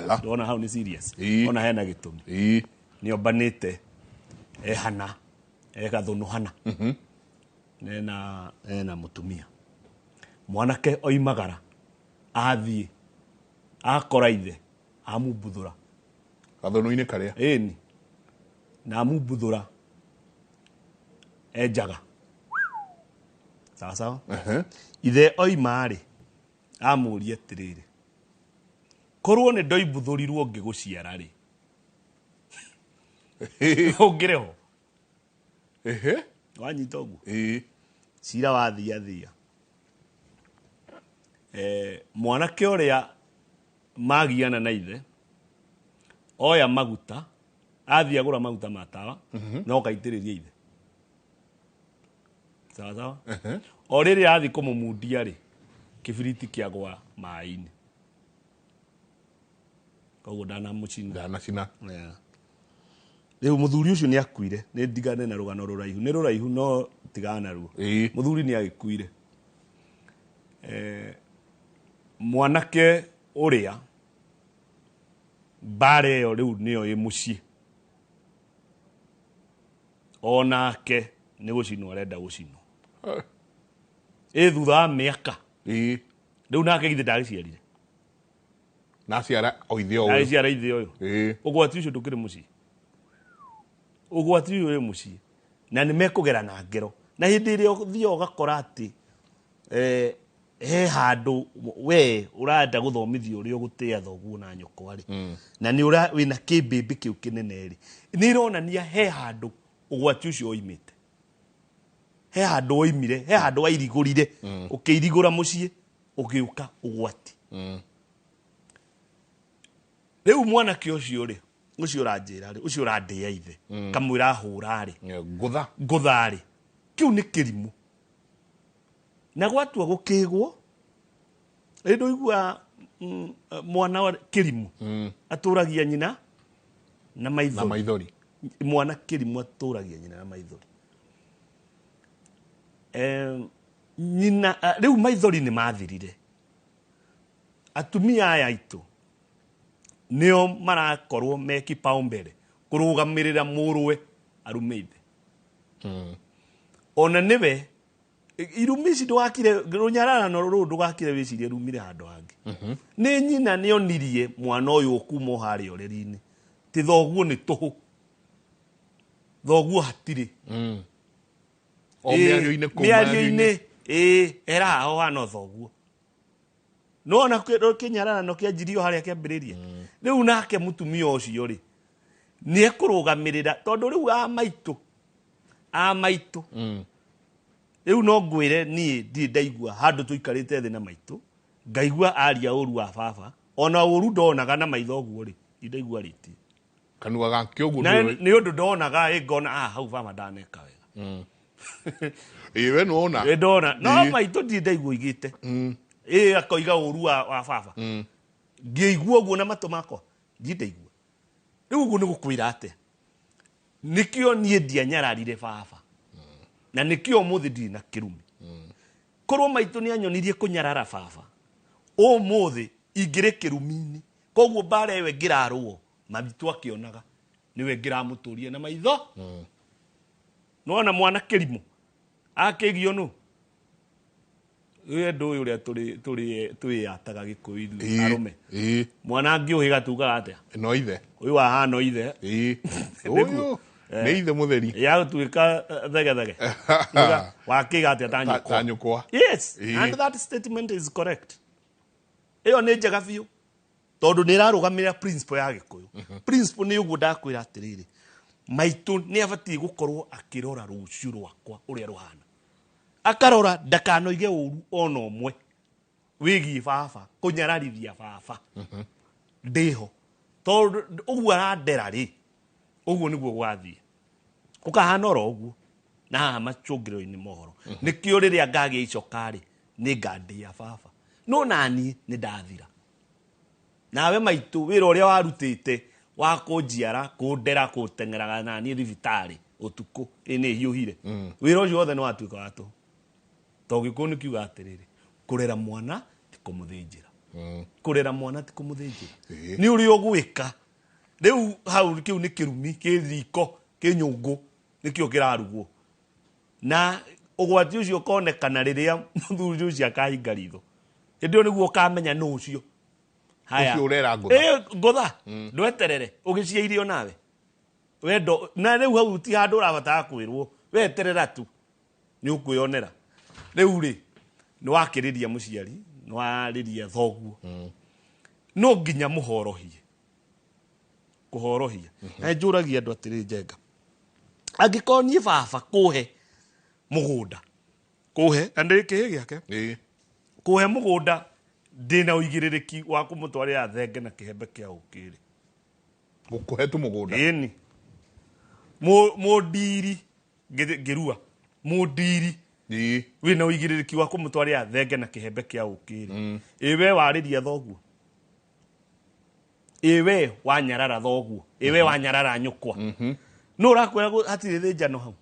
Ala. Ndona hau nĩ serious. Ona hena gĩtũmi. Nĩ ombanĩte ehana egathũnũ hana ena mũtumia mwanake oimagara athiĩ akora ithe amumbuthũra. Gathũnũ-inĩ karĩa. Ĩni na amumbuthũra enjaga sawa sawa. Ithe oima-rĩ amũria atĩrĩrĩ, korwo nĩ ndoimbuthũrirwo ngĩgũciara rĩ, ũngĩrĩ ho? Wanyita ũguo? Ĩĩ. Cira wathia thia, mwanake ũrĩa magiana na ithe oya maguta athiĩ agũra maguta ma tawa na okaitĩrĩria ithe sawa sawa. O rĩrĩa athiĩ kũmũmundia rĩ, kĩbiriti kĩagwa maĩ-inĩ, koguo ndanamũcina. Ndanacina. Yeah. Rĩu mũthuri ũcio nĩ akuire. Nĩ ndigane na rũgano rũraihu, nĩ rũraihu no tigana naruo. Mũthuri nĩ agĩkuire. Mwanake ũrĩa mbara ĩyo rĩu nĩyo ĩ mũciĩ, onake nĩ gũcinwo arenda gũcinwo. Ĩ thutha wa mĩaka. Rĩu nake githĩ ndagĩciarire? Na ciara o ithe o ũyũ. Agĩciara ithe ũyũ. Ũgwati ũcio ndũkĩrĩ mũciĩ, ũgwati ũyũ wĩ mũciĩ na nĩ mekũgera na ngero, na hĩndĩ ĩrĩa ũthiaga ũgakora atĩ he handũ we ũrenda gũthomithio ũrĩa ũgũtĩa thoguo na nyũkwa rĩ, na nĩ ũra wĩna kĩmbĩmbĩ kĩu kĩnene rĩ, nĩ ironania he handũ ũgwati ũcio oimĩte, he handũ oimire, he handũ wairigũrire, ũkĩirigũra mũciĩ ũgĩũka ũgwati. Rĩu mwanake ũcio rĩ, ũcio ũranjĩra rĩ, ũcio ũrandĩa ithe kamwĩra hũra rĩ, Ngũtha. Ngũtha rĩ, kĩu nĩ kĩrimũ. Na gwatua gũkĩgwo ĩ ndũigua mwana wa kĩrimũ atũragia nyina na maithori. Na maithori. Mwana kĩrimũ atũragia nyina na maithori. Nyina rĩu maithori nĩ mathirire. Atumia aya aitũ nĩo marakorwo me kipaumbele kũrũgamĩrĩra mũrũwe arume ithe. Ona nĩwe irumi ici ndũgakire rũnyararano rũrũ ndũgakire wĩcirie rumire handũ hangĩ. Nĩ nyina nĩonirie mwana ũyũ ũkuma o harĩa ũrĩrĩ-inĩ ti thoguo nĩ tũhũ, thoguo hatirĩ. O mĩario-inĩ kũu. Mĩario-inĩ ĩĩ era haha ũhana thoguo no ona kĩnyararano kĩanjirio harĩa kĩambĩrĩria. Rĩu nake mũtumia ũcio rĩ nĩ ekũrũgamĩrĩra tondũ rĩu a maitũ a maitũ rĩu no ngwĩre niĩ ndirĩ ndaigua handũ tũikarĩte thĩ na maitũ ngaigua aria ũru wa baba, ona ũru ndonaga na maitho ũguo rĩ, ndirĩ ndaigua arĩtie. Kanua gake ũguo. Na nĩ ũndũ ndonaga ĩ ngona ah hau baba ndaneka wega. Ĩĩ we nĩwona. Ĩ ndona no maitũ ndirĩ ndaigua oigĩte ĩ akoiga ũru wa baba ngĩigua ũguo na matũ makwa ndirĩ ndaigua. Rĩu ũguo nĩ gũkwĩra atĩa? Nĩkĩo niĩ ndianyararire baba na nĩkĩo ũmũthĩ ndirĩ na kĩrumi. Korwo maitũ nĩ anyonirie kũnyarara baba, ũmũthĩ ingĩrĩ kĩrumi-inĩ. Koguo mbara ĩyo ĩngĩrarũo maitũ akĩonaga nĩwe ngĩramũtũria na maitho. Nĩwona mwana kĩrimũ akĩgio nũ wendo ũyũ ũrĩa twĩyataga Gĩkũyũ ithuĩ arũme. Mwana angĩũhĩga tugaga atĩa? No ithe. Ũyũ wahana ithe. Ũyũ nĩ ithe mũtheri. Ya gũtuĩka thegethege. Wakĩga atĩa ta nyũkwa. Ta nyũkwa. Yes, and that statement is correct. Ĩyo nĩ njega biũ tondũ nĩ ĩrarũgamĩrĩra principle ya Gĩkũyũ. Principle nĩ ũguo ndakwĩra atĩrĩrĩ, maitũ nĩ abatiĩ gũkorwo akĩrora rũciũ rwakwa ũrĩa rũhana, akarora ndakanoige ũru ona ũmwe wĩgiĩ baba, kũnyararithia baba ndĩho, tondũ ũguo arandera rĩ, ũguo nĩguo gwathiĩ ũkahana oro ũguo na haha macũngĩrĩro-inĩ mohoro. Nĩkĩo rĩrĩa ngagĩa icoka rĩ, nĩ ngandĩa baba, no naniĩ nĩ ndathira. Nawe maitũ wĩra ũrĩa warutĩte wa kũnjiara, kũndera, kũteng'eraga naniĩ thibitarĩ ũtukũ ĩ nĩ hiũhire, wĩra ũcio wothe nĩ watuĩka wa tũhũ. Tondũ Gĩkũyũ nĩ kiuga atĩrĩrĩ, kũrera mwana ti kũmũthĩnjĩra. Kũrera mwana ti kũmũthĩnjĩra. Ĩĩ. Nĩ ũrĩa ũgwĩka rĩu hau, kĩu nĩ kĩrumi kĩ riko kĩ nyũngũ, nĩkĩo kĩrarugwo, na ũgwati ũcio ũkonekana rĩrĩa mũthuri ũcio akahinga ritho. Hĩndĩ ĩyo nĩguo ũkamenya nũ ũcio. Haya. Ũcio ũrera ngũtha. Ĩ, ngũtha ndweterere ũgĩciairio nawe wendo, na rĩu hau ti handũ ũrabatara kwĩrwo, weterera tu nĩ ũkwĩonera. Rĩu rĩ, nĩ wakĩrĩria mũciari, nĩ warĩria thoguo, no nginya mũhorohie kũhorohia. Na njũragia andũ atĩrĩ, Njenga, angĩkorwo niĩ baba kũhe mũgũnda, kũhe na ndĩ kĩhĩ gĩake, kũhe mũgũnda, ndĩna ũigĩrĩrĩki wa kũmũtwarĩra thenge na kĩhembe kĩa ũkĩrĩ? Gũkũhe tu mũgũnda. Ĩni mũndiri ngĩrua mũndiri, wĩna ũigĩrĩrĩki wa kũmũtwarĩra thenge na kĩhembe kĩa ũkĩrĩ? Ĩ we warĩria thoguo? Ĩ we wanyarara thoguo? Ĩ we wanyarara nyũkwa? No ũrakwĩra hatirĩ thĩnjano hau.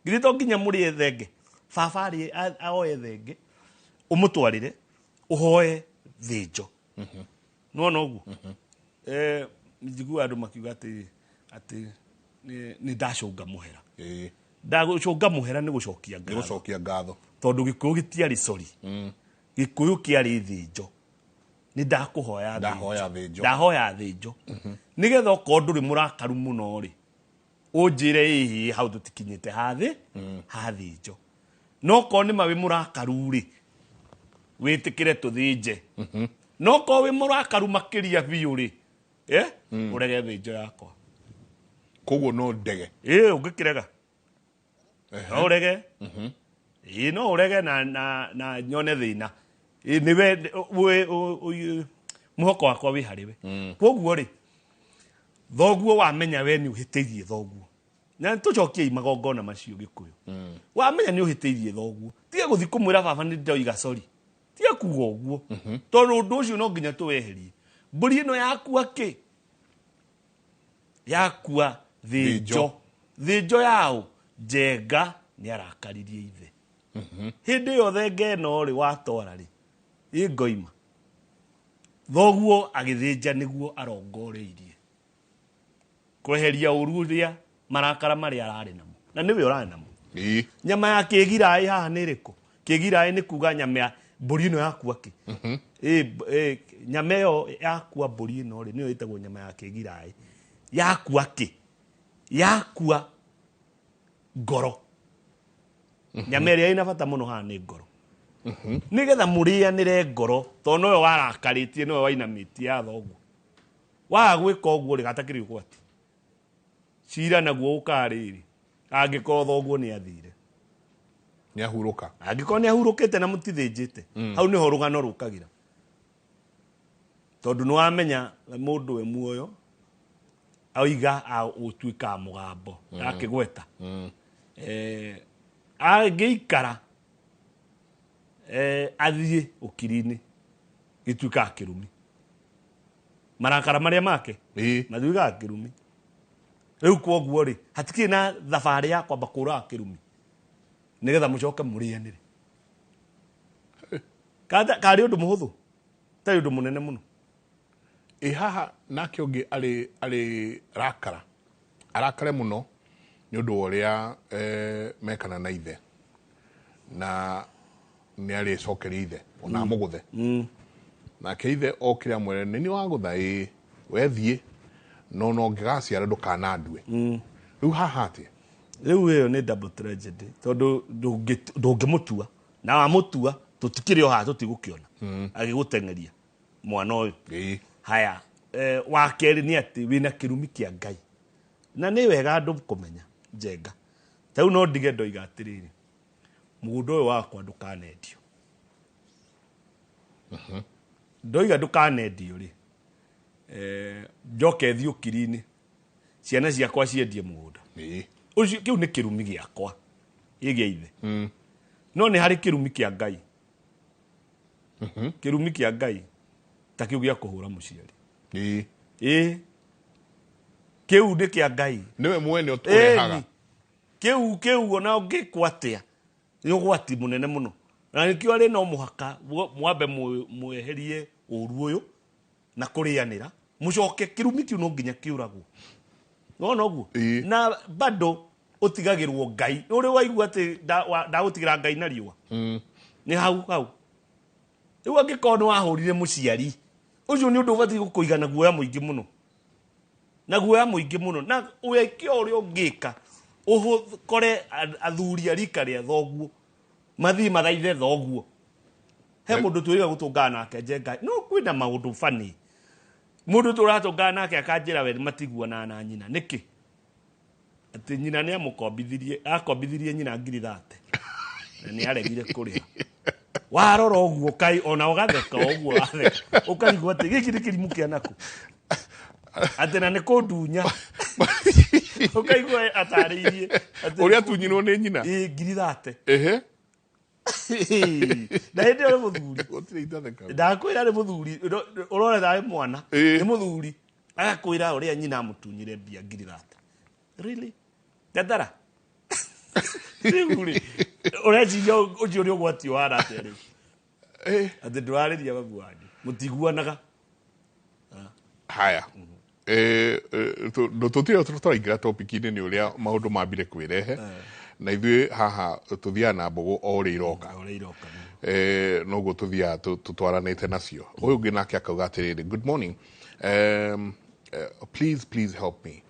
Githĩ to nginya mũrĩe thenge? Baba arĩe, aoe thenge ũmũtwarĩre, ũhoe thĩnjo. Nĩwona ũguo? Njiguaga andũ makiuga atĩ nĩ ndacũnga mũhera. Ndagũcũnga mũhera nĩ gũcokia Nĩ ngatho. Gũcokia ngatho. Tondũ Gĩkũyũ gĩtiarĩ sori, Gĩkũyũ kĩarĩ thĩnjo. Nĩ ndakũhoya. Ndahoya thĩnjo. Ndahoya thĩnjo nĩgetha okorwo ndũrĩ mũrakaru mũno rĩ, ũnjĩre ĩhĩ, hau tũtikinyĩte hathĩ hathĩnjo. No okorwo nĩ ma wĩ mũrakaru rĩ, wĩtĩkĩre tũthĩnje. No okorwo wĩ mũrakaru makĩria biũ rĩ, ũrege thĩnjo yakwa. Koguo no ndege? Ĩ, ũngĩkĩrega no ũrege. Ĩ, no ũrege na nyone thĩna. Ĩ, nĩwe mũhoko wakwa wĩ harĩ we. Koguo rĩ, thoguo wamenya we nĩ ũhĩtĩirie thoguo, na tũcokiei magongona macio Gĩkũyũ. Wamenya nĩ ũhĩtĩirie thoguo, tiga gũthiĩ kũmwĩra baba nĩ ndoiga sorry. Tiga kuga ũguo, tondũ ũndũ ũcio no nginya tũweherie. Mbũri ĩno yakua kĩ? Yakua thĩnjo. Thĩnjo yaũ? Njenga nĩ arakaririe ithe. Hĩndĩ ĩyo thenge ĩno rĩ, watwara rĩ, ĩ ngoima thoguo agĩthĩnja nĩguo arongoreirie kweheria ũru ũrĩa, marakara marĩa ararĩ namo, na nĩwe ũrarĩ namo. Nyama ya kĩgiraĩ haha nĩ ĩrĩkũ? Kĩgiraĩ nĩ kuga nyama ya mbũri ĩno yakua kĩ? Ĩ, nyama ĩyo yakua mbũri ĩno rĩ, nĩyo ĩtagwo nyama ya kĩgiraĩ. Yakua kĩ? Yakua ngoro. Nyama ĩrĩa ĩna bata mũno haha nĩ ngoro, nĩgetha mũrĩanĩre ngoro, tondũ nowe warakarĩtie, nowe wainamĩtie ya thoguo. Waga gwĩka ũguo rĩ, gatakĩrĩ ũgwati. Cira naguo ũkaga rĩrĩ, angĩkorwo thoguo nĩ athire, Nĩ ahurũka. Angĩkorwo nĩ ahurũkĩte na mũtithĩnjĩte, hau nĩho rũgano rũkagĩra, tondũ nĩ wamenya mũndũ we muoyo oiga ũtuĩkaga mũgambo akĩgweta. Angĩikara athiĩ ũkiri-inĩ, gĩtuĩkaga kĩrumi. Marakara marĩa make matuĩkaga kĩrumi. Rĩu kwoguo rĩ, hatikĩrĩ na thabarĩ ya kwamba kũraga kĩrumi nĩgetha mũcoke mũrĩanĩre. Karĩ ũndũ mũhũthũ, tarĩ ũndũ mũnene mũno. Ĩ haha nake ũngĩ arĩ rakara, arakare mũno nĩ ũndũ wa ũrĩa mekana na ithe, na nĩ arĩcokeria ithe ona amũgũthe. Nake ithe okire amwĩre, nĩ niĩ wagũtha? Ĩ, wethiĩ, no ngĩgaciara ndũkanandue. Rĩu haha atĩa? Rĩu ĩyo nĩ double tragedy, tondũ ndũngĩmũtua, na wamũtua tũtikĩrĩ o haha, tũtigũkĩona agĩgũteng'eria mwana ũyũ. Haya, wa kerĩ nĩ atĩ wĩna kĩrumi kĩa Ngai, na nĩ wega andũ kũmenya, Njenga. Ta rĩu no ndige ndoiga atĩrĩrĩ, mũgũnda ũyũ wakwa ndũkanendio. Ndoiga ndũkanendio rĩ, njoke thiĩ ũkiri-inĩ, ciana ciakwa ciendie mũgũnda ũcio, kĩu nĩ kĩrumi gĩakwa ĩ gĩa ithe. No nĩ harĩ kĩrumi kĩa Ngai. Kĩrumi kĩa Ngai ta kĩu gĩa kũhũra mũciari, ĩ kĩu nĩ kĩa Ngai. Nĩwe mwene ũrehaga. Ĩni. Kĩu ona ũngĩkwo atĩa nĩ ũgwati mũnene mũno, na nĩkĩo arĩ no mũhaka mwambe mweherie. Ũru ũyũ na kũrĩanĩra, mũcoke kĩrumi kĩu no nginya kĩũragwo. Wona ũguo? Ĩĩ. Na bado ũtigagĩrwo Ngai. Ũrĩ waigua atĩ ndagũtigĩra Ngai na riũa? Nĩ hau hau. Rĩu angĩkorwo nĩ wahũrire mũciari ũcio, nĩ ũndũ ũbatiĩ gũkũiga na guoya mũingĩ mũno, na guoya mũingĩ mũno, na wĩke ũrĩa ũngĩka ũkore athuri a rika rĩa thoguo mathiĩ mathaithe thoguo. He mũndũ twĩrĩga gũtũngana nake Njenga, no kwĩna maũndũ bani mũndũ tũratũngana nake akanjĩra we matiguanaga na nyina. Nĩkĩ? Atĩ nyina nĩ amũkombithirie, akombithirie nyina 30,000 na nĩ aregire kũrĩha. Warora ũguo kai ona ũgatheka ũguo, watheka ũkarigwo atĩ gĩkĩ nĩ kĩrimũ kĩa nakũ, atĩ na nĩ kũndunya. Ũkaigua atarĩirie atĩ Ũrĩa tunyirwo nĩ nyina. Ĩ, 30,000. Ehe. Na hĩndĩ ĩyo nĩ mũthuri. Gũtirĩ itatheka. Ndakwĩra nĩ mũthuri, ũrore tarĩ mwana. Ĩĩ. Nĩ mũthuri agakwĩra ũrĩa nyina amũtunyire mbia 30,000. Really, ngatara rĩu rĩ, ũreciria ũcio nĩ ũgwati ũhana atĩa rĩu? Atĩ ndũrarĩria babu wanyu, mũtiguanaga. Haya. Tũtirĩ tũraingĩra topic-inĩ, nĩ ũrĩa maũndũ mambire kwĩrehe, na ithuĩ haha tũthiaga na mbũgũ o ũrĩa iroka. Ũrĩa iroka. Noguo tũthiaga tũtwaranĩte nacio. Ũyũ ũngĩ nake akauga atĩrĩrĩ, "Good morning, please, please help me.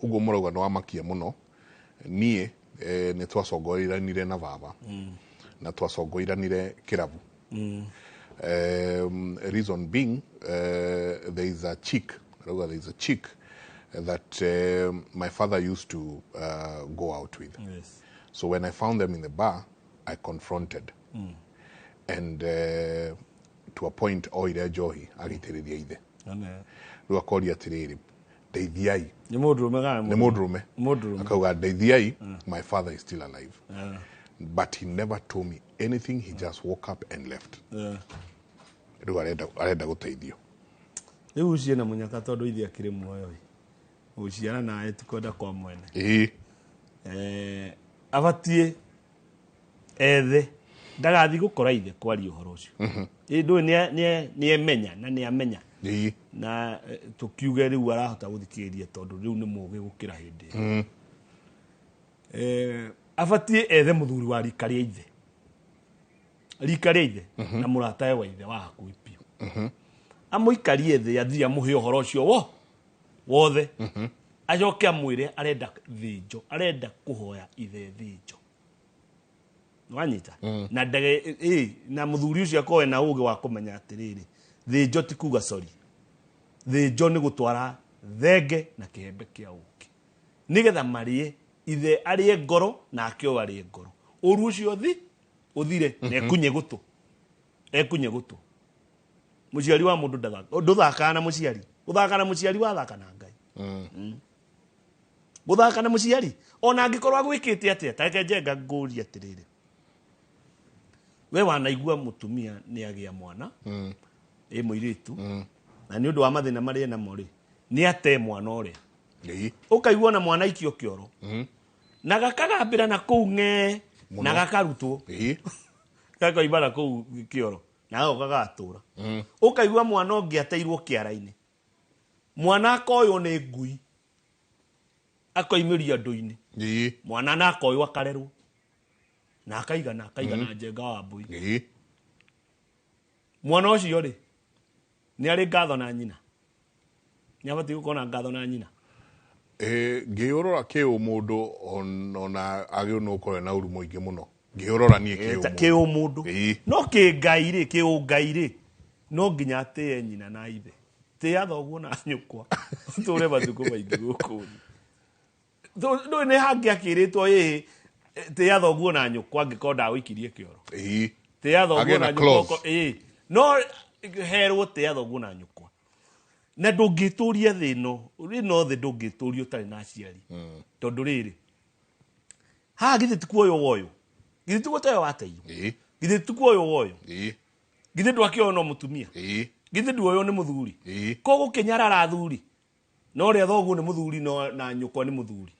Ũguo mũrauga nĩ wamakia mũno. Niĩ nĩ twacongoiranire na baba na twacongoiranire kĩrabu. Reason being, there is a chick," arauga, "there is a chick that my father used to go out with. So when I found them in the bar, I confronted. And to a point oire njohi agĩitĩrĩria ithe. Rĩu akoria atĩrĩrĩ, ndeithiai." Nĩ mũndũrũme kana? Nĩ mũndũrũme. Mũndũrũme. Akauga, "Ndeithiai, my father is still alive. But he never told me anything, he just woke up and left." Rĩu arenda gũteithio. Rĩu ũcio na mũnyaka, tondũ ithe akĩrĩ muoyo ĩ, gũciara nawe ti kwenda kwa mwene. Abatiĩ ethe, ndagathiĩ gũkora ithe kwaria ũhoro ũcio. Ĩ, ndũĩ nĩ emenya na nĩ amenya. Na tũkiuge rĩu arahota gũthikĩrĩria, tondũ rĩu nĩ mũgĩ gũkĩra hĩndĩ ĩyo. Abatiĩ ethe mũthuri wa rika rĩa ithe, rika rĩa ithe na mũratawe wa ithe wa hakuhĩ biũ, amũikarie thĩ, athiĩ amũhe ũhoro ũcio wo wothe, acoke amwĩre arenda thĩnjo, arenda kũhoya ithe thĩnjo. Wanyita? Na ndege ĩ na mũthuri ũcio akorwo na ũgĩ wa kũmenya atĩrĩrĩ, thĩnjo ti kuga sorry, thĩnjo nĩ gũtwara thenge na kĩhembe kĩa ũkĩ, nĩgetha marĩe, ithe arĩe ngoro nake ũyũ arĩe ngoro, ũru ũcio thi ũthire na ekunye gũtũ, ekunye gũtũ. Mũciari wa mũndũ ndũthakaga na mũciari. Gũthaka na mũciari wathaka na Ngai. Gũthaka na mũciari, ona angĩkorwo agwĩkĩte atĩa, tareke Njenga ngũrie atĩrĩrĩ, we wanaigua mũtumia nĩ agĩa mwana ĩ mũirĩtu, na nĩ ũndũ wa mathĩna marĩa namo rĩ, nĩ ate mwana ũrĩa? Ũkaigua na mwana aikio kĩoro na gakagambĩra na kũu ng'ee na gakarutwo, gakoima na kũu kĩoro na gagoka gagatũra. Ũkaigua mwana ũngĩ ateirwo kĩara-inĩ, mwana akoywo nĩ ngui akoimĩrio andũ-inĩ, mwana na akoywo akarerwo na akaigana akaigana. Njenga wa Mbũi, mwana ũcio rĩ, nĩ arĩ ngatho na nyina? Nĩ abatiĩ gũkorwo na ngatho na nyina? Ngĩũrora kĩũmũndũ, ona agĩrĩirwo nĩ gũkorwo na ũru mũingĩ mũno, ngĩũrora niĩ kĩũmũndũ. Kĩũmũndũ. No kĩngai rĩ, kĩũngai rĩ, no nginya atĩe nyina na ithe. Tĩa thoguo na nyũkwa ũtũre matukũ maingĩ gũkũ thĩ. Ndũĩ nĩ hangĩ akĩrĩtwo ĩĩ, tĩa thoguo na nyũkwa angĩkorwo ndagũikirie kĩoro. Tĩa thoguo Agĩe na na nyũkwa. Clause. Ĩĩ, no herwo tĩa thoguo na nyũkwa, na ndũngĩtũria thĩ ĩno, ĩno thĩ ndũngĩtũria ũtarĩ na aciari, tondũ rĩrĩ haha githĩ ti kuoywo woywo? Githĩ ti gũteyo wateirwo? Githĩ ti kuoywo woywo? Githĩ ndwakĩoywo no mũtumia? Githĩ nduoywo nĩ mũthuri? Ko gũkĩnyarara athuri, no ũrĩa thoguo nĩ mũthuri, no na nyũkwa nĩ mũthuri,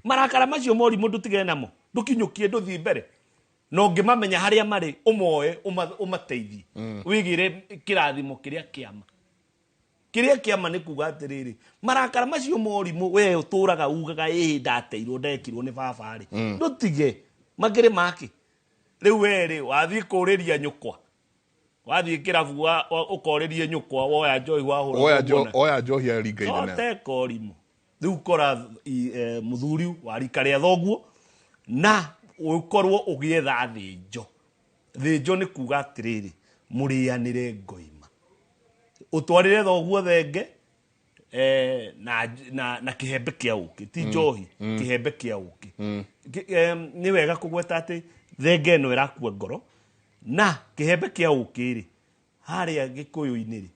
marakara macio morimũ ndũtigane namo, ndũkinyũkie, ndũthiĩ mbere. Na ũngĩmamenya harĩa marĩ, ũmoe, ũmateithie, wĩgĩre kĩrathimo kĩrĩa kĩama. Kĩrĩa kĩama nĩ kuga atĩrĩrĩ, marakara macio morimũ we ũtũraga ugaga ĩĩ ndateirwo ndekirwo nĩ baba rĩ, ndũtige makĩrĩ make. Rĩu we rĩ, wathiĩ kũrĩria nyũkwa, wathiĩ kĩrabu ũkorĩrie nyũkwa, woya njohi wahũra Oya njo oya njohi aringa ithe nayo. Toteka ũrimũ. Rĩu kora mũthuri wa rika rĩa thoguo na ũkorwo ũgĩetha thĩnjo. Thĩnjo nĩ kuga atĩrĩrĩ, mũrĩanĩre ngoima, ũtwarĩre thoguo thenge na kĩhembe kĩa ũkĩ, ti njohi, kĩhembe kĩa ũkĩ. Nĩ wega kũgweta atĩ thenge ĩno ĩrakua ngoro na kĩhembe kĩa ũkĩ rĩ, harĩa gĩkũyũ-inĩ rĩ,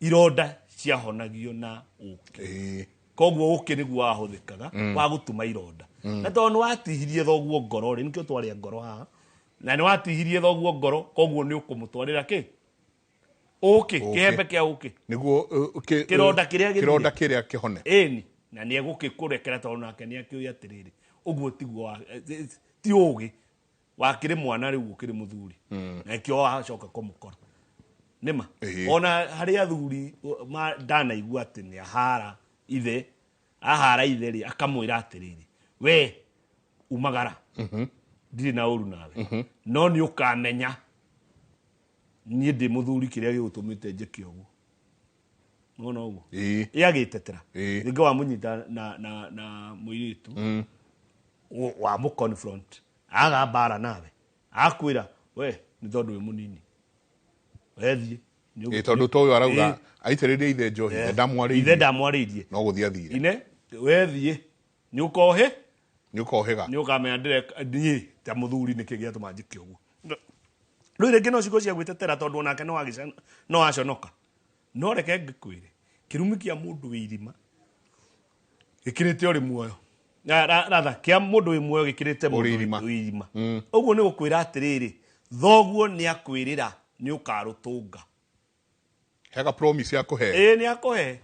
ironda ciahonagio na ũkĩ. Koguo ũkĩ nĩguo wahũthĩkaga wa gũtuma ironda. Na tondũ nĩ watihirie thoguo ngoro rĩ, nĩkĩo twarĩa ngoro haha, na nĩ watihirie thoguo ngoro, koguo nĩ ũkũmũtwarĩra kĩ? Ũkĩ, kĩhembe kĩa ũkĩ. Nĩguo Kĩronda kĩrĩa gĩthire. Kĩronda kĩrĩa kĩhone. Ĩni, na nĩ egũgĩkũrekera tondũ nake nĩ akĩũĩ atĩrĩrĩ, ũguo tiguo ti ũgĩ wakĩrĩ mwana, rĩu ũkĩrĩ mũthuri, na nĩkĩo wacoka kũmũkora nĩma. Ona harĩ athuri ndanaigua atĩ nĩ ahara ithe, ahara ithe rĩ, akamwĩra atĩrĩrĩ, we umagara, ndirĩ na ũru nawe, no nĩ ũkamenya niĩ ndĩ mũthuri kĩrĩa gĩgũtũmĩte njĩke ũguo. Nona ũguo? Ĩĩ. Ĩ agĩtetera. Rĩngĩ wamũnyita na mũirĩtu, wamũ confront, aga mbara nawe, akwĩra we nĩ tondũ wĩ mũnini, wethiĩ. Ĩĩ, tondũ to ũyũ arauga aitĩrĩrie ithe njohi, ithe ndamwarĩirie. Ithe ndamwarĩirie. No gũthiĩ athire. Ine wethiĩ nĩ ũkohĩ. Nĩ ũkohĩga. Nĩ ũkamenya ndĩreka niĩ ta mũthuri nĩkĩ gĩatũma njĩke ũguo. Rĩu rĩngĩ no ciugo cia gwĩtetera tondũ onake no aconoka. No reke ngĩkwĩre, kĩrumi kĩa mũndũ wĩ irima gĩkĩrĩte ũrĩ muoyo. Rather, kĩa mũndũ wĩ muoyo gĩkĩrĩte mũndũ Ũrĩ irima. wĩ irima. Ũguo nĩ gũkwĩra atĩrĩrĩ, thoguo nĩ akwĩrĩra nĩ ũkarũtũnga. Hega promise ya kũhe. Ĩĩ, nĩ akũhe.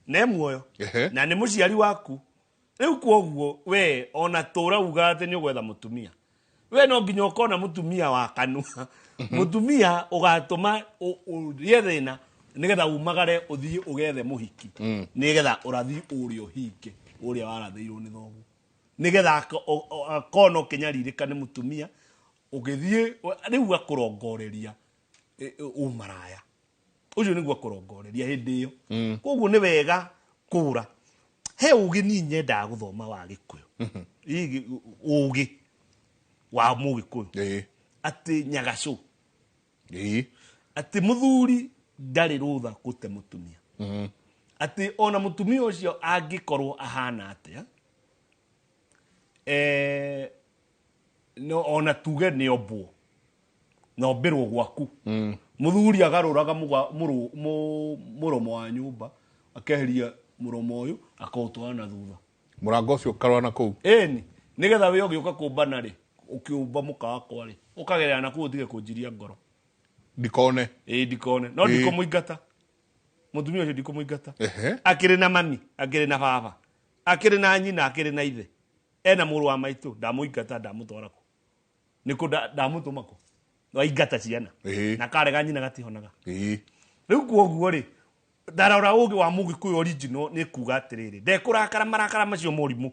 Ne muoyo. Na nĩ mũciari waku. Rĩu kwoguo we ona tũra uga atĩ nĩ ũgwetha mũtumia, we no nginya ũkona mũtumia wa kanua, mũtumia ũgatũma ũrĩe thĩna nĩgetha umagare ũthiĩ ũgethe mũhiki, nĩgetha ũrathi ũrĩa ũhinge ũrĩa warathĩirwo nĩ thoguo, nĩgetha akona ũkĩnyarirĩka nĩ mũtumia ũgĩthiĩ rĩu akũrongoreria ũmaraya ũcio nĩguo akũrongoreria hĩndĩ ĩyo. Koguo nĩ wega kũra he ũgĩ. Niĩ nyendaga gũthoma wa Gĩkũyũ. Ũgĩ wa Mũgĩkũyũ atĩ nyagacũ, atĩ mũthuri ndarĩ rũtha gũte mũtumia, atĩ ona mũtumia ũcio angĩkorwo ahana atĩa, no, ona tuge nĩ ombwo na ombĩrwo gwaku, mũthuri agarũraga mũromo wa nyũmba, akeheria mũromo ũyũ akaũtwara na thutha. Mũrango ũcio ũkarora na kũu. Ĩni, nĩgetha we ũgĩũka kũmbana rĩ, ũkĩũmba mũka wakwa rĩ, ũkagerera na kũu ũtige kũnjiria ngoro. Ndikone. Ĩĩ, ndikone. No ndikũmũingata mũtumia ũcio, ndikũmũingata. Akĩrĩ na mami, akĩrĩ na baba, akĩrĩ na nyina, akĩrĩ na ithe, ena mũrũ wa maitũ. Ndamũingata, ndamũtwara kũ? Nĩkũ ndamũtũma kũ? Waingata ciana na karega nyina gatihonaga. Rĩu kuoguo rĩ, ndarora ũgĩ wa Mũgĩkũyũ original nĩ kuga atĩrĩrĩ, ndekũrakara marakara macio morimũ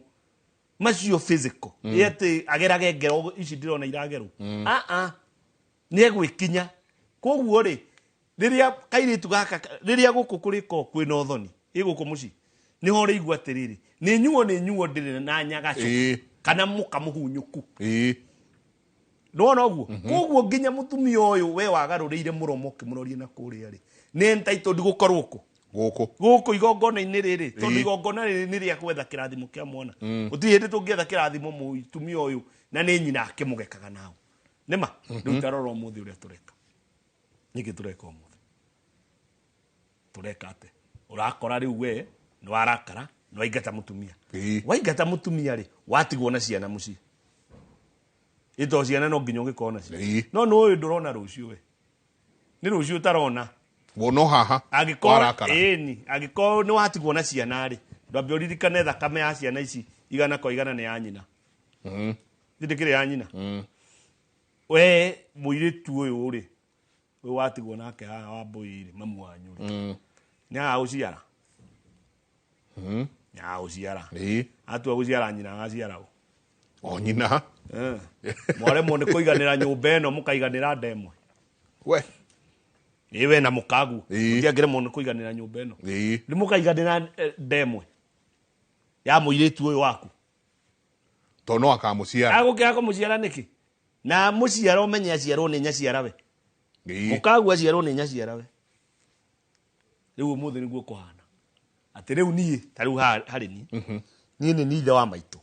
macio physical, ĩ atĩ agerage ngero ici ndĩrona iragerwo. Ah, nĩ egwĩkinya. Koguo rĩ, rĩrĩa kairĩtu gaka, rĩrĩa gũkũ kũrĩko kwĩna ũthoni ĩ gũkũ mũciĩ, nĩho ũrĩigua atĩrĩrĩ, nĩ nyuo, nĩ nyuo, ndĩrĩ na nyagacũ kana mũka mũhunyũku. Nĩwona ũguo? Koguo nginya mũtumia ũyũ we wagarũrĩire mũromo ũkĩmũroria na kũrĩa rĩ, nĩ entitled gũkorwo kũ? Gũkũ. Gũkũ igongona-inĩ rĩrĩ, tondũ igongona rĩrĩ nĩ rĩa gwetha kĩrathimo kĩa mwana. Gũtirĩ hĩndĩ tũngĩetha kĩrathimo mũtumia ũyũ na nĩ nyina akĩmũgekaga nao. Nĩma rĩu tarora ũmũthĩ ũrĩa tũreka. Nĩkĩ tũreka ũmũthĩ? Tũreka atĩ ũrakora rĩu we nĩ warakara, nĩ waingata mũtumia. Waingata mũtumia rĩ, watigwo na ciana mũciĩ. Ito ciana no nginya ũgĩkorwo nacio. No nĩ ũyũ ndũrona rũciũ, we nĩ rũciũ ũtarona. Wono haha. Angĩkorwo Warakara. Ĩni, angĩkorwo nĩ watigwo na ciana rĩ, ndwambe ũririkane thakame ya ciana ici igana kwa igana nĩ ya nyina. Ndĩkĩrĩ ya nyina. We mũirĩtu ũyũ rĩ, ũyũ watigwo nake haha wa mbũi rĩ, mamu wanyu rĩ, nĩ agagũciara? Nĩ agagũciara? Ĩĩ. Atua gũciara nyina agaciara ũ? O nyina. Mwaremwo nĩ kũiganĩra nyũmba ĩno, mũkaiganĩra nda ĩmwe. We. Ĩ, we na mũkaguo. Ĩĩ. Mũtiangĩremwo nĩ kũiganĩra nyũmba ĩno. Ĩĩ. Nĩ mũkaiganĩra nda ĩmwe ya mũirĩtu ũyũ waku. Tondũ no akamũciara. Agũkĩaga kũmũciara nĩkĩ? Na mũciara ũmenye aciarwo nĩ nyaciarawe. Ĩĩ. Mũkaguo aciarwo nĩ nyaciarawe. Rĩu ũmũthĩ nĩguo kũhana atĩ rĩu niĩ ta rĩu harĩ niĩ, niĩ nĩ niĩ ithe wa maitũ.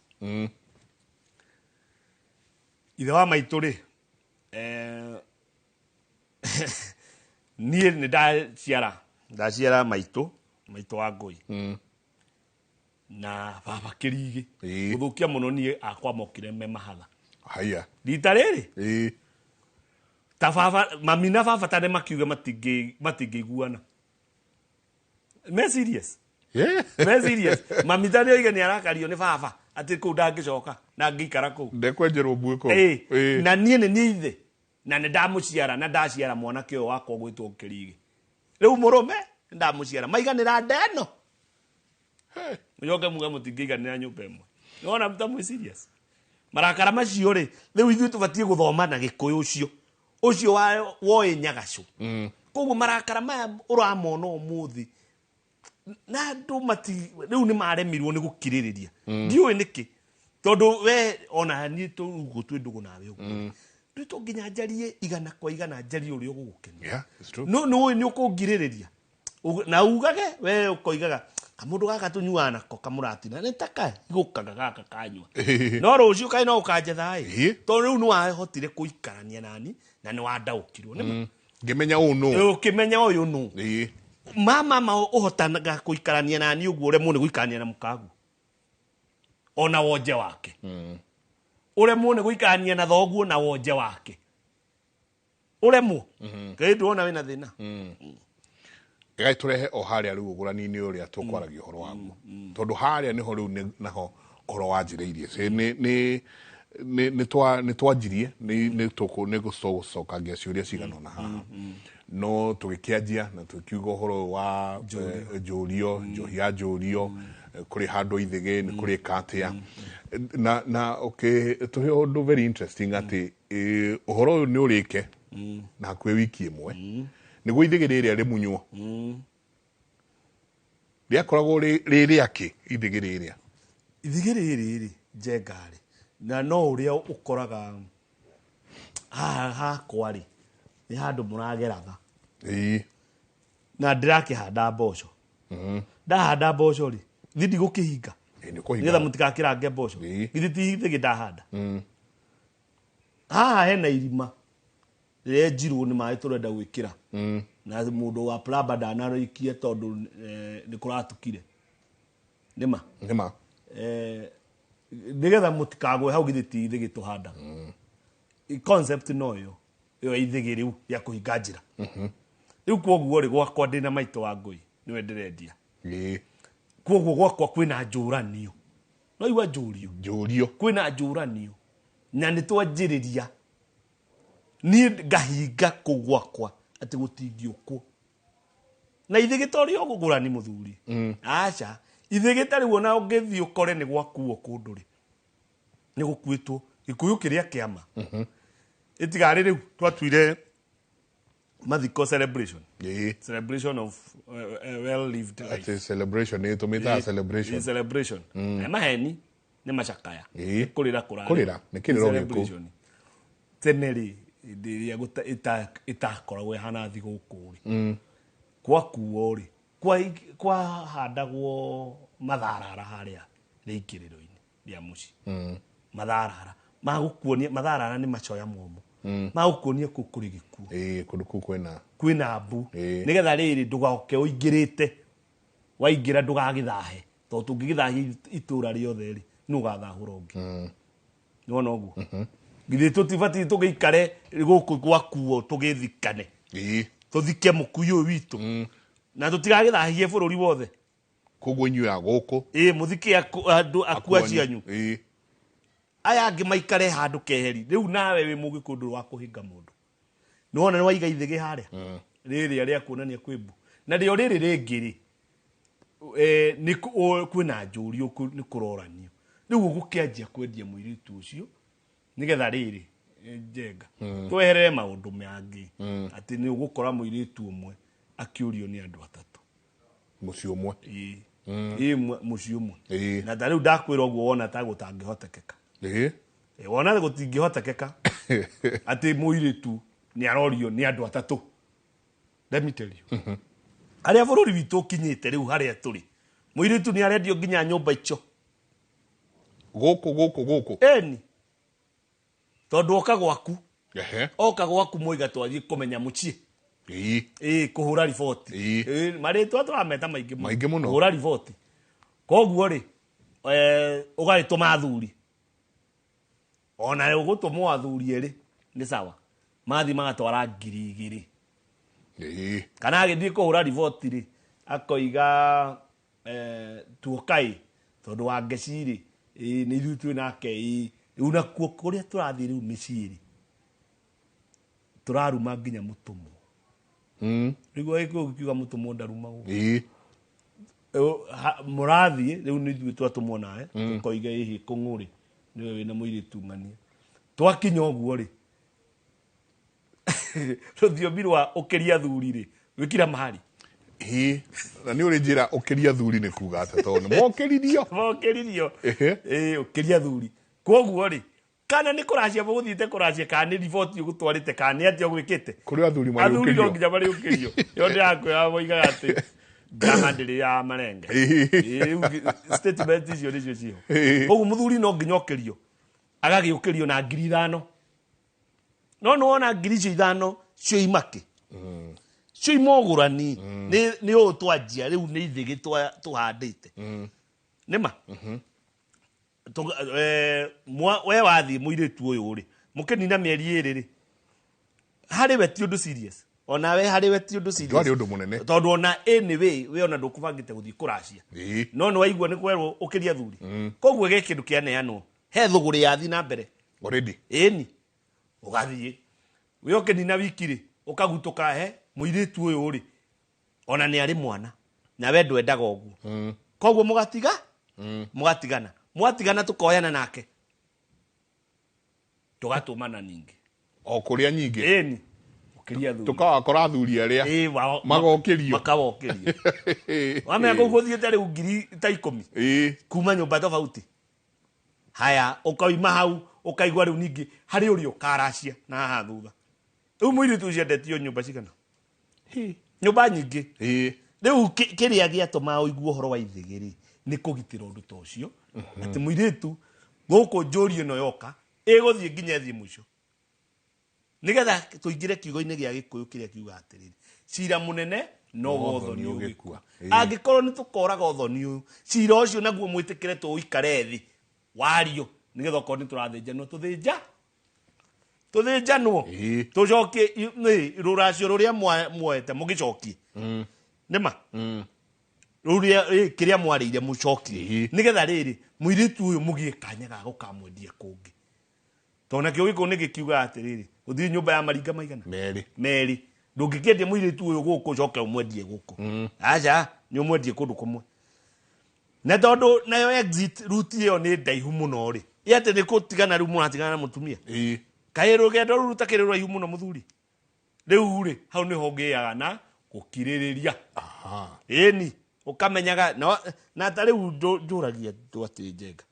Ithe wa maitũ rĩ, niĩ nĩ ndaciara maitũ, maitũ wa ngũi na baba kĩrigĩ. Gũthũkia mũno niĩ akwa mokire me mahatha. Haya. Rita rĩrĩ Ĩĩ. ta baba, mami na baba ta nĩ makiuga matingĩiguana. Me serious. Yeah. Me serious. Mami ta nĩ oige nĩ arakario nĩ baba atĩ kũu ndangĩcoka na angĩikara kũu. Ndekwenjerwo mbuĩ kũu. Ĩĩ. Ĩĩ. Na niĩ nĩ niĩ ithe na nĩ ndamũciara na ndaciara mwanake ũyũ wakwa ũgwĩtwo Kĩrigĩ. Rĩu mũrũme nĩ ndamũciara maiganĩra nda ĩno. Mũcoke muge mũtingĩiganĩra nyũmba ĩmwe. Nĩwona ta mwĩ serious. Marakara macio rĩ, rĩu ithuĩ tũbatiĩ gũthoma na Gĩkũyũ ũcio. Ũcio wa woĩ nyagacũ. Koguo marakara maya ũramona ũmũthĩ na andũ mati rĩu nĩ maremirwo nĩ gũkirĩrĩria. Ndiũĩ nĩkĩ. Tondũ we ona niĩ tũguo twĩ ndũgũ nawe ũguo. Rĩu to nginya njarie igana kwa igana, njarie ũrĩa ũgũgũkenia. Yeah, it's true. No nĩ ũĩ nĩ ũkũngirĩrĩria. Na ugage we ũkoigaga kamũndũ gaka tũnyuaga nako kamũratina nĩ taka igũkaga gaka kanyua. No rũciũ kaĩ no ũkanjetha ĩ. Ĩĩ. Tondũ rĩu nĩ wahotire kũikarania nani na nĩ wandaũkirwo nĩ ma. Ngĩmenya ũyũ nũ. Ũkĩmenya ũyũ nũ. Ĩĩ. Mama ma ũhotanaga kũikarania nani ũguo ũremwo nĩ gũikarania na mũkaguo. Ona wonje wake. Ũremwo nĩ gũikarania na thoguo na wonje wake. Ũremwo. Kaĩ ndũrona wĩna thĩna. Ĩgagĩtũrehe o harĩa rĩu ũgũrani-inĩ ũrĩa tũkwaragia ũhoro waguo. Tondũ harĩa nĩho rĩu naho ũhoro wanjĩrĩirie. Nĩ twanjirie, nĩ tũgũcokangia ciũria cigana ũna haha. No tũgĩkĩanjia na tũkiuga ũhoro ũyũ wa, njũrio, njohi ya njũrio, kũrĩ handũ ithĩgĩ, nĩ kũrĩ ĩka atĩa. Na okay, tũhe ũndũ very interesting atĩ, ũhoro ũyũ nĩ ũrĩke na hakuhĩ wiki ĩmwe. Nĩguo ithĩgĩ rĩrĩa rĩmunywo. Rĩakoragwo rĩ rĩakĩ ithĩgĩ rĩrĩa? Ithĩgĩ rĩrĩ rĩ, njenga rĩ, na no ũrĩa ũkoraga haha hakwa rĩ, nĩ handũ mũrageratha. Ĩĩ. Na ndĩrakĩhanda mboco. Ndahanda mboco rĩ, githĩ ndigũkĩhinga? Ĩĩ, nĩ kũhinga. Nĩgetha mũtigakĩrange mboco. Ĩĩ. Githĩ ti ithĩgĩ ndahanda? Haha hena irima rĩrenjirwo nĩ maĩ tũrenda gwĩkĩra. Na mũndũ wa plumber ndanarĩkia tondũ, nĩ kũratukire. Nĩ ma? Nĩ ma. Nĩgetha mũtikagwe hau githĩ ti ithĩgĩ tũhandaga. Concept no ĩyo. Ĩyo ithĩgĩ rĩu rĩa kũhinga njĩra. Rĩu kwoguo rĩ, gwakwa ndĩna maitũ wa ngũi, nĩwe ndĩrendia. Ĩĩ. Kwoguo gwakwa kwĩna njũranio. No igua njũrio. Njũrio. Kwĩna njũranio. Na nĩ twanjĩrĩria. Niĩ ngahinga kũu gwakwa atĩ gũtingĩũkwo. Na ithĩgĩ to rĩa ũgũrani mũthuri. Aca, ithĩgĩ ta rĩu ona ũngĩthiĩ ũkore nĩ gwakuo kũndũ rĩ. Nĩ gũkuĩtwo gĩkũyũ kĩrĩa kĩama. Ĩtigarĩ rĩu twatuire mathiko celebration. Ĩĩ. Celebration of well lived life. Ati celebration, nĩ tũmĩtaga celebration. Ĩĩ, celebration. Nĩ maheni, nĩ macakaya. Ĩĩ. Nĩ kũrĩra kũrarĩra. Kũrĩra, nĩ kĩrĩro gĩkũ. Celebration. Tene rĩ, hĩndĩ ĩrĩa ĩtakoragwo ĩhana thigũkũ rĩ. Gwakuo rĩ, kwahandagwo matharara harĩa rĩingĩrĩro-inĩ rĩa mũciĩ. Matharara. Magũkuonia, matharara nĩ macoya momũ. Magũkuonia kũu kũrĩ gĩkuũ. Ĩĩ, kũndũ kũu kwĩna. Kwĩna mbu. Ĩĩ. Nĩgetha rĩrĩ ndũgoke ũingĩrĩte. Waingĩra ndũgagĩthahe. Tondũ tũngĩgĩthahia itũũra rĩothe rĩ, nũ ũgathahũra ũngĩ? Nĩwona ũguo? Githĩ tũtibatiĩ tũgĩikare gũkũ gwakuo tũgĩthikane. Ĩĩ. Tũthike mũkui ũyũ witũ. Na tũtigagĩthahie bũrũri wothe. Koguo inyuĩ a gũkũ. Ĩĩ, mũthike andũ akua Akuanyu. cianyu. Ĩĩ. Aya angĩ maikare handũ keheri. Rĩu nawe wĩ mũgĩkũyũ ndũrĩ wa kũhinga mũndũ. Nĩwona nĩ waiga ithĩgĩ harĩa rĩrĩa rĩa kuonania kwĩ mbu. Na rĩo rĩrĩ rĩngĩ rĩ, nĩ kwĩna njũrio, nĩ kũroranio. Rĩu ũgũkĩanjia kwendia mũirĩtu ũcio nĩgetha rĩrĩ njenga tweherere maũndũ mangĩ, atĩ nĩ ũgũkora mũirĩtu ũmwe akĩũrio nĩ andũ atatũ. Mũciĩ ũmwe. Ĩĩ. Ĩĩ, mũciĩ ũmwe. Ĩĩ. Na ta rĩu ndakwĩra ũguo, wona ta gũtangĩhotekeka. Ĩ, wona gũtingĩhotekeka atĩ mũirĩtu nĩ arorio nĩ andũ atatũ. Let me tell you, harĩa bũrũri witũ ũkinyĩte rĩu, harĩa tũrĩ, mũirĩtu nĩ arendio nginya nyũmba icio. Gũkũ gũkũ gũkũ. Eni, tondũ oka gwaku, oka gwaku moiga twathiĩ kũmenya mũciĩ. Ĩĩ, kũhũra riboti. Ĩĩ, marĩtwa tũrameta maingĩ mũno. Maingĩ mũno. Kũhũra riboti. Koguo rĩ, ũgagĩtũma athuri, ona ũgũtũmwo athuri erĩ nĩ sawa, mathiĩ magatwara 2000. Kana agĩthiĩ kũhũra riboti rĩ, akoiga tuokai tondũ wa ngeci rĩ, ĩĩ, nĩ ithuĩ twĩ nake. Ĩĩ, rĩu nakuo kũrĩa tũrathiĩ rĩu mĩciĩ rĩ, tũraruma nginya mũtũmwo. Rĩu Gĩkũyũ gĩkiuga mũtũmwo ndarumagwo. Mũrathiĩ rĩu nĩ ithuĩ twatũmwo nawe, tũkoiga ĩhĩ kũng'ũrĩ nĩwe wĩna mũirĩtu ng'ania. Twakinya ũguo rĩ, rũthiomi rwa ũkĩria athuri rĩ, wĩkira mahari. Ĩĩ, na nĩ ũrĩ njĩra ũkĩria athuri nĩ kuga atĩa, tondũ nĩ mokĩririo. Mokĩririo. Ĩĩ, ũkĩria athuri. Koguo rĩ, kana nĩ kũracia mũgũthiĩte kũracia, kana nĩ riboti ũgũtwarĩte, kana nĩ atĩa ũgwĩkĩte, Kũrĩ athuri athuri no marĩũkĩrio. nginya marĩũkĩrio. Yo ndĩrakwĩra moigaga atĩ njama ndĩrĩ ya marenge. Ĩĩ, rĩu statement icio nĩcio ciho. Koguo mũthuri no nginya okĩrio, agagĩũkĩrio na 5000. No nĩ wona ngiri icio ithano cioima kĩ? Cioima ũgũrani. Nĩ ũũ twanjia rĩu nĩ ithĩgĩ tũhandĩte nĩma. We wathiĩ mũirĩtu ũyũ rĩ, mũkĩnina mĩeri 2 rĩ, harĩ we ti ũndũ serious, ona we harĩ we ti ũndũ serious. Ndwarĩ ũndũ mũnene. Tondũ ona anyway we ona ndũkũbangĩte gũthiĩ kũracia. No nĩ waigua nĩ kwerwo ũkĩria athuri, koguo ge kĩndũ kĩaneanwo he thũgũrĩ yathi na mbere. Already. Ĩni, ũgathiĩ we ũkĩnina wiki rĩ, ũkagutũka he mũirĩtu ũyũ rĩ, ona nĩ arĩ mwana na we ndwendaga ũguo, koguo mũgatiga, mũgatigana. Mwatigana tũkoyana nake, tũgatũmana ningĩ. O kũrĩa nyingĩ. Ĩni, ũkĩria athuri. Tũkawakora athuri arĩa Ĩĩ, magokĩrio. Makawokĩrio. Wamenya kũu gũthiĩte rĩu ngiri ta 10 kuma nyũmba tofauti. Haya, ũkoima hau ũkaigua rĩu ningĩ harĩ ũrĩa ũkaracia na haha thutha. Rĩu mũirĩtu ũcio endetio nyũmba cigana? Nyũmba nyingĩ. Rĩu kĩrĩa gĩatũma ũigue ũhoro wa ithĩgĩ rĩ, nĩ kũgitĩra ũndũ ta ũcio, atĩ mũirĩtu gũkũ njũri ĩno yoka ĩgũthiĩ nginya ĩthiĩ mũico, nĩgetha tũingĩre kiugo-inĩ gĩa Gĩkũyũ kĩrĩa kiuga atĩrĩrĩ, cira mũnene no wothoni ũgĩkua. Angĩkorwo nĩ tũkoraga ũthoni ũyũ, cira ũcio naguo mwĩtĩkĩre tũũikare thĩ wario, nĩgetha okorwo nĩ tũrathĩnjanwo, tũthĩnja tũthĩnjanwo. Tũcokie nĩ rũracio rũrĩa muoete mũgĩcokie nĩma rũrĩa kĩrĩa mwarĩire mũcokie, nĩgetha rĩrĩ mũirĩtu ũyũ mũgĩe kanya ga gũkamwendia kũngĩ, tondũ nakĩo gĩkũ nĩ gĩkiugaga atĩrĩrĩ, gũthiĩ nyũmba ya maringa maigana? Merĩ. Merĩ. Ndũngĩkĩendia mũirĩtu ũyũ gũkũ ũcoke ũmwendie gũkũ, aca, nĩ ũmwendie kũndũ kũmwe. Na tondũ nayo exit route ĩyo nĩ ndaihu mũno rĩ, ĩ atĩ nĩ kũtigana rĩu mũratigana na mũtumia. Kaĩ rũgendo rũu rũtakĩrĩ rũraihu mũno mũthuri? Rĩu rĩ, hau nĩho ngĩaga na gũkirĩrĩria. Ĩni, ũkamenyaga na ta rĩu njũragia andũ atĩ, njenga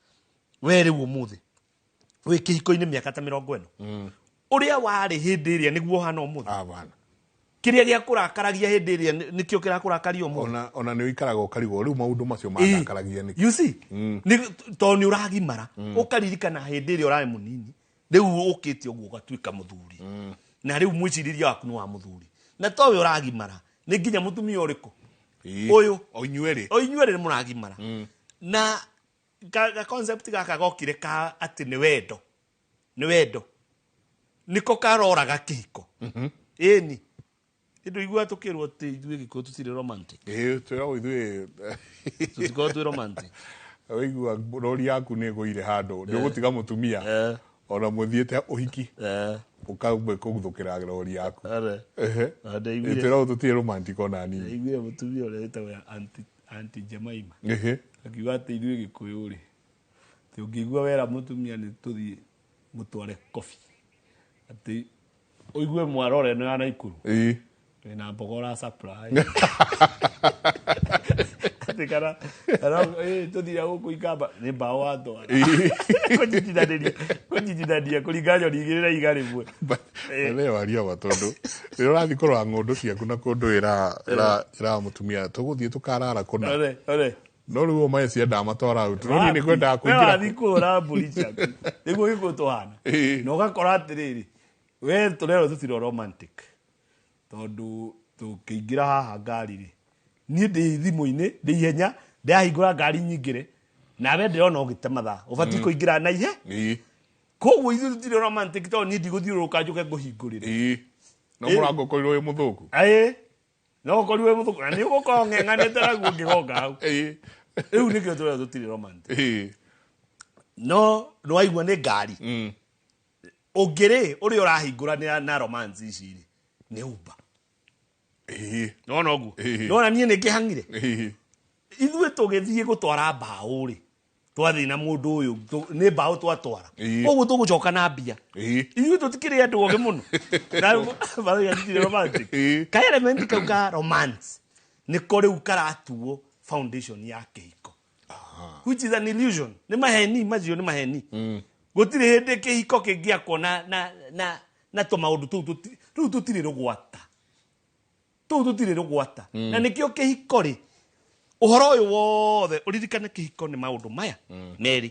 we rĩu ũmũthĩ wĩ kĩhiko-inĩ mĩaka ta 40, ũrĩa warĩ hĩndĩ ĩrĩa nĩguo ũhana ũmũthĩ? Abana. Kĩrĩa gĩakũrakaragia hĩndĩ ĩrĩa nĩkĩo kĩrakũrakaria ũmũthĩ? Ona nĩ ũikaraga ũkarigwo rĩu maũndũ macio mandakaragia nĩkĩ. You see, nĩ tondũ nĩ ũragimara, ũkaririkana hĩndĩ ĩrĩa ũrarĩ mũnini, rĩu ũkĩte ũguo ũgatuĩka mũthuri, na rĩu mwĩcirĩrie waku nĩ wa mũthuri, na to we ũragimara, nĩ nginya mũtumia ũrĩkũ ũyũ. O inyuerĩ. O inyuerĩ nĩ mũragimara. Na ga concept gaka gokire ka atĩ nĩ wendo, nĩ wendo nĩko karoraga kĩhiko. Ĩni, ĩndũ igua tũkĩrwo atĩ ithuĩ Gĩkũyũ tũtirĩ romantic. Ĩĩ, twĩragwo ithuĩ Tũtikoragwo twĩ romantic. Waigua rori yaku nĩ ĩgũire handũ, ndũgũtiga mũtumia ona mũthiĩte ũhiki, ũkambe kũguthũkĩra rori yaku. Are. Ehe. Na ndaiguire- Twĩragwo tũtirĩ romantic ona nini. Ndaiguire mũtumia ũrĩa wĩtagwo Aunty Jemima akiuga atĩ ithuĩ Gĩkũyũ rĩ, atĩ ũngĩigua wera mũtumia nĩ tũthiĩ mũtware kobi, atĩ ũigue mwarora ĩno ya Naikuru wĩna mboga ũra supply atĩ kana tũthire gũkũ Ikamba nĩ mbaũ watwara. Kũnyitithania kũringa nyoni igĩrĩ na iga rĩmwe. We waria wa tondũ rĩrĩa ũrathiĩ kũrora ng'ũndũ ciaku na kũndũ ĩra mũtumia tũgũthiĩ tũkarara kũna. Ore, ore. No rĩu o meciria ndamatwara out, no niĩ nĩ ngwendaga We kũingĩra. wathiĩ kũhũra mbũri ciaku nĩguo Gĩkũyũ tũhana. Na ũgakora atĩrĩrĩ, we tũrerwo tũtirĩ romantic tondũ tũkĩingĩra haha ngari rĩ, niĩ ndĩ thimũ-inĩ ndĩ ihenya, ndĩrahingũra ngari nyingĩre, nawe ndĩrona ũgĩte mathaa ũbatiĩ kũingĩra na ihe. Koguo ithuĩ tũtirĩ romantic tondũ niĩ ndigũthiũrũrũka njũke ngũhingũrĩre. No mũrango ũkorirwo wĩ mũthũku. Ĩĩ, no ũkorirwo wĩ mũthũku na nĩ ũgũkorwo ng'eng'anĩte naguo ngĩgonga hau. Rĩu nĩkĩo tũrerwo tũtirĩ romantic. No nĩwaigua nĩ ngari ũngĩ rĩ, ũrĩa ũrahingũranĩra na romance ici rĩ nĩ Uber. Nona ũguo? Nona niĩ nĩ ngĩhang'ire. Ithuĩ tũgĩthiĩ gũtwara mbaũ rĩ, twathiĩ na mũndũ ũyũ, nĩ mbaũ twatwara, koguo tũgũcoka na mbia. Ithuĩ tũtikĩrĩ andũ ogĩ mũno na marauga tũtirĩ romantic. Ka element kau ka romance nĩko rĩu karatuo foundation ya kĩhiko, which is an illusion. Nĩ maheni macio, nĩ maheni. Gũtirĩ hĩndĩ kĩhiko kĩngĩakwo na na na na tũmaũndũ tũu. Rĩu tũtirĩ rũgwata, tũu tũtirĩ rũgwata. Na nĩkĩo kĩhiko rĩ, ũhoro ũyũ wothe ũririkane, kĩhiko nĩ maũndũ maya merĩ.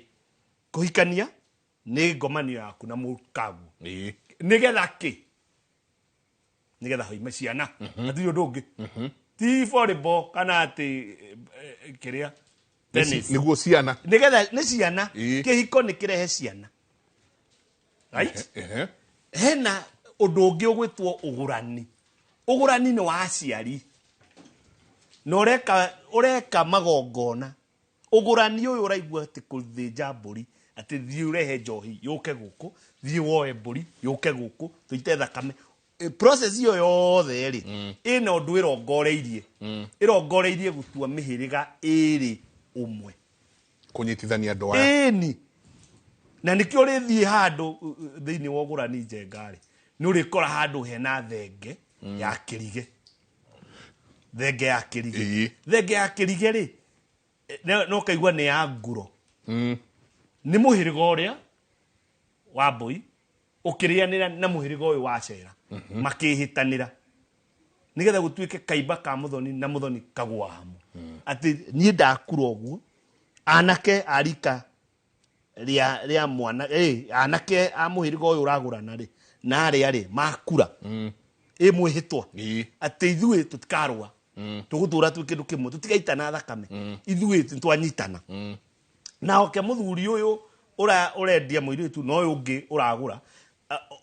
Kũhikania nĩ ngomanio yaku na mũkaguo. Nĩgetha kĩ? Nĩgetha hoime ciana. Hatirĩ ũndũ ũngĩ. Ti volleyball kana atĩ kĩrĩa tennis. Nĩguo ciana. Nĩgetha nĩ ciana. Kĩhiko nĩ kĩrehe ciana, right? Hena ũndũ ũngĩ ũgwĩtwo ũgũrani. Ũgũrani nĩ wa aciari na ũreka magongona. Ũgũrani ũyũ ũraigua atĩ kũthĩnja mbũri, atĩ thiĩ ũrehe njohi yũke gũkũ, thiĩ woe mbũri yũke gũkũ tũite thakame. Process ĩyo yothe rĩ, ĩna ũndũ ĩrongoreirie. Ĩrongoreirie gũtua mĩhĩrĩga ĩrĩ ũmwe. Kũnyitithania andũ aya. Ĩni, na nĩkĩo ũrĩthiĩ handũ thĩinĩ wa ũgũrani njenga rĩ, nĩ ũrĩkora handũ hena thenge ya kĩrige, thenge ya kĩrige. Thenge ya kĩrige rĩ, no ũkaigua nĩ ya nguro. Nĩ mũhĩrĩga ũrĩa wa mbũi ũkĩrĩanĩra na mũhĩrĩga ũyũ wa cera, makĩhĩtanĩra nĩgetha gũtuĩke kaimba ka mũthoni na mũthoni kagũa hamwe, atĩ niĩ ndakura ũguo, anake a rika rĩa mwana, anake a mũhĩrĩga ũyũ ũragũrana rĩ na arĩa rĩ makura ĩ mwĩhĩtwa atĩ ithuĩ tũtikarũa, tũgũtũra twĩ kĩndũ kĩmwe, tũtigaitana thakame, ithuĩ nĩtwanyitana. Na oke mũthuri ũyũ ũrendia mũirĩtu na ũyũ ũngĩ ũragũra,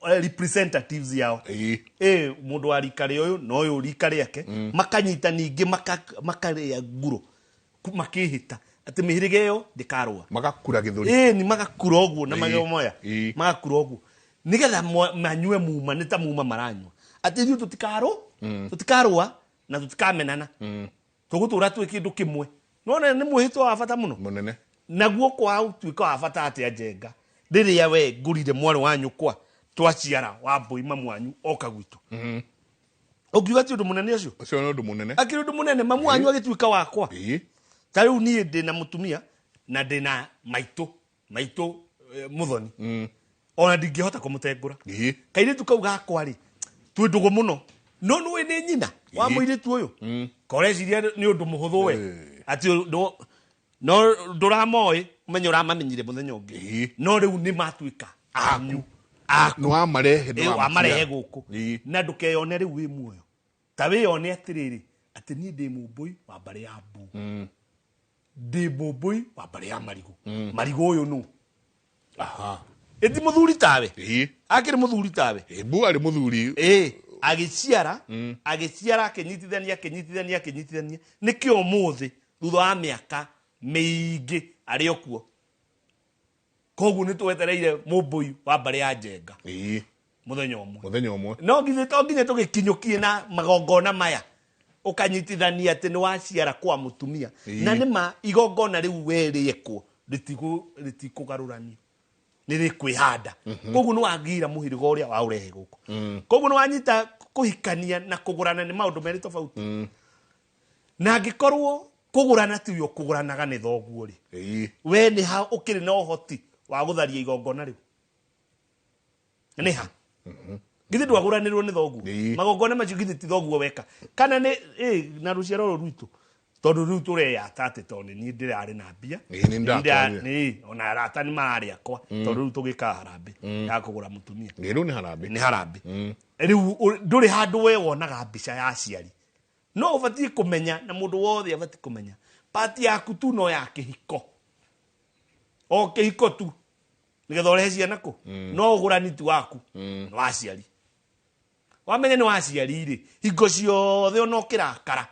representatives yao, mũndũ wa rika rĩa ũyũ na ũyũ rika rĩake, makanyita ningĩ makarĩa nguro makĩhĩta atĩ mĩhĩrĩga ĩyo ndĩkarũa. Magakura gĩthũri. Ĩ, ni magakura ũguo na magemoya. Magakura ũguo nĩgetha manyue muma, nĩ ta muma maranyua, atĩ ithuĩ tũtikarũa na tũtikamenana, tũgũtũra twĩ kĩndũ kĩmwe. Nona nĩ mwĩhĩtwa wa bata mũno. Mũnene. Naguo kwa ũtuĩka wa bata atĩa, njenga, rĩrĩa we ngũrire mwarĩ wa nyũkwa twaciara wa mbũi mamu wanyu oka gwitũ, ũngiuga ti ũndũ mũnene ũcio? Ũcio nĩ ũndũ mũnene. Akĩrĩ ũndũ mũnene, mamu wanyu agĩtuĩka wakwa. Ta rĩu niĩ ndĩna mũtumia na ndĩna maitũ, maitũ mũthoni, ona ndingĩhota kũmũtengũra. Kairĩtu kau gakwa rĩ, twĩ ndũgũ mũno, no nĩũĩ nĩ nyina wa mũirĩtu ũyũ, koreciria nĩ ũndũ mũhũthũ we atĩ no ndũramoĩ, ũmenye ũramamenyire mũthenya ũngĩ. No rĩu nĩ matuĩka anyu, aku. Nĩ wamarehe, nĩ Wamarehe wamatiga. Gũkũ na ndũkeyone rĩu wĩ muoyo, ta wĩyone atĩrĩrĩ, atĩ niĩ ndĩ mũmbũi wa mbarĩ ya mbu, ndĩ mũmbũi wa mbarĩ ya marigũ. Marigũ ũyũ nũ? Ĩti mũthuri tawe? Akĩrĩ mũthuri tawe? Mbu arĩ mũthuri. Ĩ, agĩciara, agĩciara, akĩnyitithania, akĩnyitithania, akĩnyitithania. Nĩkĩo ũmũthĩ thutha wa mĩaka Mĩingĩ arĩ o kuo. Koguo nĩ twetereire mũmbũi wa mbarĩ ya Njenga mũthenya ũmwe. Mũthenya ũmwe. No githĩ to nginya tũgĩkinyũkie na magongona maya, ũkanyitithania atĩ nĩ waciara kwa mũtumia. Na nĩ ma igongona rĩu we rĩekwo rĩtikũgarũranio, nĩ rĩkwĩhanda. Koguo nĩ wagira mũhĩrĩga ũrĩa waũrehe gũkũ. Koguo nĩ wanyita kũhikania na kũgũrana nĩ maũndũ merĩ tofauti. Na angĩkorwo kũgũrana tiwe ũkũgũranaga nĩ thoguo rĩ, we nĩ ha ũkĩrĩ na ũhoti wa gũtharia igongona rĩu? Nĩ ha? Githĩ ndwagũranĩrwo nĩ thoguo? Magongona macio githĩ ti thoguo weka? Kana nĩ na rũciaro rũrũ rwitũ, tondũ rĩu tũreyata atĩ tondũ nĩ niĩ ndĩrarĩ na mbia. Ĩĩ, nĩ ndatwarire. Ona arata nĩ mararĩ akwa, tondũ rĩu tũgĩkaga harambĩ ya kũgũra mũtumia. Ĩĩ, rĩu nĩ harambĩ. Nĩ harambĩ. Rĩu ndũrĩ handũ we wonaga mbica ya aciari. No ũbatiĩ kũmenya, na mũndũ wothe abatiĩ kũmenya, pati yaku tu no ya kĩhiko, o kĩhiko tu, nĩgetha ũrehe ciana kũ. No ũgũrani ti waku, nĩ wa aciari. Wamenya nĩ wa aciari rĩ, hingo ciothe ona ũkĩrakara,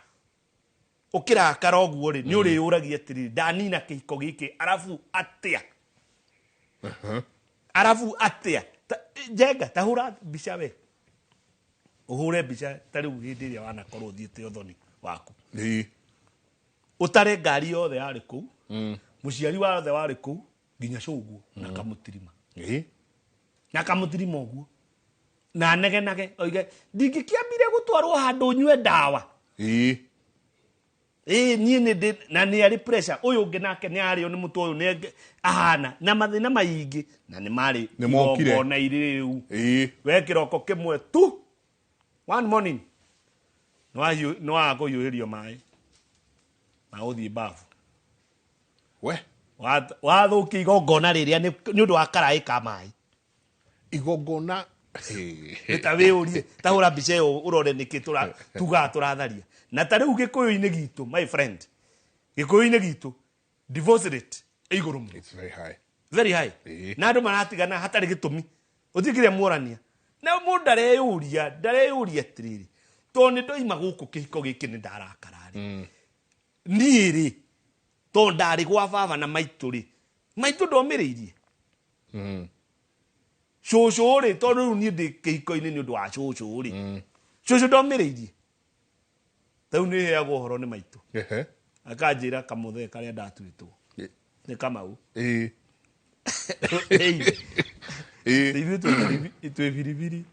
ũkĩrakara ũguo rĩ, nĩ ũrĩyũragia atĩrĩrĩ, ndanina kĩhiko gĩkĩ arabu atĩa? Arabu atĩa? Njenga, ta hũra mbica we, ũhũre mbica ta rĩu hĩndĩ ĩrĩa wanakorwo ũthiĩte ũthoni waku, ũtare ngari yothe yarĩ kũu, mũciari wothe warĩ kũu, nginya cũguo na kamũtirima. Na kamũtirima ũguo na anegenage oige, ndingĩkĩambire gũtwarwo handũ nyue ndawa. Ĩĩ, niĩ nĩ ndĩ na nĩ arĩ pressure. Ũyũ ũngĩ nake nĩ arĩo nĩ mũtwe, ũyũ nĩ ahana na mathĩna maingĩ, na nĩ marĩ Nĩ mokire. igongona irĩ rĩu. We kĩroko kĩmwe tu, one morning, nĩ waga kũhiũhĩrio maĩ ma gũthiĩ bafu. We. Wathũkia igongona rĩrĩa nĩ ũndũ wa karaĩ ka maĩ. Igongona. Nĩ ta wĩyũrie, ta hũra mbica ĩyo ũrore nĩkĩ tugaga tũratharia. Na ta rĩu gĩkũyũ-inĩ gitũ, my friend, gĩkũyũ-inĩ gitũ divorce rate ĩ igũrũ mũno. It's very high. Very high. Na andũ maratigana hatarĩ gĩtũmi, ũtirĩ kĩrĩa muorania. Na mũndũ ndareyũria atĩrĩrĩ, tondũ nĩ ndoima gũkũ kĩhiko gĩkĩ nĩ ndarakara rĩ, niĩ rĩ, tondũ ndarĩ gwa baba na maitũ rĩ, maitũ ndomĩrĩirie. Cũcũ rĩ, tondũ rĩu niĩ ndĩ kĩhiko-inĩ nĩ ũndũ wa cũcũ rĩ, cũcũ ndomĩrĩirie. Rĩu nĩ heagwo ũhoro nĩ maitũ. Akanjĩra kamũthee karĩa ndatuĩtwo. Nĩ Kamau. Ithuĩ twĩ biribiri.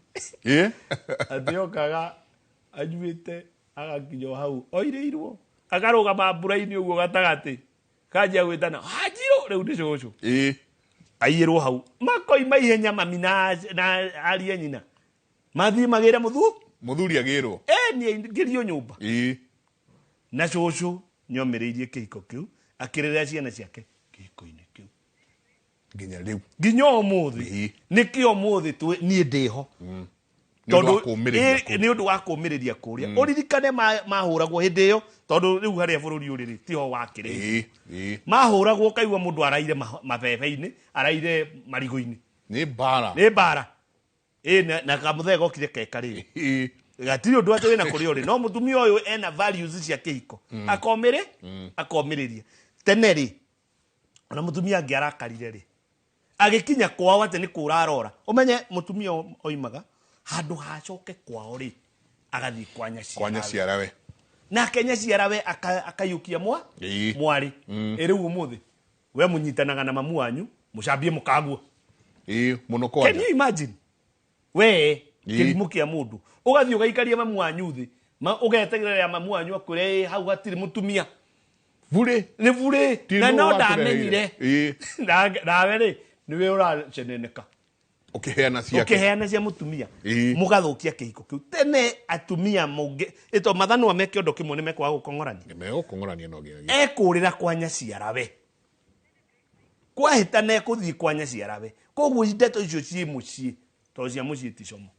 Atĩ okaga anyuĩte agakinya o hau oirĩirwo, akarũgama mbura-inĩ ũguo gatagatĩ, kanjia gwĩtana Wanjirũ, rĩu nĩ cũcũ. Aiyĩrwo hau, makoima ihenya mami na arie nyina, mathiĩ magĩre mũthuri agĩrwo. Nĩ aingĩrio nyũmba. Na cũcũ nĩomĩrĩirie kĩhiko kĩu, akĩrerera ciana ciake kĩhiko-inĩ kĩu nginya rĩu, nginya ũmũthĩ. Nĩkĩo ũmũthĩ niĩ ndĩho. Nĩ ũndũ wa kũũmĩrĩria kũu. Nĩ ũndũ wa kũũmĩrĩria kũrĩa. Ũririkane mahũragwo hĩndĩ ĩyo, tondũ rĩu harĩa bũrũri ũrĩ rĩ, tiho wakĩrĩ. Mahũragwo ũkaigua mũndũ araire mabebe-inĩ, araire marigũ-inĩ. Nĩ mbara. Nĩ mbara. Na kamũthee gokire keka rĩrĩ. Gatirĩ ũndũ atĩ wĩna kũrĩa ũrĩ. No mũtumia ũyũ ena values cia kĩhiko. Akomĩrĩria. Tene rĩ, ona mũtumia angĩarakarire rĩ, agĩkinya kwao atĩ nĩ kũra arora. Ũmenye mũtumia oimaga handũ hacoke kwao rĩ, agathiĩ kwa nyaciarawe. Kwa nyaciarawe. Nake nyaciarawe akaiyũkia mwarĩ. Rĩu ũmũthĩ we mũnyitanaga na mamu wanyu, mũcambie mũkaguo. Mũno kwanja. Can you imagine? We, kĩrimũ kĩa mũndũ. Ũgathiĩ ũgaikaria mamu wanyu thĩ, ũgeterera mamu wanyu akwĩre, hau hatirĩ mũtumia. Burĩ. Nĩ burĩ. Ti Na nũ no wakũreheire. ndamenyire. Nawe rĩ, nĩwe ũraceneneka. Ũkĩheana ciake. Ũkĩheana cia mũtumia. Mũgathũkia kĩhiko kĩu. Tene atumia mũngĩ, ĩto mathanwa me kĩondo kĩmwe nĩ mekwaga gũkong'orania. Nĩ megũkong'orania no nginyagia. Ekũrĩra kwa nyaciarawe. Kwahĩtana ekũthiĩ kwa nyaciarawe. Koguo ndeto icio ciĩ mũciĩ, tondũ cia mũciĩ ti como.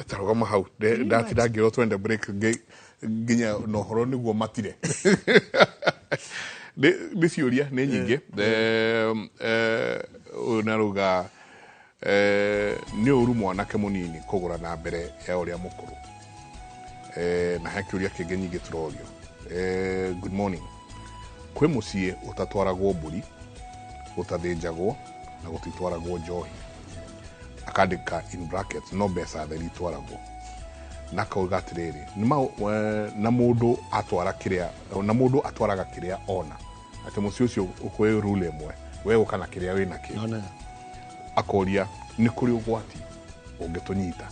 Ta rũgama hau. Ndatinda ngĩrwo twende break nginya na ũhoro nĩguo matire. Nĩ ciũria nĩ nyingĩ. Ũyũ narauga, nĩ ũru mwanake mũnini kũgũra na mbere ya ũrĩa mũkũrũ. Na he kĩũria kĩngĩ nyingĩ tũrorio. Good morning. Kwĩ mũciĩ ũtatwaragwo mbũri, gũtathĩnjagwo na gũtitwaragwo njohi. Akandĩka in brackets no mbeca theri itwaragwo. Na akauga atĩrĩrĩ, na mũndũ atwara kĩrĩa, na mũndũ atwaraga kĩrĩa ona. Atĩ mũciĩ ũcio kwĩ rule ĩmwe, we ũka na kĩrĩa wĩ nakĩo. Akoria nĩ kũrĩ ũgwati ũngĩtũnyita.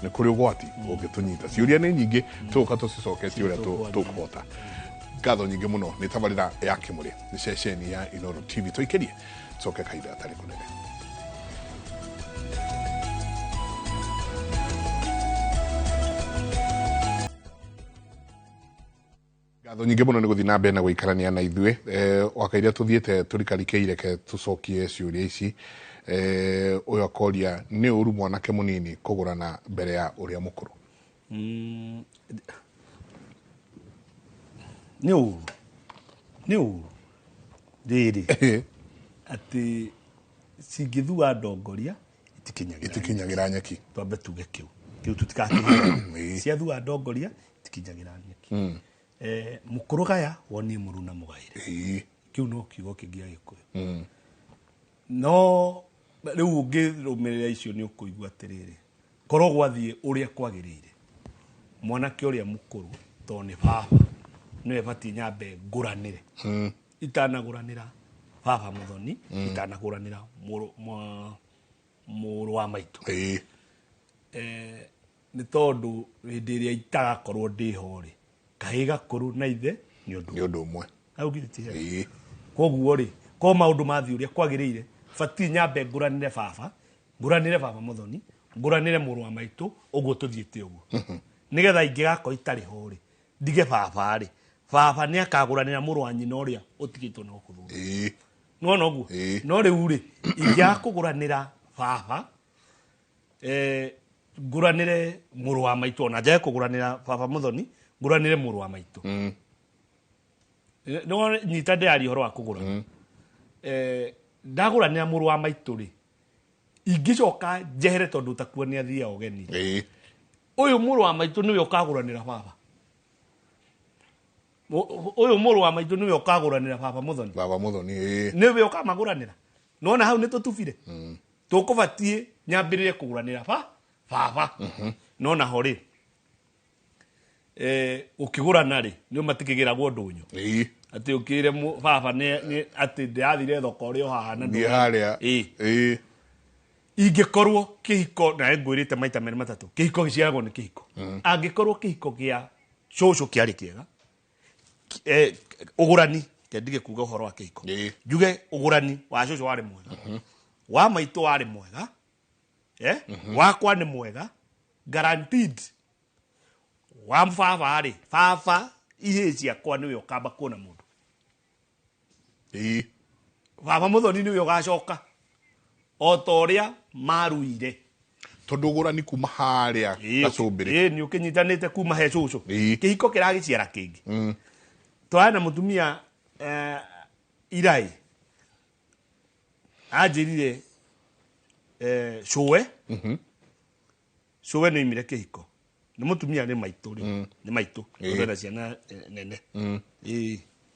Nĩ kũrĩ ũgwati ũngĩtũnyita. Ciũria nĩ nyingĩ, tũgũka tũcicoketie ũrĩa tũkũhota. Ngatho nyingĩ mũno nĩ tabarĩra ya Kĩmũrĩ, nĩ ceceni ya Inooro TV. Tũikĩrie tũcoke kahinda gatarĩ kũnene. Ngatho nyingĩ mũno nĩ gũthiĩ na mbere na gũikarania na ithuĩ. Wakaira tũthiĩte tũrikarikĩire ke tũcokie ciũria ici. Ũyũ akoria nĩ ũru mwanake mũnini kũgũrana mbere ya ũrĩa mũkũrũ? Nĩ ũru. Nĩ ũru. Rĩrĩ. Atĩ cingĩthua ndongoria itikinyagĩra nyeki. Twambe tuge kĩu. Kĩu tũtikakĩhitha. Ciathua ndongoria itikinyagĩra nyeki. Mũkũrũ gaya wonie mũruna mũgaĩre. Kĩu no kiugo kĩngĩ gĩa Gĩkũyũ. No rĩu ũngĩrũmĩrĩra icio nĩ ũkũigua atĩrĩrĩ, korwo gwathiĩ ũrĩa kwagĩrĩire, mwanake ũrĩa mũkũrũ tondũ nĩ baba nĩwe batiĩ nyambe ngũranĩre. Itanagũranĩra baba mũthoni, itanagũranĩra mũrũ wa maitũ. Nĩ tondũ hĩndĩ ĩrĩa itagakorwo ndĩho rĩ, kahĩĩ gakũrũ na ithe nĩ ũndũ Nĩ ũndũ ũmwe. Hau githĩ ti hega? Koguo rĩ, ko maũndũ mathiĩ ũrĩa kwagĩrĩire, batiĩ nyambe ngũranĩre baba, ngũranĩre baba mũthoni, ngũranĩre mũrũ wa maitũ, ũguo tũthiĩte ũguo. Nĩgetha ingĩgakorwo itarĩ ho rĩ, ndige baba rĩ, baba nĩ akagũranĩra mũrũ wa nyina ũrĩa ũtigĩtwo na gũkũ thutha. Nĩwona ũguo? No rĩu rĩ, ingĩaga kũgũranĩra baba, ngũranĩre mũrũ wa maitũ, ona njage kũgũranĩra baba mũthoni, ngũranĩre mũrũ wa maitũ. Nĩwona nyita ndĩraria ũhoro wa kũgũrana. Ndagũranĩra mũrũ wa maitũ rĩ, ingĩcoka njehere tondũ ũtakuo nĩ athiaga ũgeni. Ũyũ mũrũ wa maitũ nĩwe ũkagũranĩra baba. Ũyũ mũrũ wa maitũ nĩwe ũkagũranĩra baba mũthoni. Baba mũthoni, Nĩwe ũkamagũranĩra. Nĩwona hau nĩ tũtubire. Tũkũbatiĩ nyambĩrĩre kũgũranĩra baba. No naho rĩ, ũkĩgũrana rĩ, nĩ matikĩgĩragwo ndũnyũ. Atĩ ũkĩre baba nĩ atĩ ndĩrathire thoko ũrĩa o haha na Thiĩ harĩa. Ingĩkorwo kĩhiko, na ngwĩrĩte maita merĩ matatũ, kĩhiko gĩciaragwo nĩ kĩhiko. Angĩkorwo kĩhiko gĩa cũcũ kĩarĩ kĩega, ũgũrani, ke ndige kuga ũhoro wa kĩhiko. Njuge ũgũrani wa cũcũ warĩ mwega. Wa maitũ warĩ mwega. Wakwa nĩ mwega. Guaranteed. Wa baba rĩ, baba ihĩĩ ciakwa nĩwe ũkamba kuona mũndũ. Baba mũthoni nĩwe ũgacoka. O ta ũrĩa maruire. Tondũ ũgũrani kuma harĩa gacũmbĩrĩ. Nĩ ũkĩnyitanĩte kuma he cũcũ. Kĩhiko kĩragĩciara kĩngĩ. Twarĩ na mũtumia, Irai. Anjĩrire, cũwe. Cũwe nĩ oimire kĩhiko. Nĩ mũtumia nĩ maitũ rĩ. Nĩ maitũ. Tondũ ena ciana nene.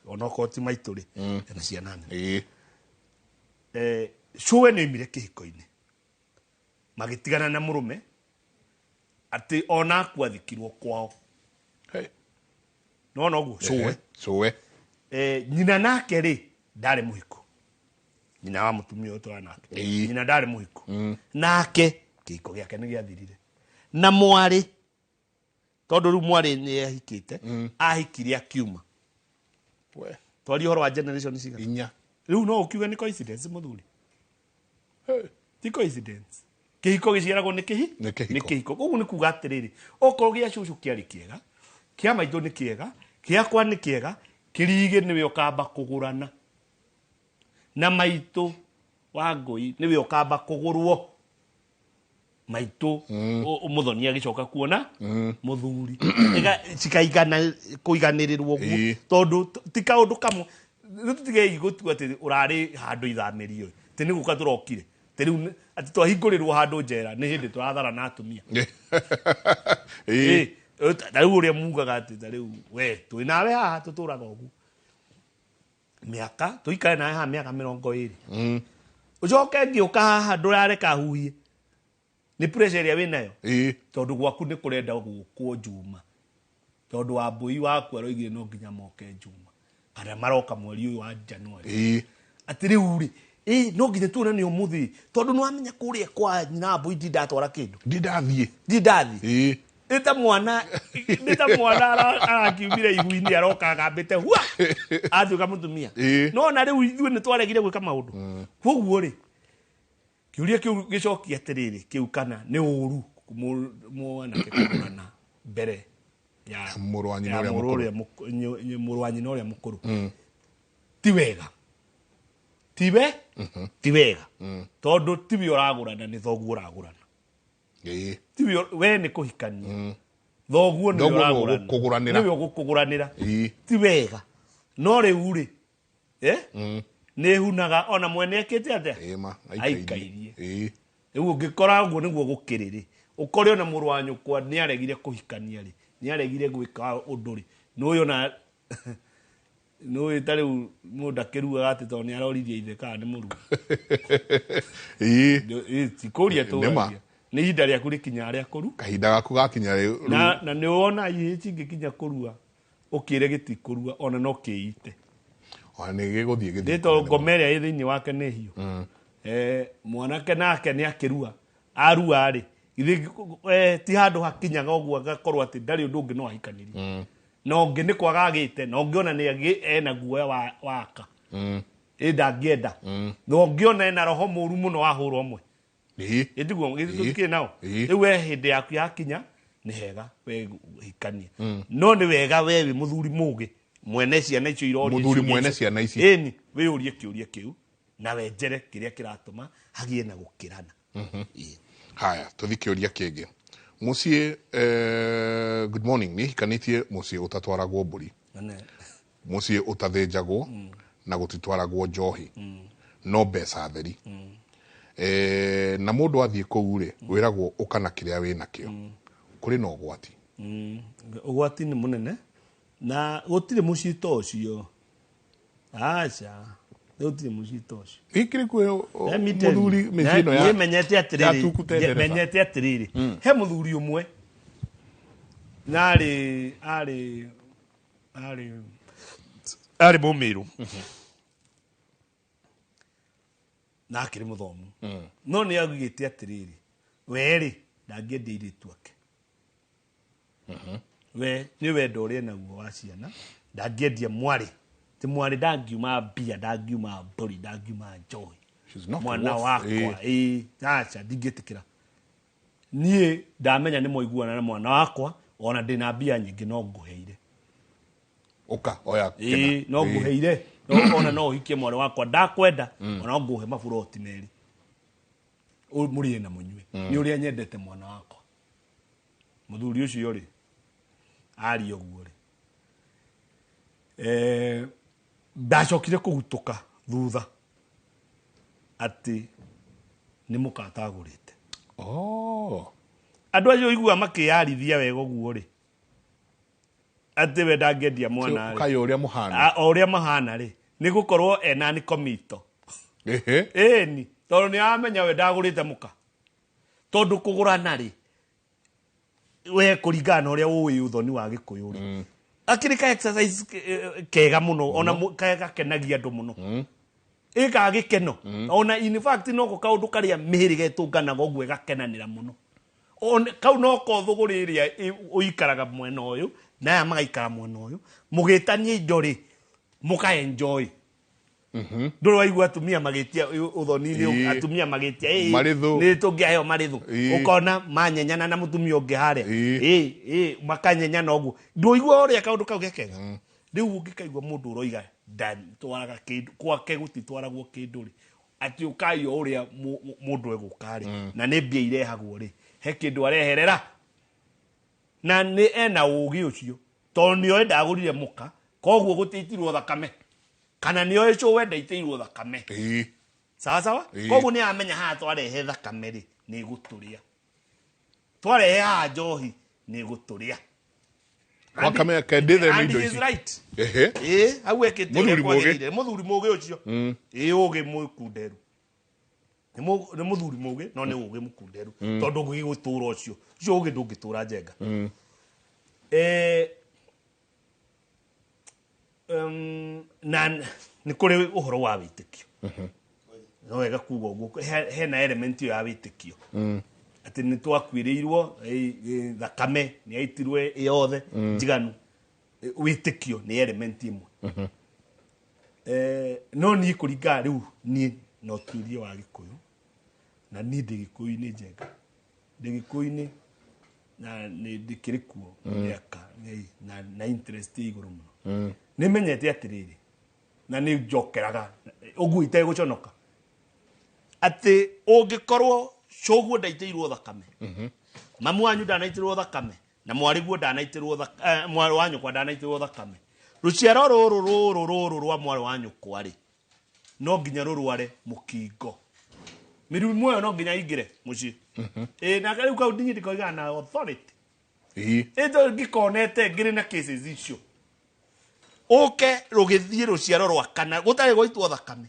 Onokorwo ti maitũ rĩ, ena ciana nene. Cũwe nĩ oimire kĩhiko-inĩ. Magĩtigana na mũrũme atĩ ona akua athikirwo kwao. Nĩwona ũguo? Cũwe. Cũwe. Nyina nake rĩ, ndarĩ mũhiko. Nyina wa mũtumia ũyũ tũrĩ nake. Nyina ndarĩ mũhiko. Nake kĩhiko gĩake nĩ gĩathirire. Na mwarĩ, tondũ rĩu mwarĩ nĩ ahikĩte, ahikire akiuma. Twarie ũhoro wa generation cigana? Inya. Rĩu no ũkiuge nĩ coincidence mũthuri. Ti coincidence. Kĩhiko gĩciaragwo nĩ kĩhi? Nĩ kĩhiko. Nĩ kĩhiko. Koguo nĩ kuga atĩrĩrĩ, okorwo gĩa cũcũ kĩarĩ kĩega, kĩa maitũ nĩ kĩega, gĩakwa nĩ kĩega, kĩrigĩ nĩwe ũkamba kũgũrana. Na maitũ wa ngũi nĩwe ũkamba kũgũrwo. Maitũ, mũthoni agĩcoka kuona mũthuri. Cikaigana kũiganĩrĩrwo ũguo. Tondũ ti kaũndũ kamwe. Rĩu tũtigei gũtua atĩ ũrarĩ handũ ithamĩrio. Atĩ nĩ gũka tũrokire. Atĩ rĩu atĩ twahingũrĩrwo handũ njera nĩ hĩndĩ tũrathara na atumia. Ta rĩu ũrĩa mugaga atĩ ta rĩu we twĩ nawe haha tũtũraga ũguo mĩaka tũikare nawe haha mĩaka 20, ũcoke ngĩũka haha ndũrareka huhie nĩ pressure ĩrĩa wĩnayo. Tondũ gwaku nĩ kũrenda gũkwo Njuma, tondũ wa mbũi waku aroigire no nginya moke Njuma kana maroka mweri ũyũ wa January. Atĩ rĩu rĩ ĩ no nginya tuonane ũmũthĩ, tondũ nĩ wamenya kũrĩa kwa nyina mbũi ndindatwara kĩndũ. Ndindathiĩ. Ndindathiĩ. Nĩ ta mwana, nĩ ta mwana arakiumire ihu-inĩ, aroka agambĩte hua atuĩka mũtumia. No na rĩu ithuĩ nĩ twaregire gwĩka maũndũ koguo rĩ, kĩũria kĩu gĩcokia atĩrĩrĩ, kĩu kana nĩ ũru mwanake kũgũrana mbere ya mũrũ wa nyina ya ũrĩa mũrũ mũkũrũ. Ũrĩa mũrũ wa nyina ũrĩa mũkũrũ, ti wega, tiwe ti wega, tondũ tiwe ũragũrana, nĩ thoguo ũragũrana. Tiwe we nĩ kũhikania, thoguo nĩwe Thoguo nĩwe ũragũrana. ũgũkũgũranĩra. Nĩwe ũgũkũgũranĩra. Ti wega, no rĩu rĩ nĩ hunaga ona mwene ekĩte atĩa? Ĩ ma. Aikairie. Rĩu ũngĩkora ũguo nĩguo gũkĩrĩ rĩ, ũkore ona mũrũ wa nyũkwa nĩ aregire kũhikania rĩ, nĩ aregire gwĩka ũndũ rĩ, nĩũĩ ona nĩũĩ ta rĩu mũndũ akĩruaga atĩ tondũ nĩ aroririe ithe kana nĩ mũruo. Ti kũria. Nĩ ma. Tũragia nĩ ihinda rĩaku rĩkinya rĩa kũru. Kahinda gaku gakinya rĩu. Na nĩ wona ihĩ cingĩkinya kũrua, ũkĩre gĩtikũrua ona no kĩite. Ona nĩ gĩgũthiĩ gĩthiĩ. Nĩ tondũ ngoma ĩrĩa ĩ thĩinĩ wake nĩ hiũ. Mwanake nake nĩ akĩrua, arua rĩ, githĩ ti handũ hakinyaga ũguo agakorwo atĩ ndarĩ ũndũ ũngĩ no ahikanirie, na ũngĩ nĩ kwaga agĩte, na ũngĩ ona nĩ ena guoya waka ĩ ndangĩenda, na ũngĩ ona ena roho mũru mũno wahũrwo ũmwe. Ĩtiguo gĩtũtikĩrĩ nao. Rĩu we hĩndĩ yaku yakinya nĩ hega we hikanie, no nĩ wega we wĩ mũthuri mũgĩ mwene ciana icio iroria Mũthuri ciũria mwene icio. ciana ici. Ĩni wĩyũrie kĩũria kĩu na wenjere kĩrĩa kĩratũma hagĩe na gũkĩrana. Ĩĩ. Haya, tũthi kĩũria kĩngĩ. Mũciĩ, good morning, nĩ hikanĩtie mũciĩ ũtatwaragwo mbũri, mũciĩ ũtathĩnjagwo na gũtitwaragwo njohi, no mbeca theri. Na mũndũ athiĩ kũu rĩ, wĩragwo ũka na kĩrĩa wĩ nakĩo. Kũrĩ na ũgwati? Ũgwati nĩ mũnene na gũtirĩ mũciĩ ta ũcio, aca, gũtirĩ mũciĩ ta ũcio. Gĩkĩrĩ kwĩ Let me tell you. mũthuri mĩciĩ ĩno Niĩ menyete ya atĩrĩrĩ, tuku tendereba. menyete atĩrĩrĩ, he mũthuri ũmwe na arĩ arĩ arĩ arĩ mũmĩrũ na akĩrĩ mũthomu, no nĩ augĩte atĩrĩrĩ, we rĩ ndangĩendia airĩtu ake, we nĩ wendo ũrĩa naguo wa ciana, ndangĩendia mwarĩ, ti mwarĩ ndangiuma mbia, ndangiuma mbũri, ndangiuma njohi. She's not Mwana worth- wakwa ĩ aca, ndingĩtĩkĩra. Niĩ ndamenya nĩ mwaiguana na mwana wakwa, ona ndĩna mbia nyingĩ no ngũheire. Ũka oya kĩna. Ĩ no ngũheire, no ona no ũhikie mwarĩ wakwa, ndakwenda, ona no ngũhe maburoti merĩ mũrĩe na mũnyue, nĩ ũrĩa nyendete mwana wakwa. Mũthuri ũcio rĩ aria ũguo rĩ, ndacokire kũhutũka thutha atĩ nĩ mũkatagũrĩte. Andũ acio igua makĩyarithia wega ũguo rĩ, atĩ we ndangĩendia mwana rĩ. Ũkaya ũrĩa mũhana. O ũrĩa mahana rĩ, nĩ gũkorwo ena nĩ komito. Ĩni tondũ nĩ amenya we ndagũrĩte mũka, tondũ kũgũrana rĩ, we kũringana na ũrĩa ũĩ ũthoni wa gĩkũyũ rĩ, akĩrĩ ka exercise kega mũno, ona gakenagia andũ mũno, ĩkaga gĩkeno, ona in fact noko kaũndũ karĩa mĩhĩrĩga ĩtũnganaga ũguo ĩgakenanĩra mũno. Kau noko thũgũrĩ ĩrĩa ũikaraga mwena ũyũ na aya magaikara mwena ũyũ, mũgĩtania indo rĩ, mũka enjoy. Ndũrĩ waigua atumia magĩtia ũthoni-inĩ? Atumia magĩtia, "Ĩ, Marĩthũ. nĩ tũngĩaheo marĩthũ." Ũkona manyenyana na mũtumia ũngĩ harĩa. Ĩ makanyenyana ũguo, ndũigua ũrĩa kaũndũ kau gekega? Rĩu ũngĩkaigua mũndũ ũroiga ndatwaraga kĩndũ gwake, gũtitwaragwo kĩndũ rĩ, atĩ ũkai o ũrĩa mũndũ egũka rĩ, na nĩ mbia irehagwo rĩ, he kĩndũ areherera na nĩ ena ũgĩ ũcio, tondũ nĩoĩ ndagũrire mũka, koguo gũtiitirwo thakame, kana nĩoĩ cũwe ndaitĩirwo thakame. Sawa sawa. Koguo nĩ amenya haha twarehe thakame rĩ, nĩ gũtũrĩa, twarehe haha njohi nĩ gũtũrĩa. Wakamenya ke ndĩtheme And indo he is ici. right. Ehe. Ĩ hau ekĩte Mũthuri ũrĩa mũũgĩ. kwagĩrĩire. Mũthuri mũũgĩ ũcio. Ĩ ũgĩ mũkunderu. Nĩ mũthuri mũũgĩ no nĩ ũgĩ mũkunderu tondũ ũgĩgũtũra ũcio ũcio ũgĩ ndũngĩtũra njenga. Na nĩ kũrĩ ũhoro wa wĩtĩkio. No wega kuga ũguo hena element ĩyo ya wĩtĩkio atĩ nĩ twakuĩrĩirwo thakame nĩ yaitirwo yothe njiganu. Wĩtĩkio nĩ element ĩmwe. No niĩ kũringana rĩu niĩ na ũtuĩria wa Gĩkũyũ na niĩ ndĩ Gĩkũyũ-inĩ njenga, ndĩ Gĩkũyũ-inĩ na nĩ ndĩkĩrĩ kuo mĩaka na interest ĩ igũrũ mũno. Nĩ menyete atĩrĩrĩ na nĩ njokeraga ũguo itegũconoka atĩ ũngĩkorwo cũguo ndaitĩirwo thakame, mamu wanyu ndanaitĩrwo thakame, na mwarĩguo ndanaitĩrwo mwarĩ wa nyũkwa ndanaitĩrwo thakame, rũciaro rũrũ rũrũ rũrũ rwa mwarĩ wa nyũkwa rĩ no nginya rũrware mũkingo. Mĩrimũ ĩyo no nginya ingĩre mũciĩ. Ĩ na rĩu kau niĩ ndikoigaga na authority. Ĩĩ. Ĩ ngĩkonete ngĩrĩ na cases icio ũke rũgĩthiĩ rũciaro rwa kana gũtarĩ gwaitwo thakame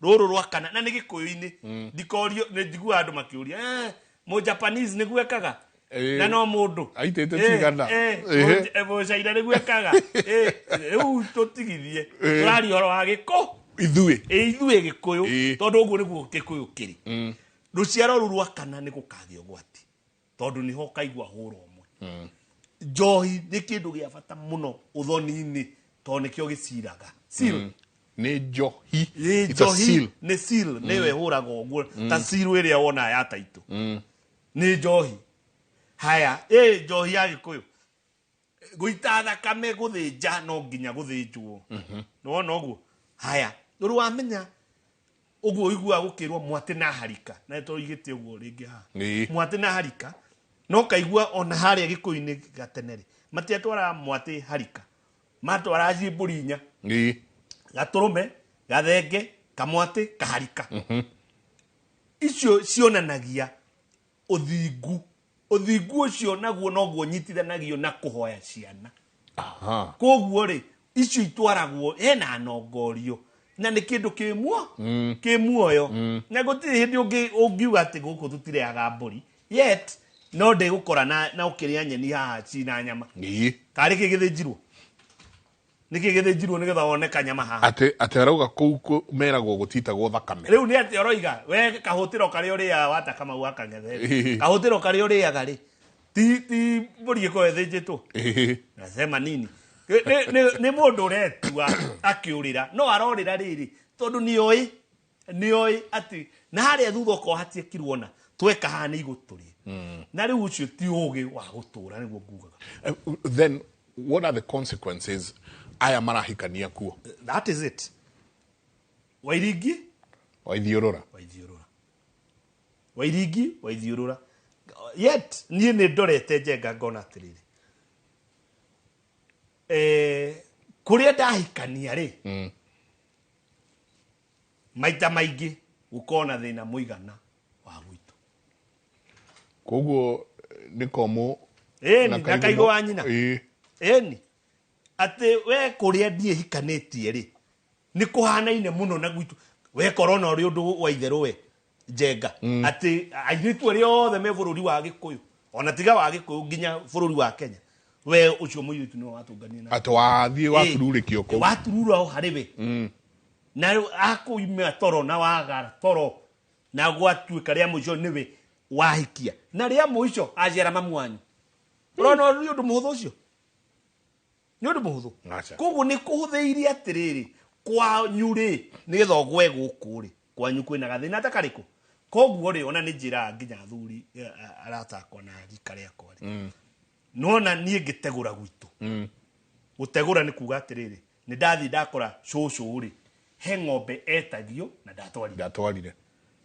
rũrũ rwa kana na nĩ Gĩkũyũ-inĩ ndikorio nĩ njiguaga andũ makĩũria mũ Japanese nĩguo ekaga na no mũndũ Aitĩte cigana. Mũcaina nĩguo ekaga. Rĩu tũtigithie tũraria ũhoro wa Gĩkũ Ithuĩ. Ithuĩ Gĩkũyũ tondũ ũguo nĩguo Gĩkũyũ kĩrĩ. Rũciaro rũu rwa kana nĩ gũkagĩa ũgwati tondũ nĩho ũkaigua hũra ũmwe. Njohi nĩ kĩndũ gĩa bata mũno ũthoni-inĩ tondũ nĩkĩo gĩciraga. Seal. Nĩ njohi. Ĩ, It's a njohi seal. nĩ seal nĩyo ĩhũragwo ũguo ta seal ĩrĩa wonaga ya taitũ. Nĩ njohi. Haya, ĩ njohi ya Gĩkũyũ. Gũita thakame gũthĩnja no nginya gũthĩnjwo. Nĩwona ũguo? Haya, ũrĩ wamenya ũguo ũiguaga gũkĩrwo mwatĩ na harika. Na nĩtũigĩte ũguo rĩngĩ haha. Mwatĩ na harika. No kaigua ona harĩa Gĩkũyũ-inĩ gatene rĩ, matiatwaraga mwatĩ harika. Matwaraga ciĩ mbũri inya. Gatũrũme, gathenge, kamwatĩ, kaharika. Icio cionanagia ũthingu. Ũthingu ũcio naguo noguo ũnyitithanagio na kũhoya ciana. Koguo rĩ, icio itwaragwo hena nongorio na nĩ kĩndũ kĩ muoyo. Na gũtirĩ hĩndĩ ũngiuga atĩ gũkũ tũtirĩaga mbũri. Yet no ndĩgũkora na ũkĩrĩa nyeni haha cina nyama. Karĩ kĩ gĩthĩnjirwo? Nĩ kĩ gĩthĩnjirwo nĩgetha wone kanyama haha? Atĩ arauga kũu meragwo gũtitagwo thakame. Rĩu nĩ atĩ ũroiga we kahũtĩro karĩa ũrĩaga wata kamau gakang'ethe. Kahũtĩro karĩa ũrĩaga rĩ ti mbũri ĩkoragwo ĩthĩnjĩtwo. Nasema nini? Nĩ mũndũ ũretua akĩũrĩra no arorĩra rĩrĩ tondũ nĩoĩ atĩ na harĩa thutha okorwo hatiekirwo na tweka haha nĩ igũtũria. Na rĩu ũcio ti ũgĩ wa gũtũra nĩguo ngugaga. Then what are the consequences aya marahikania kuo? That is it. Wairingi waithiũrũra. Waithiũrũra. Wairingi waithiũrũra. Yet niĩ nĩ ndorete njenga ngona atĩrĩrĩ. Kũrĩa ndahikania rĩ maita maingĩ gũkorwo na thĩna mũigana wa gwitũ. Koguo nĩ komũ na kaigũ wa nyina. Ĩni atĩ we kũrĩa ndiĩ hikanĩtie rĩ nĩ kũhanaine mũno na gwitũ. We korona ũrĩ ũndũ wa itherũ we njenga atĩ airĩtu arĩa othe me bũrũri wa Gĩkũyũ ona tiga wa Gĩkũyũ nginya bũrũri wa Kenya we ũcio mũirĩtu nĩwe watũngania na atĩ wathiĩ watururĩkio kũu. Waturura o harĩ we. Na rĩu akũima toro na waga toro na gwatuĩka rĩa mũico nĩwe wahikia na rĩa mũico aciara mamu wanyu. Ũrona nĩ ũndũ mũhũthũ ũcio? Nĩ ũndũ mũhũthũ. Koguo nĩ kũhũthĩirie atĩrĩrĩ kwanyu rĩ nĩgetha ũgwe gũkũ rĩ kwanyu kwĩna gathĩna ta karĩkũ. Koguo rĩ ona nĩ njĩraga nginya athuri arata akwa na rika rĩakwa rĩ. Nona niĩ ngĩtegũra gwitũ. Gũtegũra nĩ kuga atĩrĩrĩ nĩ ndathiĩ ndakora cũcũ rĩ he ng'ombe etagio na ndatwarire. Ndatwarire.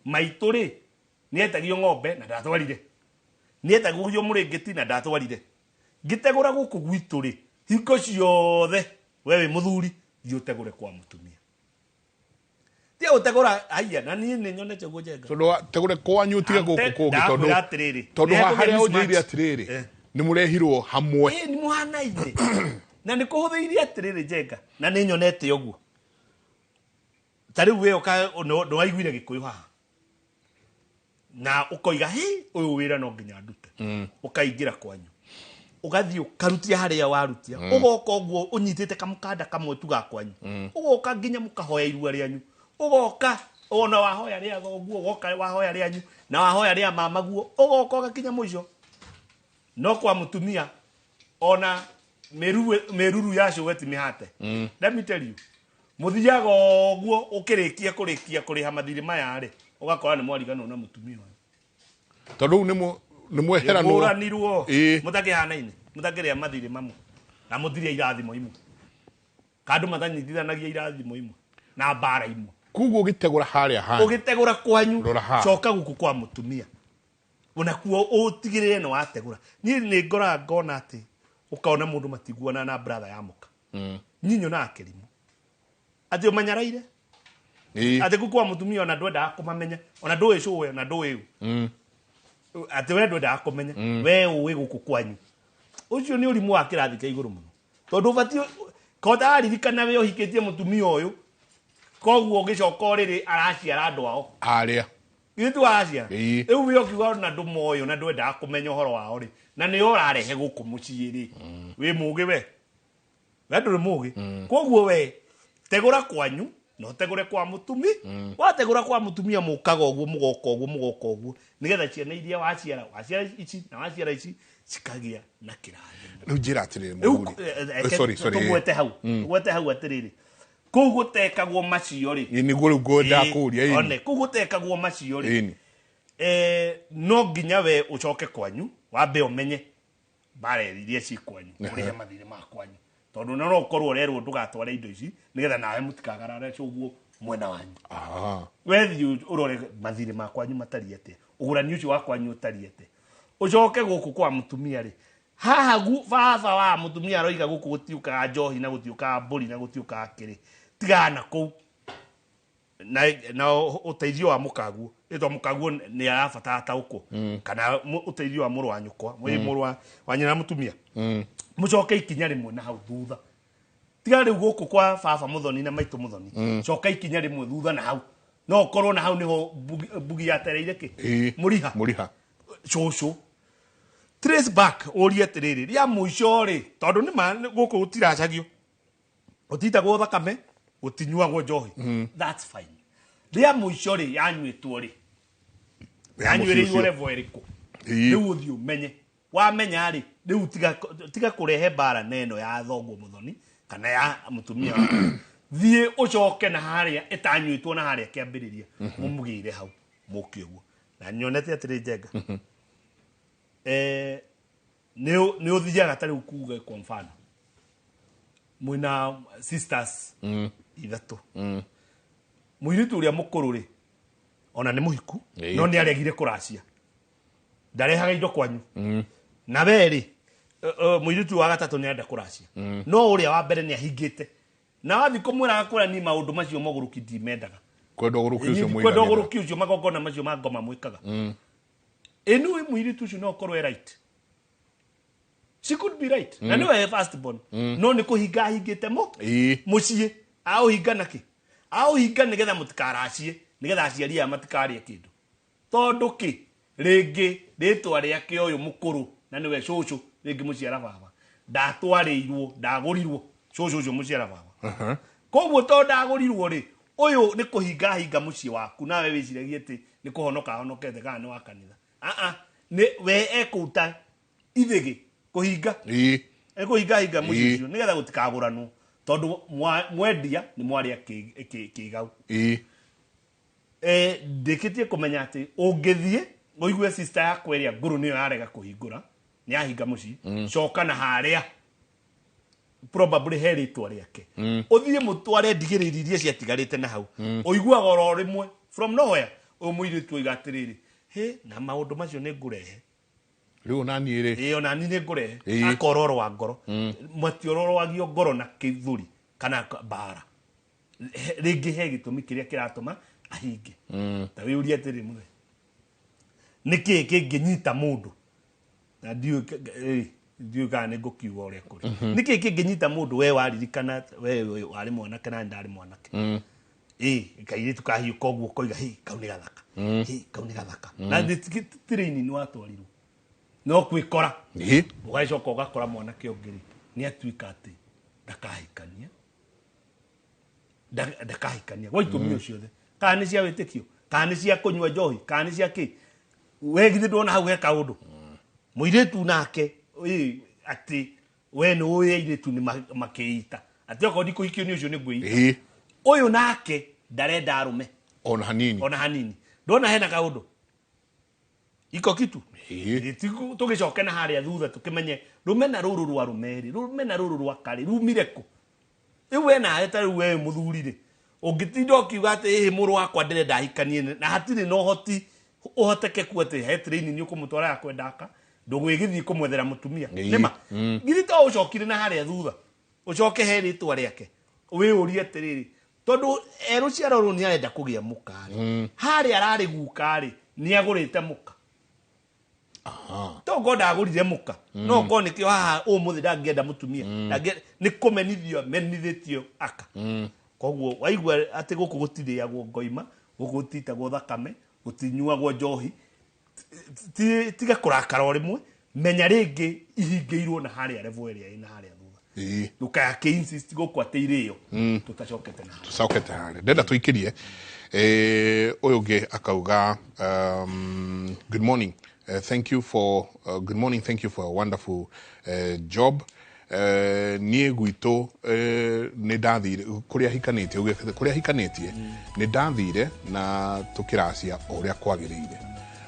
Maitũ rĩ nĩ etagio ng'ombe na ndatwarire. Nĩ etagio mũrĩngĩti na ndatwarire. Ngĩtegũra gũkũ gwitũ rĩ hingo ciothe we wĩ mũthuri thiĩ ũtegũre kwa mũtumia. Thiĩ ũtegũra haiya na niĩ nĩ nyonete ũguo njenga. Tondũ tegũre kwanyu ũtige gũkũ kũngĩ tondũ Ndakwĩra atĩrĩrĩ, tondũ nĩ harĩa hekũgĩa ũnjĩire mismatch. atĩrĩrĩ Nĩ mũrehirwo hamwe. Ĩĩ, nĩ mũhanaine na nĩ kũhũthĩirie atĩrĩrĩ Njenga, na nĩ nyonete ũguo. Ta rĩu we ũka nĩ waiguire Gĩkũyũ haha na ũkoiga, hi, ũyũ wĩra no nginya ndute. Ũkaingĩra kwanyu, ũgathiĩ ũkarutia harĩa warutia, ũgoka ũguo ũnyitĩte kamũkanda kamwe tu ga kwanyu, ũgoka nginya mũkahoya irua rĩanyu, ũgoka ona wahoya rĩa thoguo, ũgoka wahoya rĩanyu na wahoya rĩa mamaguo, ũgoka ũgakinya mũico. No kwa mũtumia ona mĩruru ya cũwe ti mĩhate. Let me tell you, mũthiaga ũguo ũkĩrĩkia kũrĩkia kũrĩha mathirĩ maya rĩ, ũgakora nĩ mwariganwo na mũtumia ũyũ. Tondũ rĩu nĩ mweheranwo. Mũranirwo. Ĩĩ. Mũtakĩhanaine, mũtakĩrĩa mathirĩ mamwe na mũtirĩa irathimo imwe, kandũ matanyitithanagia irathimo imwe na mbara imwe. Koguo ũgĩtegũra harĩa hanyu. Ũgĩtegũra kwanyu, Rora haha. coka gũkũ kwa mũtumia onakuo ũtigĩrĩre nĩ wategũra. Niĩ nĩ ngoraga ngona atĩ ũkaona mũndũ matiguana na brother ya mũka. Niĩ nyonaga kĩrimũ atĩ ũmanyaraire atĩ kũ kwa mũtumia ona ndwendaga kũmamenya, ona ndũĩ cũwe, ona ndũĩ ũ, atĩ we ndwendaga kũmenya, we ũĩ gũkũ kwanyu. Ũcio nĩ ũrimũ wa kĩrathi kĩa igũrũ mũno, tondũ ũbatiĩ kotaririkana we ũhikĩtie mũtumia ũyũ, koguo ũgĩcoka ũrĩrĩ araciara andũ ao. Harĩa. Githĩ ti waraciara? Ĩĩ. Rĩu we ũkiuga ona ndũmoĩ, ona ndwendaga kũmenya ũhoro wao rĩ, na nĩo ũrarehe gũkũ mũciĩ rĩ, wĩ mũgĩ we? We ndũrĩ mũgĩ. Koguo we tegũra kwanyu na ũtegũre kwa mũtumi. Wategũra kwa mũtumia, mũkaga ũguo, mũgoka ũguo, mũgoka ũguo, nĩgetha ciana iria waciara, waciara ici na waciara ici, cikagĩa na kĩrathimo. Rĩu njĩra atĩrĩrĩ, Rĩu mũthuri. Sorry, sorry. Tũgwete hau atĩrĩrĩ, kũu gũtekagwo macio rĩ. Ĩĩ, nĩguo rĩu ngwendaga kũũria, ĩni. One kũu gũtekagwo macio rĩ, Ĩni. No nginya we ũcoke kwanyu wambe ũmenye mbara iria ci kwanyu, ũrĩhe mathirĩ ma kwanyu, tondũ no ũkorwo ũrerwo ndũgatware indo ici nĩgetha nawe mũtikagarare ũguo mwena wanyu. Wethiĩ ũrore mathirĩ ma kwanyu matariĩ atĩa, ũgũrani ũcio wa kwanyu ũtariĩ atĩa, ũcoke gũkũ kwa mũtumia rĩ, haha baba wa mũtumia aroiga gũkũ gũtiũkaga njohi na gũtiũkaga mbũri na gũtiũkaga kĩrĩ, tigana na kũu na ũteithio wa mũkaguo, ĩtwa mũkaguo nĩ arabatara taũkwo, kana ũteithio wa mũrũ wa nyũkwa, mũrũ wa nyina na mũtumia, mũcoke ikinya rĩmwe na hau thutha. Tiga rĩu gũkũ kwa baba mũthoni na maitũ mũthoni, coka ikinya rĩmwe thutha na hau, no ũkorwo na hau nĩho mbugi yatereire kĩ. Mũriha. Mũriha. Cũcũ, trace back, ũrie atĩrĩrĩ, rĩa mũico rĩ, tondũ nĩ ma gũkũ gũtiracagio, gũtitagwo thakame, gũtinyuagwo njohi, that's fine. Rĩa mũico rĩ, yanyuĩtwo rĩ, Ya mũciĩ yanyuĩrĩirwo ũcio. level ĩrĩkũ? Rĩu ũthiĩ ũmenye. Wamenya rĩ, rĩu tiga kũrehe mbara na ĩno ya thoguo mũthoni kana ya mũtumia waku. Thiĩ ũcoke na harĩa ĩtanyuĩtwo na harĩa kĩambĩrĩria, mũmũgĩre hau mũke ũguo. Na nyonete atĩrĩ, Njenga, nĩ ũthiaga ta rĩu kuge kwa mfano mwĩna sisters ithatũ, mũirĩtu ũrĩa mũkũrũ rĩ, ona nĩ mũhiku, no nĩ aregire kũracia, ndarehaga indo kwanyu. Na we rĩ, mũirĩtu wa gatatũ nĩ arenda kũracia, no ũrĩa wa mbere nĩ ahingĩte, na wathiĩ kũmwĩra agakwĩra ni maũndũ macio mogũrũki ndimendaga. Kwenda ũgũrũki ũcio. Kwenda Mũiganĩra. ũgũrũki ũcio, magongona macio ma ngoma mwĩkaga. Ĩnu mũirĩtu ũcio no ũkorwo e right, she could be right, na nĩwe first born, no nĩ kũhinga ahingĩte mo mũciĩ. Aũhinga nakĩ? Aũhinga nĩgetha mũtikaracie, nĩgetha aciari aya matikarĩe kĩndũ, tondũ kĩ rĩngĩ rĩtwa rĩake ũyũ mũkũrũ na nĩwe cũcũ, rĩngĩ mũciara baba ndatwarĩirwo, ndagũrirwo cũcũ ũcio mũciara baba. Koguo tondũ ndagũrirwo rĩ, ũyũ nĩ kũhinga hinga mũciĩ waku, nawe wĩciragie atĩ nĩ kũhonoka ahonokete kana nĩ wa kanitha. Aa, nĩ we ekũruta ithĩgĩ kũhinga, ekũhinga hinga mũciĩ ũcio nĩgetha gũtikagũranwo, tondũ mwendia nĩ mwarĩa kĩgau. Ndĩkĩtie kũmenya atĩ ũngĩthiĩ ũigue sister yakwa ĩrĩa ngũrũ nĩyo yarega kũhingũra, nĩ yahinga mũciĩ, coka na harĩa probably he rĩtwa rĩake, ũthiĩ mũtware ndigĩrĩri iria ciatigarĩte na hau, ũiguaga oro rĩmwe from nowhere ũyũ mũirĩtu oiga atĩrĩrĩ, he na maũndũ macio nĩ ngũrehe. Rĩu ona niĩ rĩ. Ĩĩ, ona niĩ nĩ ngũrehe. Akororwa ngoro, matiororwagio ngoro na kĩthũri kana mbara. Rĩngĩ he gĩtũmi kĩrĩa kĩratũma ahinge. Ta wĩũrie atĩrĩ, mũthee, nĩ kĩĩ kĩngĩnyita mũndũ? Na ndiũĩ kana nĩ ngũkiuga ũrĩa kũrĩ. Nĩkĩ kĩngĩnyita mũndũ we waririkana we warĩ mwanake na ndarĩ mwanake? Ĩ kairĩtu kahiũka ũguo koiga hĩ kau nĩ gathaka, hĩ kau nĩ gathaka, na training watwarirwo no kwĩkora. Ũgagĩcoka ũgakora mwanake ũngĩ rĩ nĩ atuĩka atĩ ndakahikania, ndakahikania gwa itũmi o ciothe, kana nĩ cia wĩtĩkio, kana nĩ cia kũnyua njohi, kana nĩ cia kĩ. We githĩ ndwona hau he kaũndũ? Mũirĩtu nake ĩ, atĩ we nĩ ũĩ airĩtu nĩ makĩita atĩ okorwo ndikũhikio nĩ ũcio nĩ ngwĩita. Ũyũ nake ndarenda arũme ona hanini. Ona hanini. Ndona hena kaũndũ iko kitu. Tũgĩcoke na harĩa thutha tũkĩmenye rũmena rũrũ rwa rũmerĩ, rũmena rũrũ rwa karĩ rumire kũ. Rĩu we nawe ta rĩu we mũthuri rĩ, ũngĩtinda ũkiuga atĩ ĩhĩ mũrũ wakwa ndĩrenda ahikanie na hatirĩ na ũhoti ũhotekeku atĩ he training ũkũmũtwara ya kwenda aka ndũgwĩgĩthiĩ kũmwethera mũtumia. Nĩma githĩ to ũcokire na harĩa thutha ũcoke he rĩtwa rĩake wĩyũrie atĩrĩrĩ, tondũ erũciaro rũrũ nĩ arenda kũgĩa mũka-rĩ, harĩa ararĩ guka-rĩ nĩ agũrĩte mũka? To ngo ndagũrire mũka, no korwo nĩkĩo haha ũmũthĩ ndangĩenda mũtumia. Nĩ kũmenithio amenithĩtio aka. Koguo waigua atĩ gũkũ gũtirĩagwo ngoima, gũkũ gũtitagwo thakame, gũtinyuagwo njohi, tiga kũrakara o rĩmwe. Menya rĩngĩ ihingĩirwo na harĩa level ĩrĩa ĩna harĩa thutha. Ndũkayake insist gũkũ atĩ irĩo tũtacokete na harĩa. Tũcokete harĩa ndenda tũikĩrie. Ũyũ ũngĩ akauga, good morning, thank you for good morning, thank you for a wonderful job. Niĩ gwitũ nĩ ndathire kũrĩa hikanĩtie, ugĩte kũrĩa hikanĩtie nĩ ndathire na tũkĩracia o ũrĩa kwagĩrĩire,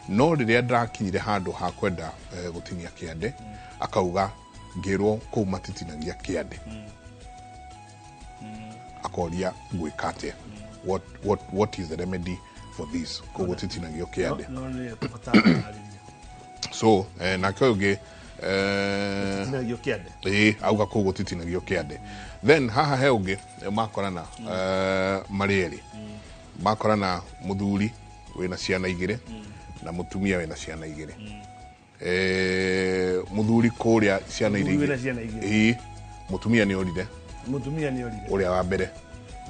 no rĩrĩa ndakinyire handũ ha kwenda gũtinia kĩande, akauga ngĩrwo kũu matitinagia kĩande. Akoria ngwĩka atĩa? What is the remedy for this, kũu gũtitinagio kĩande? No nĩ tũbatara gũtarĩria. So nake ũyũ ũngĩ Tinagio kĩande. Ĩĩ, auga kũu gũtitinagio kĩande. Then haha he ũngĩ, makorana marĩ erĩ, makorana mũthuri wĩna ciana igĩrĩ na mũtumia wĩna ciana igĩrĩ. Mũthuri kũrĩa ciana iria Mũthuri wĩna igĩrĩ. ciana igĩrĩ. Ĩĩ, mũtumia nĩ orire. Mũtumia nĩ orire. Ũrĩa wa mbere.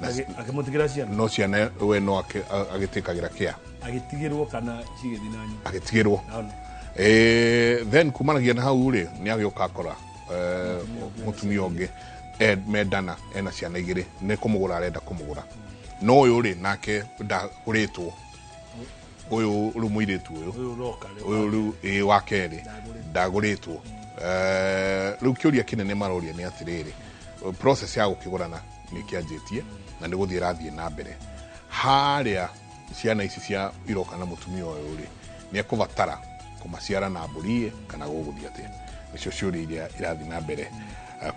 Na Akĩmũtigĩra ciana. No ciana we no agĩtĩkagĩra kĩa. Agĩtigĩrwo kana cigĩthiĩ na nyũmba? Agĩtigĩrwo. Naona. Then kumanagia na hau rĩ, nĩ agĩũka akora mũtumia ũngĩ mendana ena ciana igĩrĩ, nĩ kũmũgũra arenda kũmũgũra, no ũyũ rĩ nake ndagũrĩtwo. Ũyũ rĩu mũirĩtu ũyũ Ũyũ ũroka rĩ. Ũyũ rĩu ĩ wa kerĩ ndagũrĩtwo. Rĩu kĩũria kĩnene maroria nĩ atĩrĩrĩ, process ya gũkĩgũrana nĩ kĩanjĩtie na nĩ gũthiĩ ĩrathiĩ na mbere. Harĩa ciana ici cia iroka na mũtumia ũyũ rĩ, nĩ ekũbatara kũmaciara na mbũri kana gũgũthiĩ atĩa? Nĩcio ciũria iria irathiĩ na mbere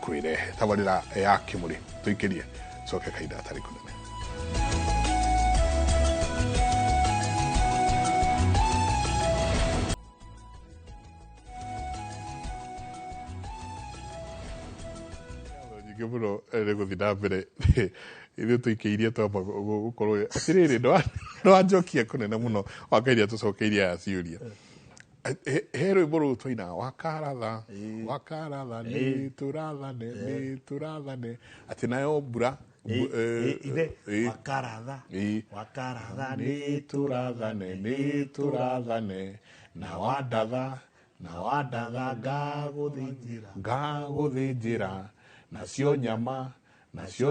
kwĩrehe tabarĩra ya Kĩmũrĩ. Tũikĩrie coke kahinda gatarĩ kũnene. Nyingĩ mũno nĩ gũthiĩ na mbere ithuĩ tũikĩirie twamba gũkorwo atĩrĩrĩ nĩwanjokia kũnene mũno wakairia tũcokeirie aya ciũria. He rwĩmbo rũu twainaga, wakaratha wakaratha nĩ tũrathane nĩ tũrathane atĩ nayo mbura Ithe wakaratha wakaratha nĩ tũrathane nĩ tũrathane na wandatha na wandatha ngagũthĩnjĩra ngagũthĩnjĩra nacio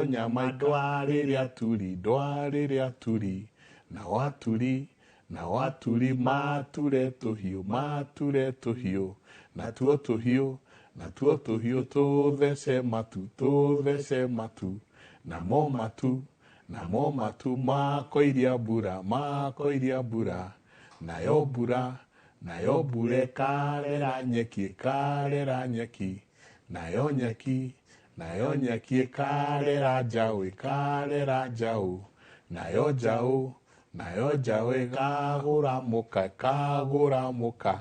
nyama ndwarĩrĩa turi ndwarĩrĩa turi na waturi mature tũhiũ mature tũhiũ natuo tũhiũ natuo tũhiũ tũthece matu tũthece matu namo matu namo matu makoiria mbura makoiria mbura nayo mbura nayo mbura ĩkarera nyeki ĩkarera nyeki nayo nyeki nayo nyeki ĩkarera njaũ ĩkarera njaũ nayo njaũ nayo njaũ ĩkagũra mũka ĩkagũra mũka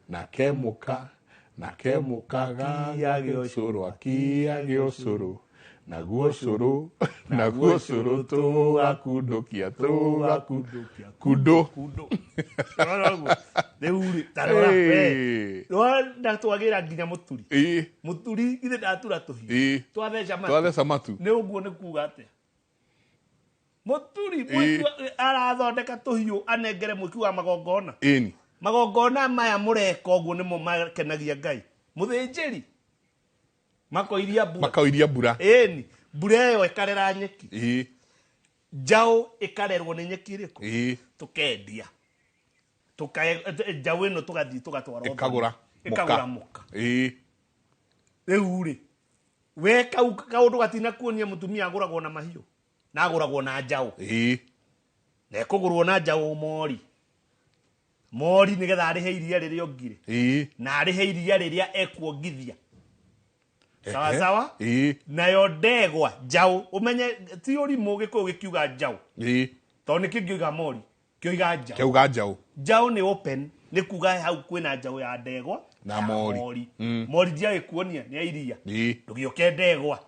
nake mũka nake mũka gakĩũcũrũ akiage ũcũrũ Naguo cũrũ, naguo cũrũ tũgakundũkia, tũgakundũkia kundo. Kundo. Ũrona ũguo? Rĩu rĩ, ta rora we. Ĩĩ. Rora twagĩra nginya mũturi. Ĩĩ. Mũturi githĩ ndatura tũhiũ. Ĩĩ. Twatheca matu. Twatheca matu. Nĩ ũguo nĩ kuga atĩa? Mũturi Ĩĩ. Arathondeka tũhiũ anengere mwĩki wa magongona. Ĩni. Magongona maya mũreka ũguo nĩmo makenagia Ngai. Mũthĩnjĩri makoiria mbura. Makauria mbura. Ĩni, mbura ĩyo ĩkarera nyeki. Ĩĩ. Njaũ ĩkarerwo nĩ nyeki ĩrĩkũ? Ĩĩ. Tukendia njaũ ĩno tũgathiĩ tũgatwara ũthoni. Ĩkagũra mũka. Ĩkagũra mũka. Ĩĩ. Rĩu rĩ, we kau kaũndũ gatinakuonia mũtumia agũragwo na mahiũ na agũragwo na njaũ. Ĩĩ. Na ĩkũgũrwo na njaũ mori mori nĩgetha arĩhe iria rĩrĩa ongire Ĩĩ. na arĩhe iria rĩrĩa ekuongithia. Sawa Ehe. sawa. Ĩĩ. Nayo ndegwa njaũ, ũmenye ti ũrimũ Gĩkũyũ gĩkiuga njaũ, Ĩĩ. tondũ nĩ kĩngiuga mori kĩoiga njaũ. Kĩauga njaũ. Njaũ nĩ open, nĩ kuga hau kwĩna njaũ ya ndegwa Na ya mori. Mori. Mori ndiagĩkuonia nĩ ya iria. Ĩĩ. Ndũgĩũke ndegwa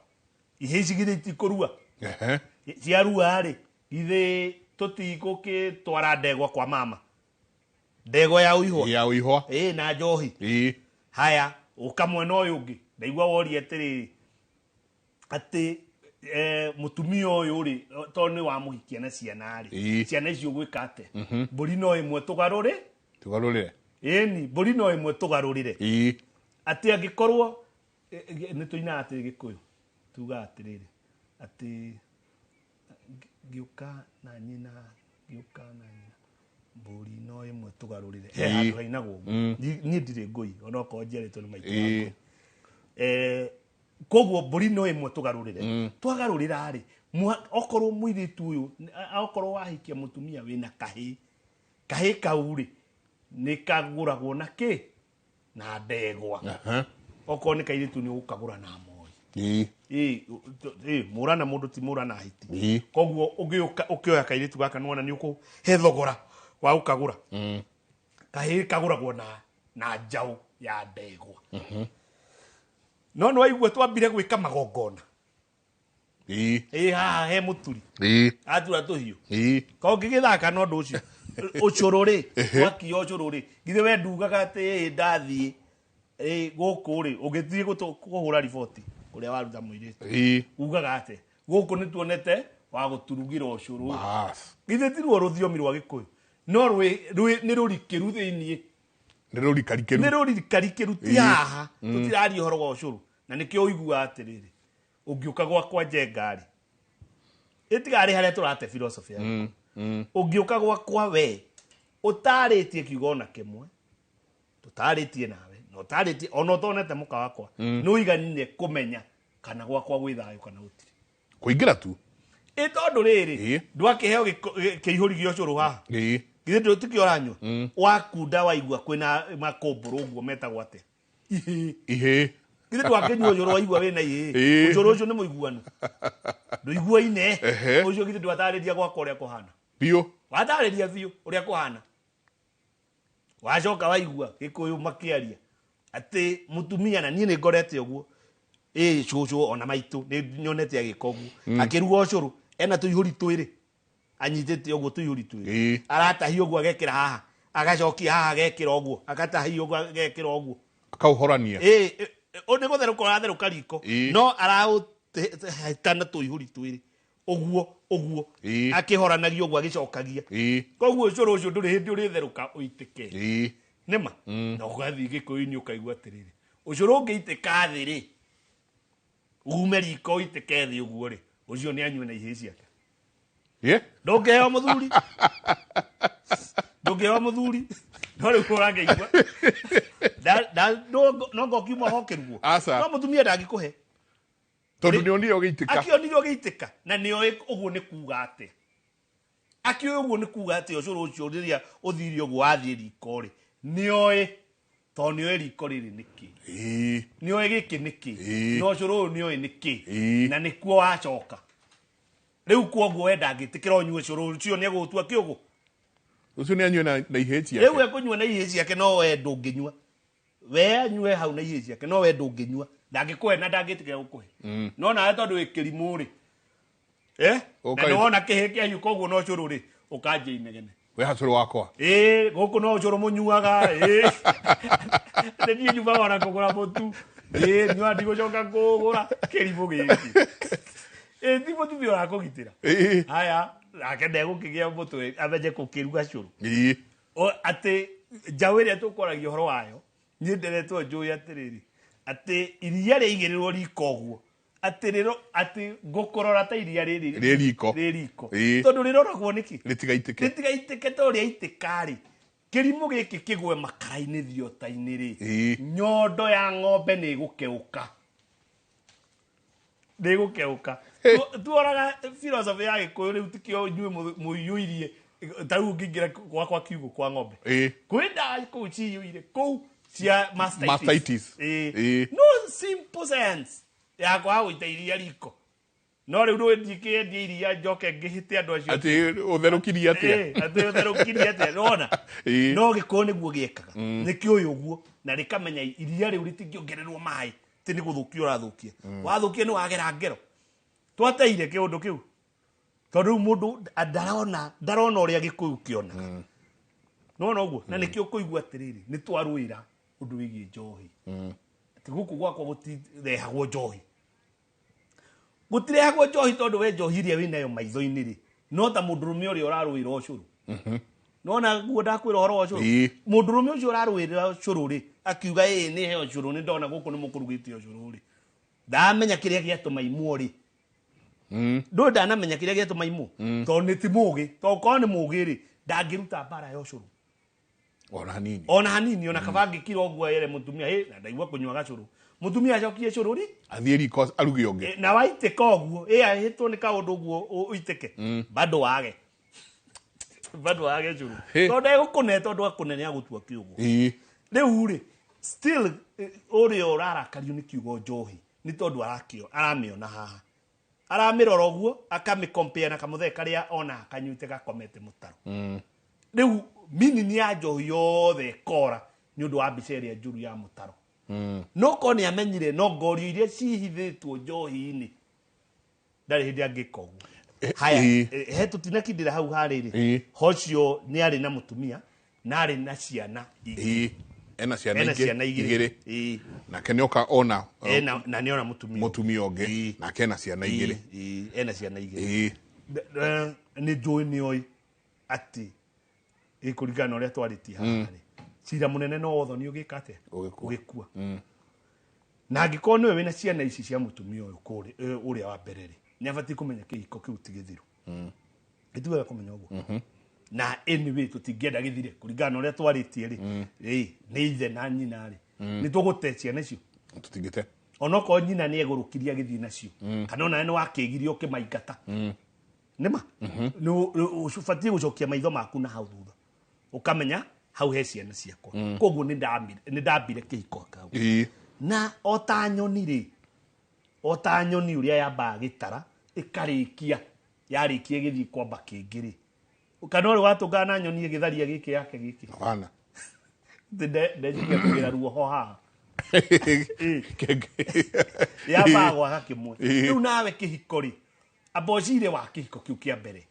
ihĩ ici githĩ itikũrua? Ehe. Ciarua rĩ, githĩ tũtigũkĩtwara ndegwa kwa mama, ndegwa ya ũihwa? Ya ũihwa. Ĩĩ, na njohi. Ĩĩ. Haya, ũka mwena ũyũ ũngĩ, ndaigua woria atĩrĩrĩ atĩ mũtumia ũyũ rĩ, tondũ nĩ wamũhikia na ciana rĩ, Ĩĩ. ciana icio ũgwĩka atĩa? Mbũri no ĩmwe tũgarũrĩ. Tũgarũrĩre. Ĩni, mbũri no ĩmwe tũgarũrĩre. Ĩĩ. Atĩ angĩkorwo nĩ tũinaga atĩ Gĩkũyũ tugaga atĩrĩrĩ atĩ ngĩũka na nyina, ngĩũka na nyina, mbũri no ĩmwe tũgarũrĩre. He Ĩĩ. handũ hainagwo ũguo. Niĩ ndirĩ ngũi onokorwo njiarĩtwo nĩ maitũ wa Ĩĩ. ngũi. Koguo mbũri no ĩmwe tũgarũrĩre. Twagarũrĩra rĩ, okorwo mũirĩtu ũyũ, okorwo wahikia mũtumia wĩna kahĩĩ, kahĩĩ kau rĩ nĩ kagũragwo na kĩ? Na ndegwa. Aha. Okorwo nĩ kairĩtu nĩ ũgũkagũra na mori. Ĩĩ. Ĩĩ, ĩĩ, mũrana mũndũ ti mũrana hiti. Ĩĩ. Koguo ũgĩũka ũkĩoya kairĩtu gaka nĩwona nĩ ũkũhe thogora wa gũkagũra. Kahĩĩ kagũragwo na njaũ ya ndegwa. No nĩ waigua twambire gwĩka magongona. Ĩĩ. Ĩĩ, haha he mũturi. Ĩĩ. Atura tũhiũ. Ĩĩ. Ko ngĩgĩthaka na ũndũ ũcio ũcũrũ rĩ, wakinya ũcũrũ rĩ, githĩ we ndugaga atĩ ĩĩ ndathiĩ ĩĩ gũkũ rĩ, ũgĩthiĩ kũhũra riboti kũrĩa waruta mũirĩtu, Ĩĩ. ugaga atĩ gũkũ nĩ tuonete wa gũturugĩra ũcũrũ. Bas. Githĩ ti ruo rũthiomi rwa Gĩkũyũ no nĩ rũrikĩru thĩiniĩ? Nĩ rũrikarikĩru. Nĩ rũrikarikĩru, ti Ĩĩ. haha tũtiraria ũhoro wa ũcũrũ, na nĩkĩo ũiguaga atĩrĩrĩ, ũngĩũka gwakwa Njenga rĩ, ĩtigarĩ harĩa tũrate philosophy ya ũngĩũka gwakwa we ũtarĩtie kiugo ona kĩmwe, tũtarĩtie nawe na ũtarĩtie ona ũtonete mũka wakwa, nĩ ũiganine kũmenya kana gwakwa gwĩ thayũ kana gũtirĩ. Kũingĩra tu. Ĩ tondũ rĩrĩ, Ĩĩ. ndwakĩheo kĩihũri gĩa ũcũrũ haha? Ĩĩ. Githĩ ndũtikĩ ũranyua wakunda waigua kwĩna makũmbũrũ ũguo metagwo atĩa? Ihĩĩ. Ihĩĩ. Githĩ ndwakĩnyua ũcũrũ waigua wĩna ihĩĩ? Ĩĩ. Ũcũrũ ũcio nĩ mũiguanu, ndũiguaine. Ehe. Ũcio githĩ ndwatarĩria gwakwa ũrĩa kũhana? Biũ. Watarĩria biũ ũrĩa kũhana, wacoka waigua Gĩkũyũ makĩaria atĩ mũtumia, na niĩ nĩ ngorete ũguo, ĩ cũcũ ona maitũ nĩ nyonete agĩka ũguo, akĩruga ũcũrũ ena tũihũri twĩrĩ anyitĩte ũguo, tũihũri twĩrĩ, Ĩĩ. aratahia ũguo agekĩra haha, agacokia haha agekĩra ũguo, agatahia ũguo agekĩra ũguo. Akauhorania. Ĩ nĩ gũtherũka ũratherũka riko, Ĩĩ. no araũhĩtana tũihũri twĩrĩ ũguo ũguo, Ĩĩ. akĩhoranagia ũguo agĩcokagia. Ĩĩ. Koguo ũcũrũ ũcio ndũrĩ hĩndĩ ũrĩtherũka ũitĩke. Ĩĩ. Nĩma na ũgathiĩ Gĩkũyũ-inĩ ũkaigua atĩrĩrĩ, ũcũrũ ũngĩitĩka thĩ rĩ, ume riko ũitĩke thĩ ũguo rĩ, ũcio nĩ anyue na ihĩĩ ciake. Ĩĩ. Ndũngĩheo mũthuri, ndũngĩheo mũthuri, no rĩu ũrakĩigua no ngokiuma ho kĩruo. Aca. No mũtumia ndangĩkũhe. Tondũ nĩ onire ũgĩitĩka. Akĩonire ũgĩitĩka na nĩoĩ ũguo nĩ kuga atĩa, akĩũĩ ũguo nĩ kuga atĩa ũcũrũ ũcio rĩrĩa ũthire ũguo wathiĩ riko rĩ, nĩoĩ tondũ nĩoĩ riko rĩrĩ nĩ kĩ. Ĩĩ. Nĩoĩ gĩkĩ nĩ kĩ. Ĩĩ. Na ũcũrũ ũyũ nĩoĩ nĩ kĩ. Ĩĩ. Na nĩkuo wacoka rĩu, kwoguo we ndangĩtĩkĩra ũnyue ũcũrũ ũcio, nĩ egũgũtua kĩũgũ. Ũcio nĩ anyue na ihĩĩ ciake. Rĩu ekũnyua na ihĩĩ ciake, no we ndũngĩnyua. We anyue hau na ihĩĩ ciake, no we ndũngĩnyua. Ndangĩkũhe na ndangĩtĩkĩra gũkũhe. No nawe tondũ wĩ kĩrimũ rĩ, eh? Na Ũka- nĩwona kĩhĩ kĩahiũka ũguo na ũcũrũ rĩ, ũkanjia inegene. Wĩ hacũrũ wakwa. Ĩĩ, gũkũ no ũcũrũ mũnyuaga, ĩĩ. Nĩ niĩ nyumaga ona kũgũra mũtu. Ĩĩ, nyua ndigũcoka kũgũra kĩrimũ gĩkĩ. Ĩĩ, ti mũtumia ũrakũgitĩra. Ĩĩ. Haya, nake ndegũkĩgĩa mũtwe amenye gũkĩruga cũrũ. Ĩĩ. Atĩ njaũ ĩrĩa tũkwaragia ũhoro wayo, niĩ nderetwo njũĩ atĩrĩrĩ, atĩ iria rĩaigĩrĩrwo riko ũguo, atĩ rĩro atĩ ngũkũrora ta iria rĩrĩ Rĩ riko. Rĩ riko. Ĩĩ. Tondũ rĩroragwo nĩkĩ? Rĩtigaitĩke. Rĩtigaitĩke tondũ rĩaitĩka rĩ, kĩrimũ gĩkĩ kĩgwe makara-inĩ thiota-inĩ rĩ, Ĩĩ. nyondo ya ng'ombe nĩ ĩgũkeũka. Nĩ ĩgũkeũka. Tuoraga philosophy ya Gĩkũyũ rĩu tikĩo inyuĩ mũiyũirie ta rĩu ũngĩingĩra gwakwa kiugũ kwa ng'ombe. Ĩĩ. Kwĩ ndawa kũu ciyũire kũu cia mastitis. Mastitis. Ĩĩ. Ĩĩ. No simple sense ya kwaga gũita iria riko. No rĩu ndũĩ ndikĩendia iria njoke ngĩhĩte andũ acio. Atĩ ũtherũkirie atĩa? Ĩĩ, atĩ ũtherũkirie atĩa nĩwona? Ĩĩ. No Gĩkũyũ nĩguo gĩekaga. Nĩkĩũĩ ũguo na rĩkamenya iria rĩu rĩtingĩongererwo maĩ atĩ nĩ gũthũkia ũrathũkia. Wathũkia nĩ wagera ngero. Twateire kĩũndũ kĩu. Tondũ rĩu mũndũ ndarona ũrĩa Gĩkũyũ kĩonaga. Nĩwona ũguo? Na nĩkĩo ũkũigua atĩrĩrĩ, nĩ twarũĩra ũndũ wĩgiĩ njohi. Atĩ gũkũ gwakwa gũtirehagwo njohi. Gũtirehagwo njohi tondũ we njohi ĩrĩa wĩnayo maitho-inĩ rĩ, no ta mũndũrũme ũrĩa ũrarũĩra ũcũrũ. Nĩwona guo ndakwĩra ũhoro wa ũcũrũ? Ĩĩ. Mũndũrũme ũcio ũrarũĩra ũcũrũ rĩ, akiuga ĩĩ nĩ heo ũcũrũ, nĩ ndona gũkũ nĩ mũkũrugĩte ũcũrũ rĩ. Ndamenya kĩrĩa gĩatũma imwo rĩ. Ndũĩ ndanamenya kĩrĩa gĩatũma imwo? Tondũ nĩ ti mũgĩ. Tondũ korwo nĩ mũgĩ rĩ, ndangĩruta mbara ya ũcũrũ. Ona hanini. Ona hanini, ona kaba angĩkira ũguo ere mũtumia, ĩ, na ndaigua kũnyua gacũrũ. Mũtumia acokie cũrũ rĩ? Athiĩ riko aruge ũngĩ. Na waitĩka ũguo, ĩ, ahĩtwo nĩ kaũndũ ũguo ũitĩke. Bado wage. Bado wage cũrũ. Hĩ. Tondũ ndegũkũne, tondũ akũne nĩ agũtua kĩũgũ. Ĩĩ. Rĩu rĩ, still ũrĩa ũrarakario nĩ kiugo njohi, nĩ tondũ aramĩona haha. Aramĩrora ũguo, akamĩ-compare na kamũthee karĩa ona kanyuĩte gakomete mũtaro. Rĩu meaning ya njohi yothe ĩkora nĩ ũndũ wa mbica ĩrĩa njũru ya mũtaro. No korwo nĩ amenyire no ngorio iria cihithĩtwo njohi-inĩ, ndarĩ hĩndĩ angĩka ũguo. Haya, he tũtinakindĩra hau harĩ rĩ. Hocio nĩ arĩ na mũtumia na arĩ na ciana igĩrĩ. Ĩĩ. Ena ciana Ena ingĩ ciana igĩrĩ. igĩrĩ. Ĩĩ. Nake nĩoka ona Ena, na nĩona mũtumia. Mũtumia ũngĩ. Ĩĩ. Nake ena ciana igĩrĩ. Ĩĩ, ena ciana igĩrĩ. Ĩĩ. Nĩ njũĩ nĩoĩ atĩ ĩkũringana na ũrĩa twarĩtie haha rĩ. Cira mũnene no wotho nĩ ũgĩka atĩa? Ũgĩkua. Ũgĩkua. Na angĩkorwo nĩwe wĩna ciana ici cia mũtumia ũyũ kũrĩ, ũrĩa wa mbere rĩ, nĩ abatiĩ kũmenya kĩhiko kĩu ti gĩthiru. Nĩ wega kũmenya ũguo. Na anyway tũtingĩenda gĩthire kũringana na ũrĩa twarĩtie rĩ. Ĩ, nĩ ithe na nyina rĩ. Nĩ tũgũte ciana icio. Tũtingĩte. Onokorwo nyina nĩ egũrũkirie agĩthiĩ nacio. Kana onawe nĩ wakĩgirio ũkĩmaingata. Nĩ ma? Nĩ ũbatiĩ gũcokia maitho maku na hau thutha. Ũkamenya hau he ciana ciakwa. Koguo nĩ ndambire kĩhiko kau. Ĩĩ. Na o ta nyoni rĩ, o ta nyoni ũrĩa yambaga gĩtara, ĩkarĩkia, yarĩkia ĩgĩthiĩ kwamba kĩngĩ rĩ. Kana ũrĩ watũngana na nyoni ĩgĩtharia gĩkĩ yake gĩkĩ. Hapana. Ndeciria kũgĩra ruoho haha. Yambaga gwaka kĩmwe. Rĩu nawe kĩhiko rĩ, amba ũcire wa kĩhiko kĩu kĩa mbere.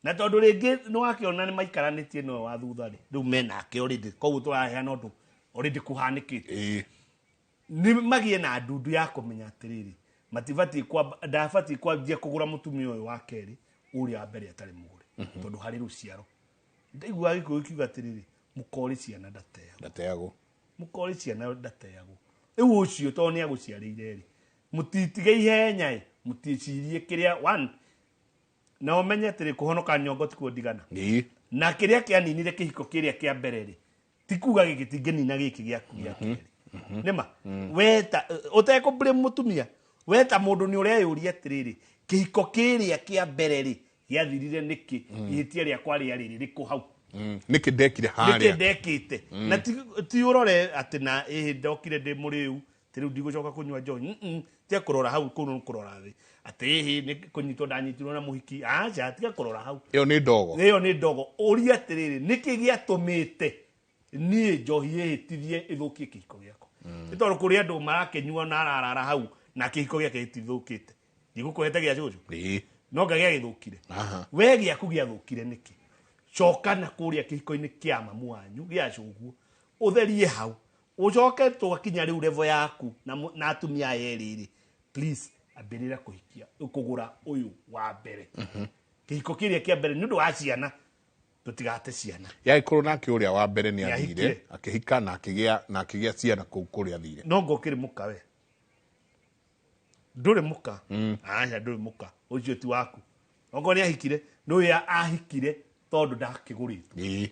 Na tondũ rĩngĩ nĩ wakĩona nĩ maikaranĩtie na ũyũ wa thutha rĩ, rĩu menake already, koguo tũraheana ũndũ already kũhanĩkĩte. Nĩ magĩe na ndundu ya kũmenya atĩrĩrĩ, matibatiĩ kwamba, ndabatiĩ kwanjia kũgũra mũtumia ũyũ wa kerĩ, ũrĩa wa mbere atarĩ mũgũre. Tondũ harĩ rũciaro. Ndaiguaga Gĩkũyũ kiuga atĩrĩrĩ, mũkorĩ ciana ndateagwo. Ndateagwo. Mũkorĩ ciana ndateagwo. Rĩu ũcio tondũ nĩ agũciarĩire rĩ, mũtitige ihenya ĩ, mũticirie kĩrĩa, one, na ũmenye atĩrĩ, kũhonoka nyongo tikuo ndigana. Na kĩrĩa kĩaninire kĩhiko kĩrĩa kĩa mbere rĩ, ti kuga gĩkĩ tingĩnina gĩkĩ gĩaku gĩa kerĩ. Nĩma? Weta, ũtekũ blame mũtumia, weta mũndũ nĩ ũreyũria atĩrĩrĩ, kĩhiko kĩrĩa kĩa mbere rĩ, gĩathirire nĩkĩ? Ihĩtia rĩakwa rĩarĩ rĩrĩkũ hau? Nĩkĩ ndekire Nĩkĩ harĩa? ndekĩte? Na ti ũrore atĩ na ĩhĩ ndokire ndĩ mũrĩu, atĩ rĩu ndigũcoka kũnyua njohi. Tiga kũrora hau, kũu nĩ kũrora thĩ. Atĩ ĩhĩ nĩ kũnyitwo ndanyitirwo na mũhiki. Aca, tiga kũrora hau. Ĩyo nĩ ndogo. Ĩyo nĩ ndogo. Ũria atĩrĩrĩ, nĩkĩ gĩatũmĩte niĩ njohi ĩhĩtithie ĩthũkie kĩhiko gĩakwa? Nĩ tondũ kũrĩ andũ marakĩnyua na ararara hau na kĩhiko gĩake gĩtithũkĩte. Ndigũkũhete gĩa cũcũ. No nga gĩagĩthũkire. We gĩaku gĩathũkire nĩkĩ? Coka na kũrĩa kĩhiko-inĩ kĩa mamu wanyu gĩa cũguo, ũtherie hau, ũcoke twakinya rĩu level yaku na atumia aya erĩ rĩ, please ambĩrĩra kũhikia kũgũra ũyũ wa mbere. Kĩhiko kĩrĩa kĩa mbere nĩ ũndũ wa ciana, tũtigate ciana. Yagĩkorwo nake ũrĩa wa mbere nĩ Nĩ athire ahikire. akĩhika na akĩgĩa ciana kũu kũrĩa athire. No ngokĩrĩ mũka we ndũrĩ mũka. Aca, ndũrĩ mũka, ũcio ti waku. Okorwo nĩ ahikire, nĩ ahikire tondũ ndakĩgũrĩtwo.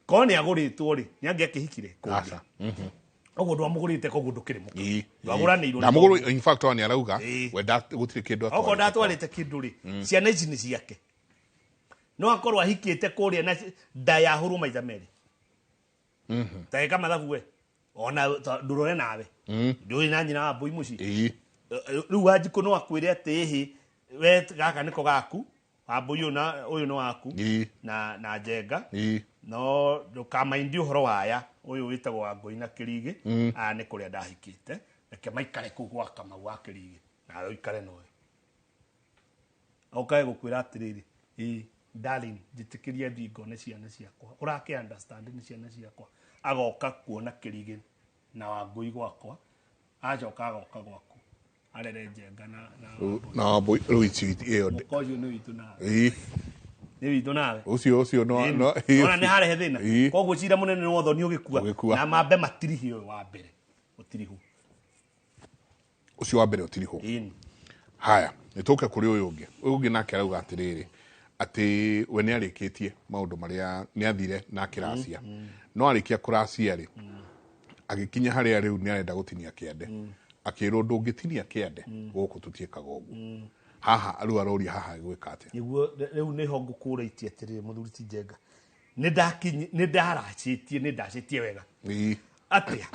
Korwo nĩ agũrĩtwo rĩ, nĩ angĩakĩhikire kũngĩ. Aca. Ũguo ndwamũgũrĩte, koguo ndũkĩrĩ mũka. Ndwagũranĩirwo nĩ Ndamũgũrũ thoguo. In fact ona arauga we gũtirĩ kĩndũ Okorwo atwarĩte. ndatwarĩte kĩndũ rĩ, ciana ici nĩ ciake. No akorwo ahikĩte kũrĩa na nda yahũrwo maita merĩ. Ta ĩka mathabu we ona ndũrore nawe ndũĩ na nyina wa mbũi mũciĩ. Rĩu Wanjikũ no akwĩre atĩ ĩhĩ we gaka nĩko gaku, Wambũi, ũyũ na ũyũ nĩ waku na Njenga. No ndũkamaindi ũhoro waya ũyũ wĩtagwo Wangũi na Kĩrigĩ, aya nĩ kũrĩa ndahikĩte, reke maikare kũu gwa Kamau wa Kĩrigĩ nawe ũikare na ũyũ. Okae gũkwĩra atĩrĩrĩ, ĩ darling, njĩtĩkĩrie thiĩ ngone ciana ciakwa, ũrake understand nĩ ciana ciakwa. Agoka kuona Kĩrigĩ na Wangũi gwakwa, acoka agoka gwaku arere Njenga na Wambũi. Na Wambũi rĩu ici ĩyo Mũka ũcio nĩ witũ nawe. Nĩ witũ nawe. Ũcio no Ona nĩ harehe thĩna. Koguo cira mũnene nĩ wothoni ũgĩkua. Ũgĩkua. Na mambe matirihi ũyũ wa mbere ũtirihwo. Ũcio wa mbere ũtirihwo. Ĩni. Haya, nĩ tũke kũrĩ ũyũ ũngĩ. Ũyũ ũngĩ nake arauga atĩrĩrĩ, atĩ we nĩ arĩkĩtie maũndũ marĩa nĩ athire na akĩracia, no arĩkia kũracia rĩ, agĩkinya harĩa rĩu nĩ arenda gũtinia kĩande, akĩrwo ndũngĩtinia kĩande gũkũ, tũtiĩkaga ũguo haha. Rĩu aroria haha gwĩka atĩa? Nĩguo rĩu nĩho ngũkũrĩtie atĩrĩrĩ, mũthuri ti Njenga, nĩ ndakinyi nĩ ndaracĩtie, nĩ ndacĩtie wega. Atĩa?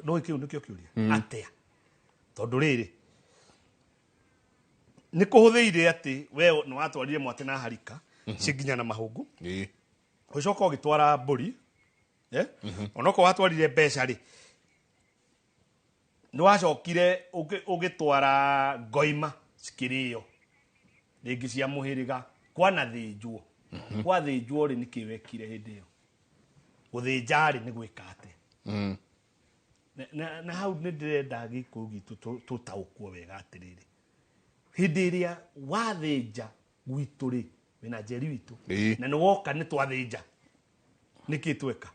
No kĩu nĩkĩo kĩũria, atĩa? Tondũ rĩrĩ, nĩ kũhũthĩire atĩ we nĩ watwarire mwate na harika cinginya na mahũngũ, ũcoka ũgĩtwara mbũri, eh? Onokorwo watwarire mbeca rĩ, nĩ wacokire ũgĩtwara ngoima cikĩrĩo rĩngĩ cia mũhĩrĩga, kwanathĩnjwo. Kwathĩnjwo rĩ, nĩkĩ wekire hĩndĩ ĩyo? Gũthĩnja rĩ, nĩ gwĩka atĩa? Na hau nĩ ndĩrenda Gĩkũyũ gitũ tũtaũkwo wega atĩrĩrĩ, hĩndĩ ĩrĩa wathĩnja gwitũ rĩ, wĩna njeri witũ na nĩ woka nĩ twathĩnja, nĩkĩ tweka?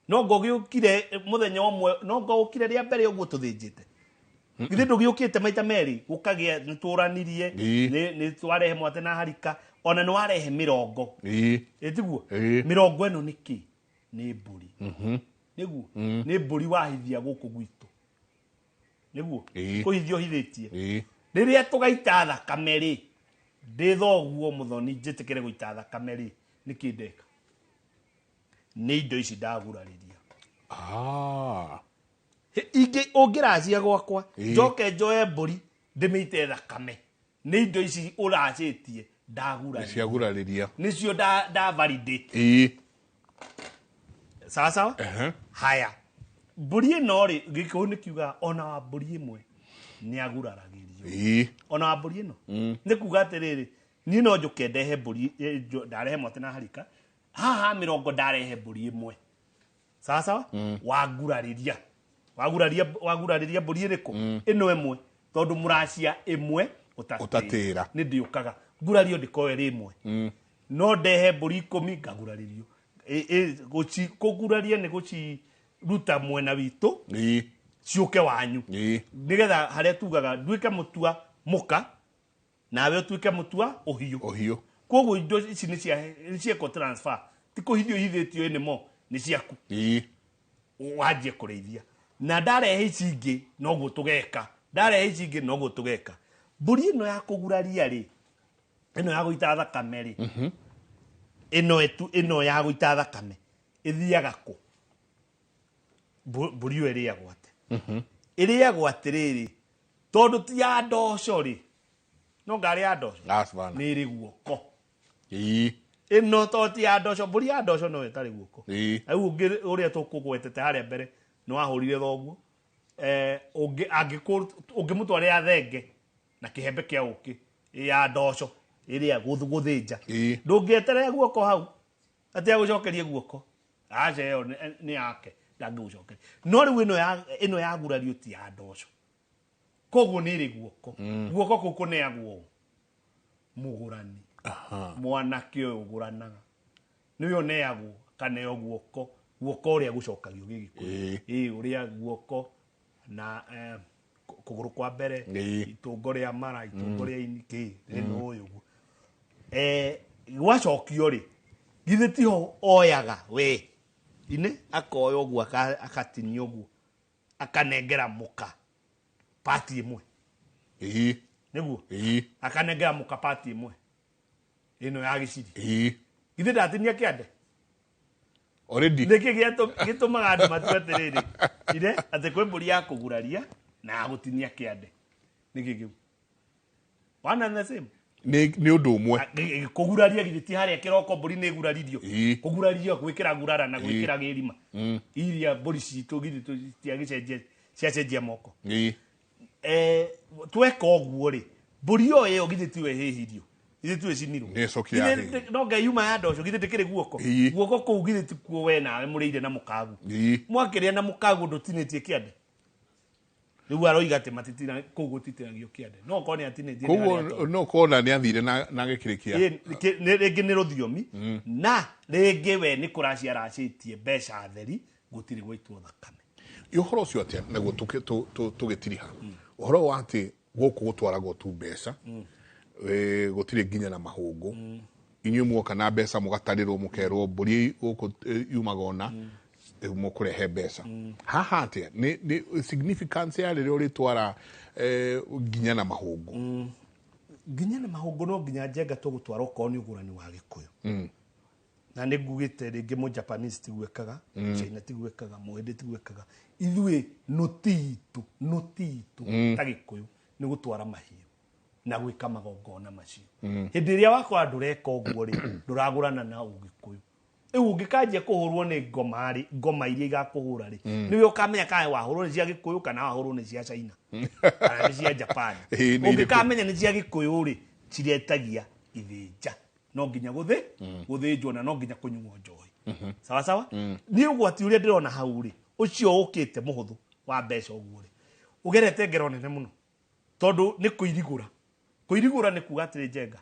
No ngũgĩũkire mũthenya ũmwe, no ngũkire rĩa mbere ũguo tũthĩnjĩte, githĩ ndũgĩũkĩte maita merĩ gũkagĩa nĩ tũranirie? Nĩ twarehe mwate na harika, ona nĩ warehe mĩrongo. Ĩtiguo? Mĩrongo ĩno nĩ kĩ? Nĩ mbũri. Nĩguo nĩ mbũri wahithia gũkũ gwitũ, nĩguo kũhithia ũhithĩtie. Rĩrĩa tũgaita thakame rĩ, ndĩ thoguo mũthoni, njĩtĩkĩre gũita thakame rĩ, nĩkĩ ndeka? Nĩ indo ici ndagurarĩria. Ingĩ ũngĩracia gwakwa, njoke njoe mbũri ndĩmĩite thakame, nĩ indo ici ũracĩtie ndagurarĩria. Ciagurarĩria. Nĩcio nda validate. Sawa sawa. Haya, mbũri ĩno rĩ, Gĩkũyũ nĩ kiugaga ona wa mbũri ĩmwe nĩ aguraragĩrio. Ona wa mbũri ĩno nĩ kuga atĩrĩrĩ, niĩ no njũke ndehe mbũri, ndarehe mwate na harika haha mĩrongo, ndarehe mbũri ĩmwe, sawa sawa, wagurarĩria, waguraria, wagurarĩria mbũri ĩrĩkũ? Ĩno ĩmwe, tondũ mũracia ĩmwe ũtatĩra. Nĩ ndĩũkaga ngurario, ndĩkoe rĩ ĩmwe, no ndehe mbũri 10 ngagurarĩrio. Kũguraria nĩ gũciruta mwena witũ ciũke wanyu, nĩgetha harĩa tugaga nduĩke mũtua mũka nawe ũtuĩke mũtua ũhiũ. Ũhiũ. Koguo indo ici nĩ ciekwo transfer, ti kũhithio ihithĩtio ĩnĩmo, nĩ ciaku. Wanjie kũrĩithia na ndarehe ici ingĩ noguo tũgeka, ndarehe ici ingĩ noguo tũgeka. Mbũri ĩno ya kũguraria rĩ, ĩno ya gũita thakame rĩ, ĩno ĩno ya gũita thakame ĩthiaga kũ? Mbũri ĩyo ĩrĩagwo atĩ? Ĩrĩagwo atĩrĩrĩ, tondũ ti ya ndoco rĩ, no ngarĩ ya ndoco. Asbana. Nĩ ĩrĩ guoko. Ĩno to ti ya ndoco, mbũri ya ndoco no ĩtarĩ guoko. Rĩu ũngĩ ũrĩa tũkũgwetete harĩa mbere Nĩ wahũrire thoguo. Ũngĩmũtwarĩra thenge na kĩhembe kĩa ũkĩ ya ndoco ĩrĩa gũthĩnja, ndũngĩeterera guoko hau atĩ agũcokerie guoko, aca, ĩyo nĩ yake, ndangĩgũcokeria. No rĩu ĩno ya gurario ti ya ndoco, koguo nĩ ĩrĩ guoko. Guoko kũu kũneagwo ũ? Mũgũrani. Mwanake ũyũ ũgũranaga nĩwe ũneagwo, akaneo guoko, guoko ũrĩa gũcokagio gĩgĩkũyũ. Ĩĩ, ũrĩa guoko na kũgũrũ kwa mbere, itũngo rĩa mara, itũngo rĩa ini, kĩ rĩno ũyũ ũguo. Gwacokio rĩ, githĩ tiho oyaga we ine akoya ũguo, akatinia ũguo, akanengera mũka pati ĩmwe? Nĩguo. Akanengera mũka pati ĩmwe ĩno ya gĩciri. Githĩ ndatinia kĩande? Already. Nĩkĩ gĩtũmaga andũ matue atĩrĩrĩ ire atĩ kwĩ mbũri ya kũguraria na ya gũtinia kĩande? Nĩkĩ kĩu? One and the same. Nĩ ũndũ ũmwe. Kũguraria githĩ ti harĩa kĩroko mbũri nĩ ĩguraririo? Kũgurario gwĩkĩra gurara na gwĩkĩra gĩrima. Iria mbũri citũ githĩ citiagĩcenjia, ciacenjia moko? Tweka ũguo rĩ, mbũri ĩyo ĩyo githĩ tiwe ĩhĩhirio? Githĩ tiwe ĩcinirwo? Nĩ ĩcokire Githĩ yahĩhio. No ngai yuma ya ndoco, githĩ ndĩkĩrĩ guoko? Guoko kũu githĩ ti kuo we nawe mũrĩire na mũkagu? Mwakĩrĩa na mũkagu, ndũtinĩtie kĩande? Rĩu aroiga atĩ matitina kũu gũtitinagio kĩande, no okorwo nĩ atinĩtie nĩ Koguo harĩa atonya. no kona nĩ athire na gĩkĩrĩkia. Ĩ, rĩngĩ nĩ rũthiomi, na rĩngĩ we nĩ kũracia aracĩtie mbeca theri, gũtirĩ gwaitwo thakame. Ĩ ũhoro ũcio atĩa naguo tũgĩtiriha ũhoro wa atĩ gũkũ gũtwaragwo tu mbeca, gũtirĩ nginya na mahũngũ? Inyuĩ muoka na mbeca mũgatarĩrwo, mũkerwo mbũri gũkũ yumaga ona mũkũrehe mbeca haha atĩa? Nĩ significance ya rĩrĩa ũrĩtwara nginya na mahũngũ? Nginya na mahũngũ no nginya njenga tũgũtwara okorwo nĩ ũgũrani wa gĩkũyũ, na nĩ ngugĩte rĩngĩ mũ Japanese tiguo ekaga, China tiguo ekaga, mũhĩndĩ tiguo ekaga. Ithuĩ nũti itũ, nũti itũ ta gĩkũyũ nĩ gũtwara mahiũ na gwĩka magongona macio. Hĩndĩ ĩrĩa wakora ndũreka ũguo rĩ, ndũragũrana na ũgĩkũyũ. Rĩu ũngĩkanjia kũhũrwo nĩ ngoma rĩ, ngoma iria igakũhũra rĩ, nĩwe ũkamenya kana wahũrwo nĩ cia gĩkũyũ kana wahũrwo nĩ cia China kana nĩ cia Japan. Ĩĩ, nĩ irĩkũ? Ũngĩkamenya nĩ cia gĩkũyũ rĩ, ciretagia ithĩnja, no nginya gũthĩ gũthĩnjwo na no nginya kũnyuo njohi. Sawa sawa. Niĩ ũgwati ũrĩa ndĩrona hau rĩ, ũcio ũkĩte mũhũthũ wa mbeca ũguo rĩ, ũgerete ngero nene mũno, tondũ nĩ kũirigũra. Kũirigũra nĩ kuga atĩrĩ, njenga,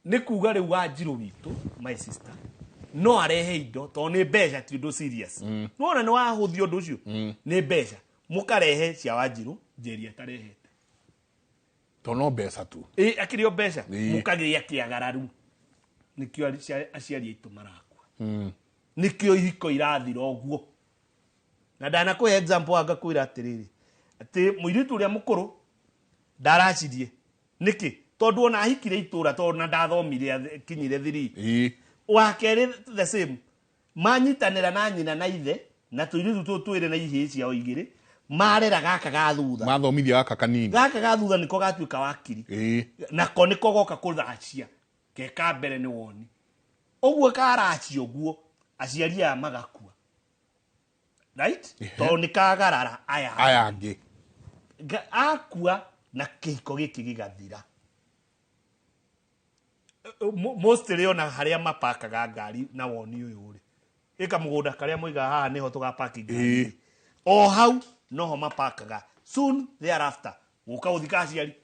nĩ kuga rĩu Wanjirũ witũ, my sister, no arehe indo tondũ nĩ mbeca, ti ũndũ serious. Nĩwona nĩ wahũthia ũndũ ũcio, nĩ mbeca, mũkarehe cia Wanjirũ, Njeri atarehete. Tondũ no mbeca tu. Ĩ, akĩrĩ o mbeca. Mũkagĩa kĩagararu, nĩkĩo aciari aitũ marakua, nĩkĩo ihiko irathira ũguo. Na ndanakũhe example, anga kwĩra atĩrĩrĩ, atĩ mũirĩtu ũrĩa mũkũrũ ndaracirie nĩkĩ? Tondũ ona ahikire itũra, tondũ na ndathomire, kinyire thiri. Wa kerĩ the same, manyitanĩra na nyina na ithe na tũirĩtu tũtũ twĩrĩ na ihĩĩ ciao igĩrĩ, marera gaka ga thutha. Mathomithia gaka kanini. Gaka ga thutha nĩko gatuĩka wakiri. Nako nĩko goka kũracia ke ka mbere nĩ woni ũguo karacia ũguo, aciari aya magakua, right? Tondũ nĩ kagarara aya aya angĩ. Akua na kĩhiko gĩkĩ gĩgathira. Mostly ona harĩa mapakaga ngari na woni ũyũ rĩ, ĩka mũgũnda karĩa moigaga haha nĩho tũgapaki ngari rĩ. O hau noho mapakaga. Soon thereafter gũka gũthika aciari,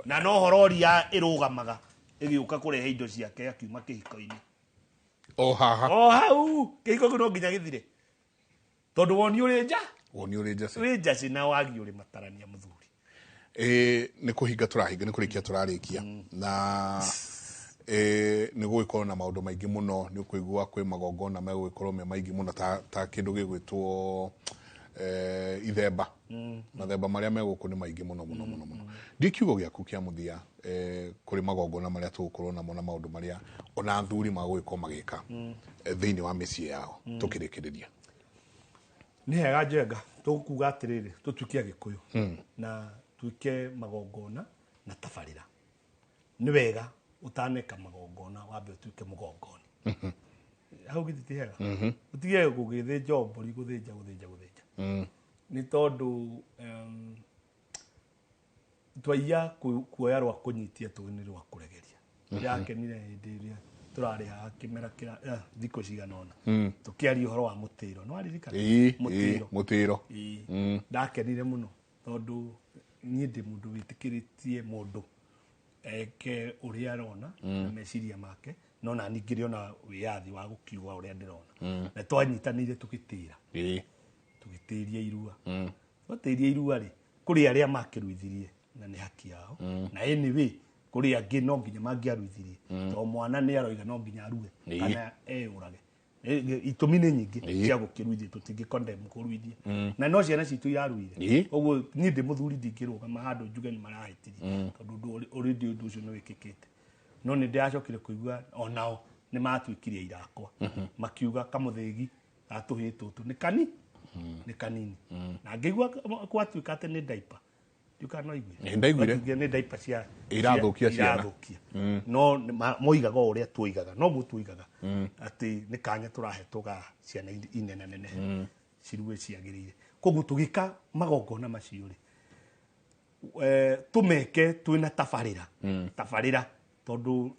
na noho rori ya ĩrũgamaga ĩgĩũka kũrehe indo ciake akiuma kĩhiko-inĩ. O haha. O hau kĩhiko kĩu no nginya gĩthire, tondũ woni ũrĩ nja. Woni ũrĩ njacĩ. Wĩ njacĩ na wagi ũrĩ matarania mũthuri. Nĩ kũhinga tũrahinga, nĩ kũrĩkia tũrarĩkia, na nĩ gũgĩkorwo na maũndũ maingĩ mũno. Nĩ ũkũigua kwĩ magongona megũgĩkorwo me maingĩ mũno, ta kĩndũ gĩgwĩtwo ithemba. Mathemba marĩa me gũkũ nĩ maingĩ mũno mũno mũno mũno. Ndiĩ kiugo gĩaku kĩa mũthia kũrĩ magongona marĩa tũgũkorwo namo na maũndũ marĩa ona athuri magũgĩkorwo magĩka thĩinĩ wa mĩciĩ yao tũkĩrĩkĩrĩria. Nĩ hega njenga, tũkuga atĩrĩrĩ, tũtuĩke agĩkũyũ na tuĩke magongona na tabarĩra. Nĩ wega ũtaneka magongona wambe ũtuĩke mũgongoni. Hau githĩ ti hega? Ũtige gũgĩthĩnja o mbũri, gũthĩnja gũthĩnja gũthĩnja, nĩ tondũ twaiya kuoya rwa kũnyitia tũĩ nĩ rwa kũregeria. Ndĩrakenire hĩndĩ ĩrĩa tũrarĩ haha kĩmera kĩra thikũ cigana ũna tũkĩaria ũhoro wa mũtĩro, nĩ waririkana? Ĩĩ, ĩĩ. Mũtĩro. Mũtĩro. Ĩĩ. Ndakenire mũno tondũ niĩ ndĩ mũndũ wĩtĩkĩrĩtie mũndũ eke ũrĩa arona na meciria make, no nani ngĩrĩ ona wĩyathi wa gũkiuga ũrĩa ndĩrona, na twanyitanĩire tũgĩtĩra, tũgĩtĩria irua. Twatĩria irua rĩ, kũrĩ arĩa makĩruithirie na nĩ haki yao, na anyway kũrĩ angĩ no nginya mangĩaruithirie, tondũ mwana nĩ aroiga no nginya arue kana eyũrage. Itũmi nĩ nyingĩ cia gũkĩruithia, tũtingĩ condemn kũruithia, na no ciana citũ iraruire. Ũguo niĩ ndĩ mũthuri ndingĩrũgama handũ njuge nĩ marahĩtirie, tondũ ũndũ already ũndũ ũcio nĩ wĩkĩkĩte. No nĩ ndĩracokire kũigua onao nĩ matuĩkire aira akwa, makiuga kamũthĩgi ga tũhĩĩ tũtũ nĩ kani nĩ kanini, na ngĩigua gwatuĩka atĩ nĩ diaper. Ndiũka no igue. Ĩ, ndaiguire. Gwatuĩkire nĩ diaper cia Irathũkia ciana. Irathũkia, no nĩ moigaga o ũrĩa tuoigaga, noguo tuoigaga atĩ nĩ kanya tũrahetwo ga ciana inene cirue ciagĩrĩire. Koguo tũgĩka magongona macio rĩ, tũmeke twĩna tabarĩra, tabarĩra, tondũ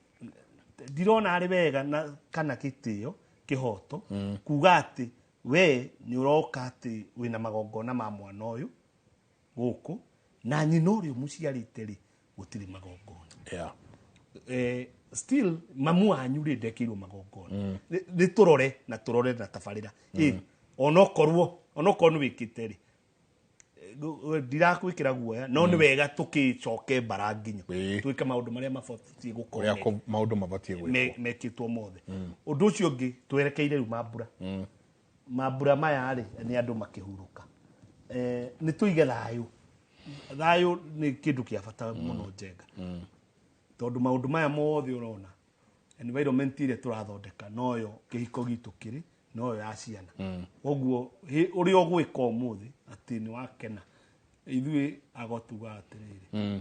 ndirona arĩ wega na kana gĩtĩo kĩhoto kuga atĩ we nĩ ũroka atĩ wĩna magongona ma mwana ũyũ gũkũ, na nyina ũrĩa ũmũciarĩte rĩ, gũtirĩ magongona. Still mamu wanyu rĩ, ndekĩirwo magongona. Nĩ tũrore na tũrore na tabarĩra. Ĩ, onokorwo nĩ wĩkĩte rĩ, ndirakwĩkĩra guoya, no nĩ wega tũkĩcoke mbara nginyo, twĩke maũndũ marĩa mabatiĩ gũkorwo ũrĩa maũndũ mabatiĩ gwĩkwo. Mekĩtwo mothe. Ũndũ ũcio ũngĩ, twerekeire rĩu mambura, mambura maya rĩ, nĩ andũ makĩhurũka. Nĩ tũige thayũ. Thayũ nĩ kĩndũ kĩa bata mũno, Njenga, tondũ maũndũ maya mothe ũrona, environment ĩrĩa tũrathondeka noyo kĩhiko gitũ kĩrĩ noyo ya ciana. Koguo ũrĩa ũgwĩka ũmũthĩ atĩ nĩ wakena, ithuĩ agotuga atĩrĩrĩ,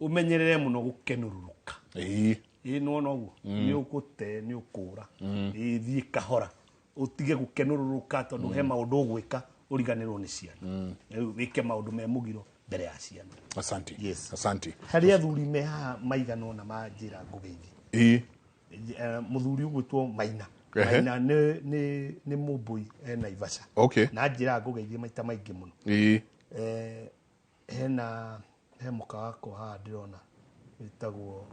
ũmenyerere mũno gũkenũrũrũka. Ĩĩ, nĩwona ũguo nĩ ũgũte, nĩ ũkũra. Ĩĩ, thiĩ kahora, ũtige gũkenũrũrũka, tondũ he maũndũ ũgwĩka ũriganĩrwo nĩ ciana. Rĩu wĩke maũndũ me mũgiro mbere ya ciana. Asante. Yes. Asante. Harĩ athuri me haha maigana ũna manjĩra ngũgeithie. Mũthuri ũgwĩtwo Maina. Maina nĩ mũmbũi e Naivasha. Na njĩra ngũgeithie maita maingĩ mũno. Hena he mũka wakwa haha ndĩrona wĩtagwo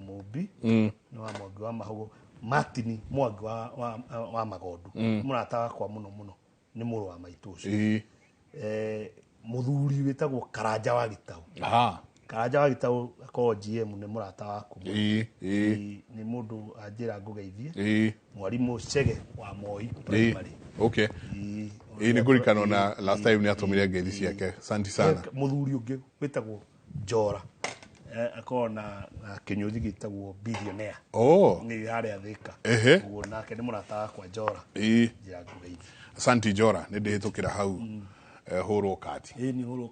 Mũmbi, nĩ wa Mwangi wa Mahũgũ, Martin Mwangi wa Magondu, mũrata wakwa mũno mũno, nĩ mũrũ wa maitũ ũcio. Mũthuri wĩtagwo Karanja wa Gĩtaũ. Karanja wa Gĩtaũ akorwo GM, nĩ mũrata waku mũno. Ĩĩ, ĩĩ. Nĩ mũndũ anjĩra ngũgeithie. Mwarimũ Chege wa Moi Primary. Ĩĩ. Ĩĩ, nĩ ngũririkana na last time nĩ atũmire ngeithi ciake. Asante sana. Mũthuri ũngĩ wĩtagwo Njora, akoragwo na kĩnyũthi gĩtagwo Billionaire. Nĩ harĩa Thĩka. Ũguo nake nĩ mũrata wakwa Njora. Njĩra ngũgeithie. Asante Njora, nĩ ndĩhĩtũkĩra hau hũrwo kati. Ĩĩ, nĩ hũrwo.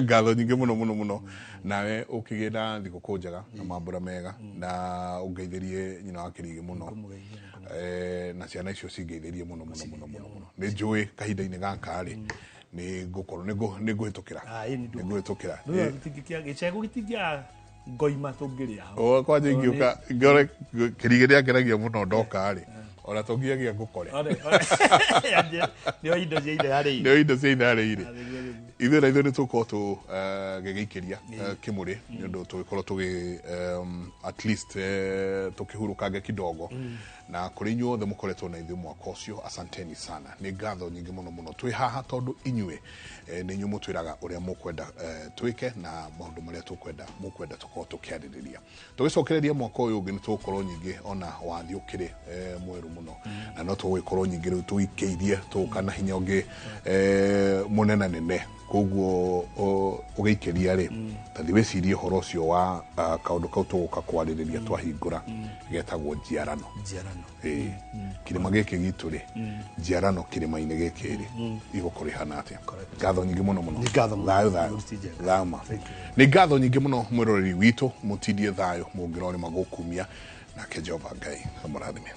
Ngatho nyingĩ mũno mũno mũno. Nawe ũkĩgĩe na thigũkũ njega na mambura mega, na ũngeithĩrie nyina wa Kĩrigĩ mũno. Ngũmũgeithia. Na ciana icio cingeithĩrie mũno mũno mũno mũno mũno. Nĩ njũĩ kahinda-inĩ gaka rĩ, nĩ ngũkorwo nĩ ngũhĩtũkĩra. Ah, ĩĩ, nĩ nĩ ngũhĩtũkĩra. Gĩcego gĩtingĩaga ngoima tũngĩrĩa hau. O kwanja ingĩũka ngore Kĩrigĩ nĩangeragia mũno ndoka rĩ, ona tũngiagia ngũkore. Nĩo indo cia ithe harĩ. Nĩo indo cia ithe harĩ irĩ. Ithuĩ na ithuĩ nĩ tũgũkorwo tũgĩgĩikĩria kĩmũrĩ nĩ ũndũ tũgĩkorwo tũgĩ at least tũkĩhurũkange kidogo. Na kũrĩ inyuĩ othe mũkoretwo na ithuĩ mwaka ũcio, asanteni sana, nĩ ngatho nyingĩ mũno mũno. Twĩ haha tondũ inyuĩ nĩ inyuĩ mũtwĩraga ũrĩa mũkwenda twĩke na maũndũ marĩa tũkwenda mũkwenda tũkorwo tũkĩarĩrĩria. Tũgĩcokereria mwaka ũyũ ũngĩ, nĩ tũgũkorwo nyingĩ ona wathiĩ ũkĩrĩ mwerũ mũno, na no tũgũgĩkorwo nyingĩ rĩu tũikĩirie tũgũka na hinya ũngĩ mũnenanene. Koguo ũgĩikĩria rĩ, tathi wĩcirie ũhoro ũcio wa kaũndũ kau tũgũka kwarĩrĩria twahingũra, getagwo njiarano. Njiarano. Ĩĩ, kĩrĩma gĩkĩ gitũ rĩ, njiarano kĩrĩma-inĩ gĩkĩ rĩ, igũkorwo ihana atĩa? Ngatho nyingĩ mũno mũno. Nĩ ngatho mũno. Thayũ, thayũ. Mũruti njega. Thayũ ma. Thank you. Nĩ ngatho nyingĩ mũno mwĩroreri witũ, mũtindie thayũ mũngĩrorĩma gũkumia, nake Jehova Ngai amũrathime.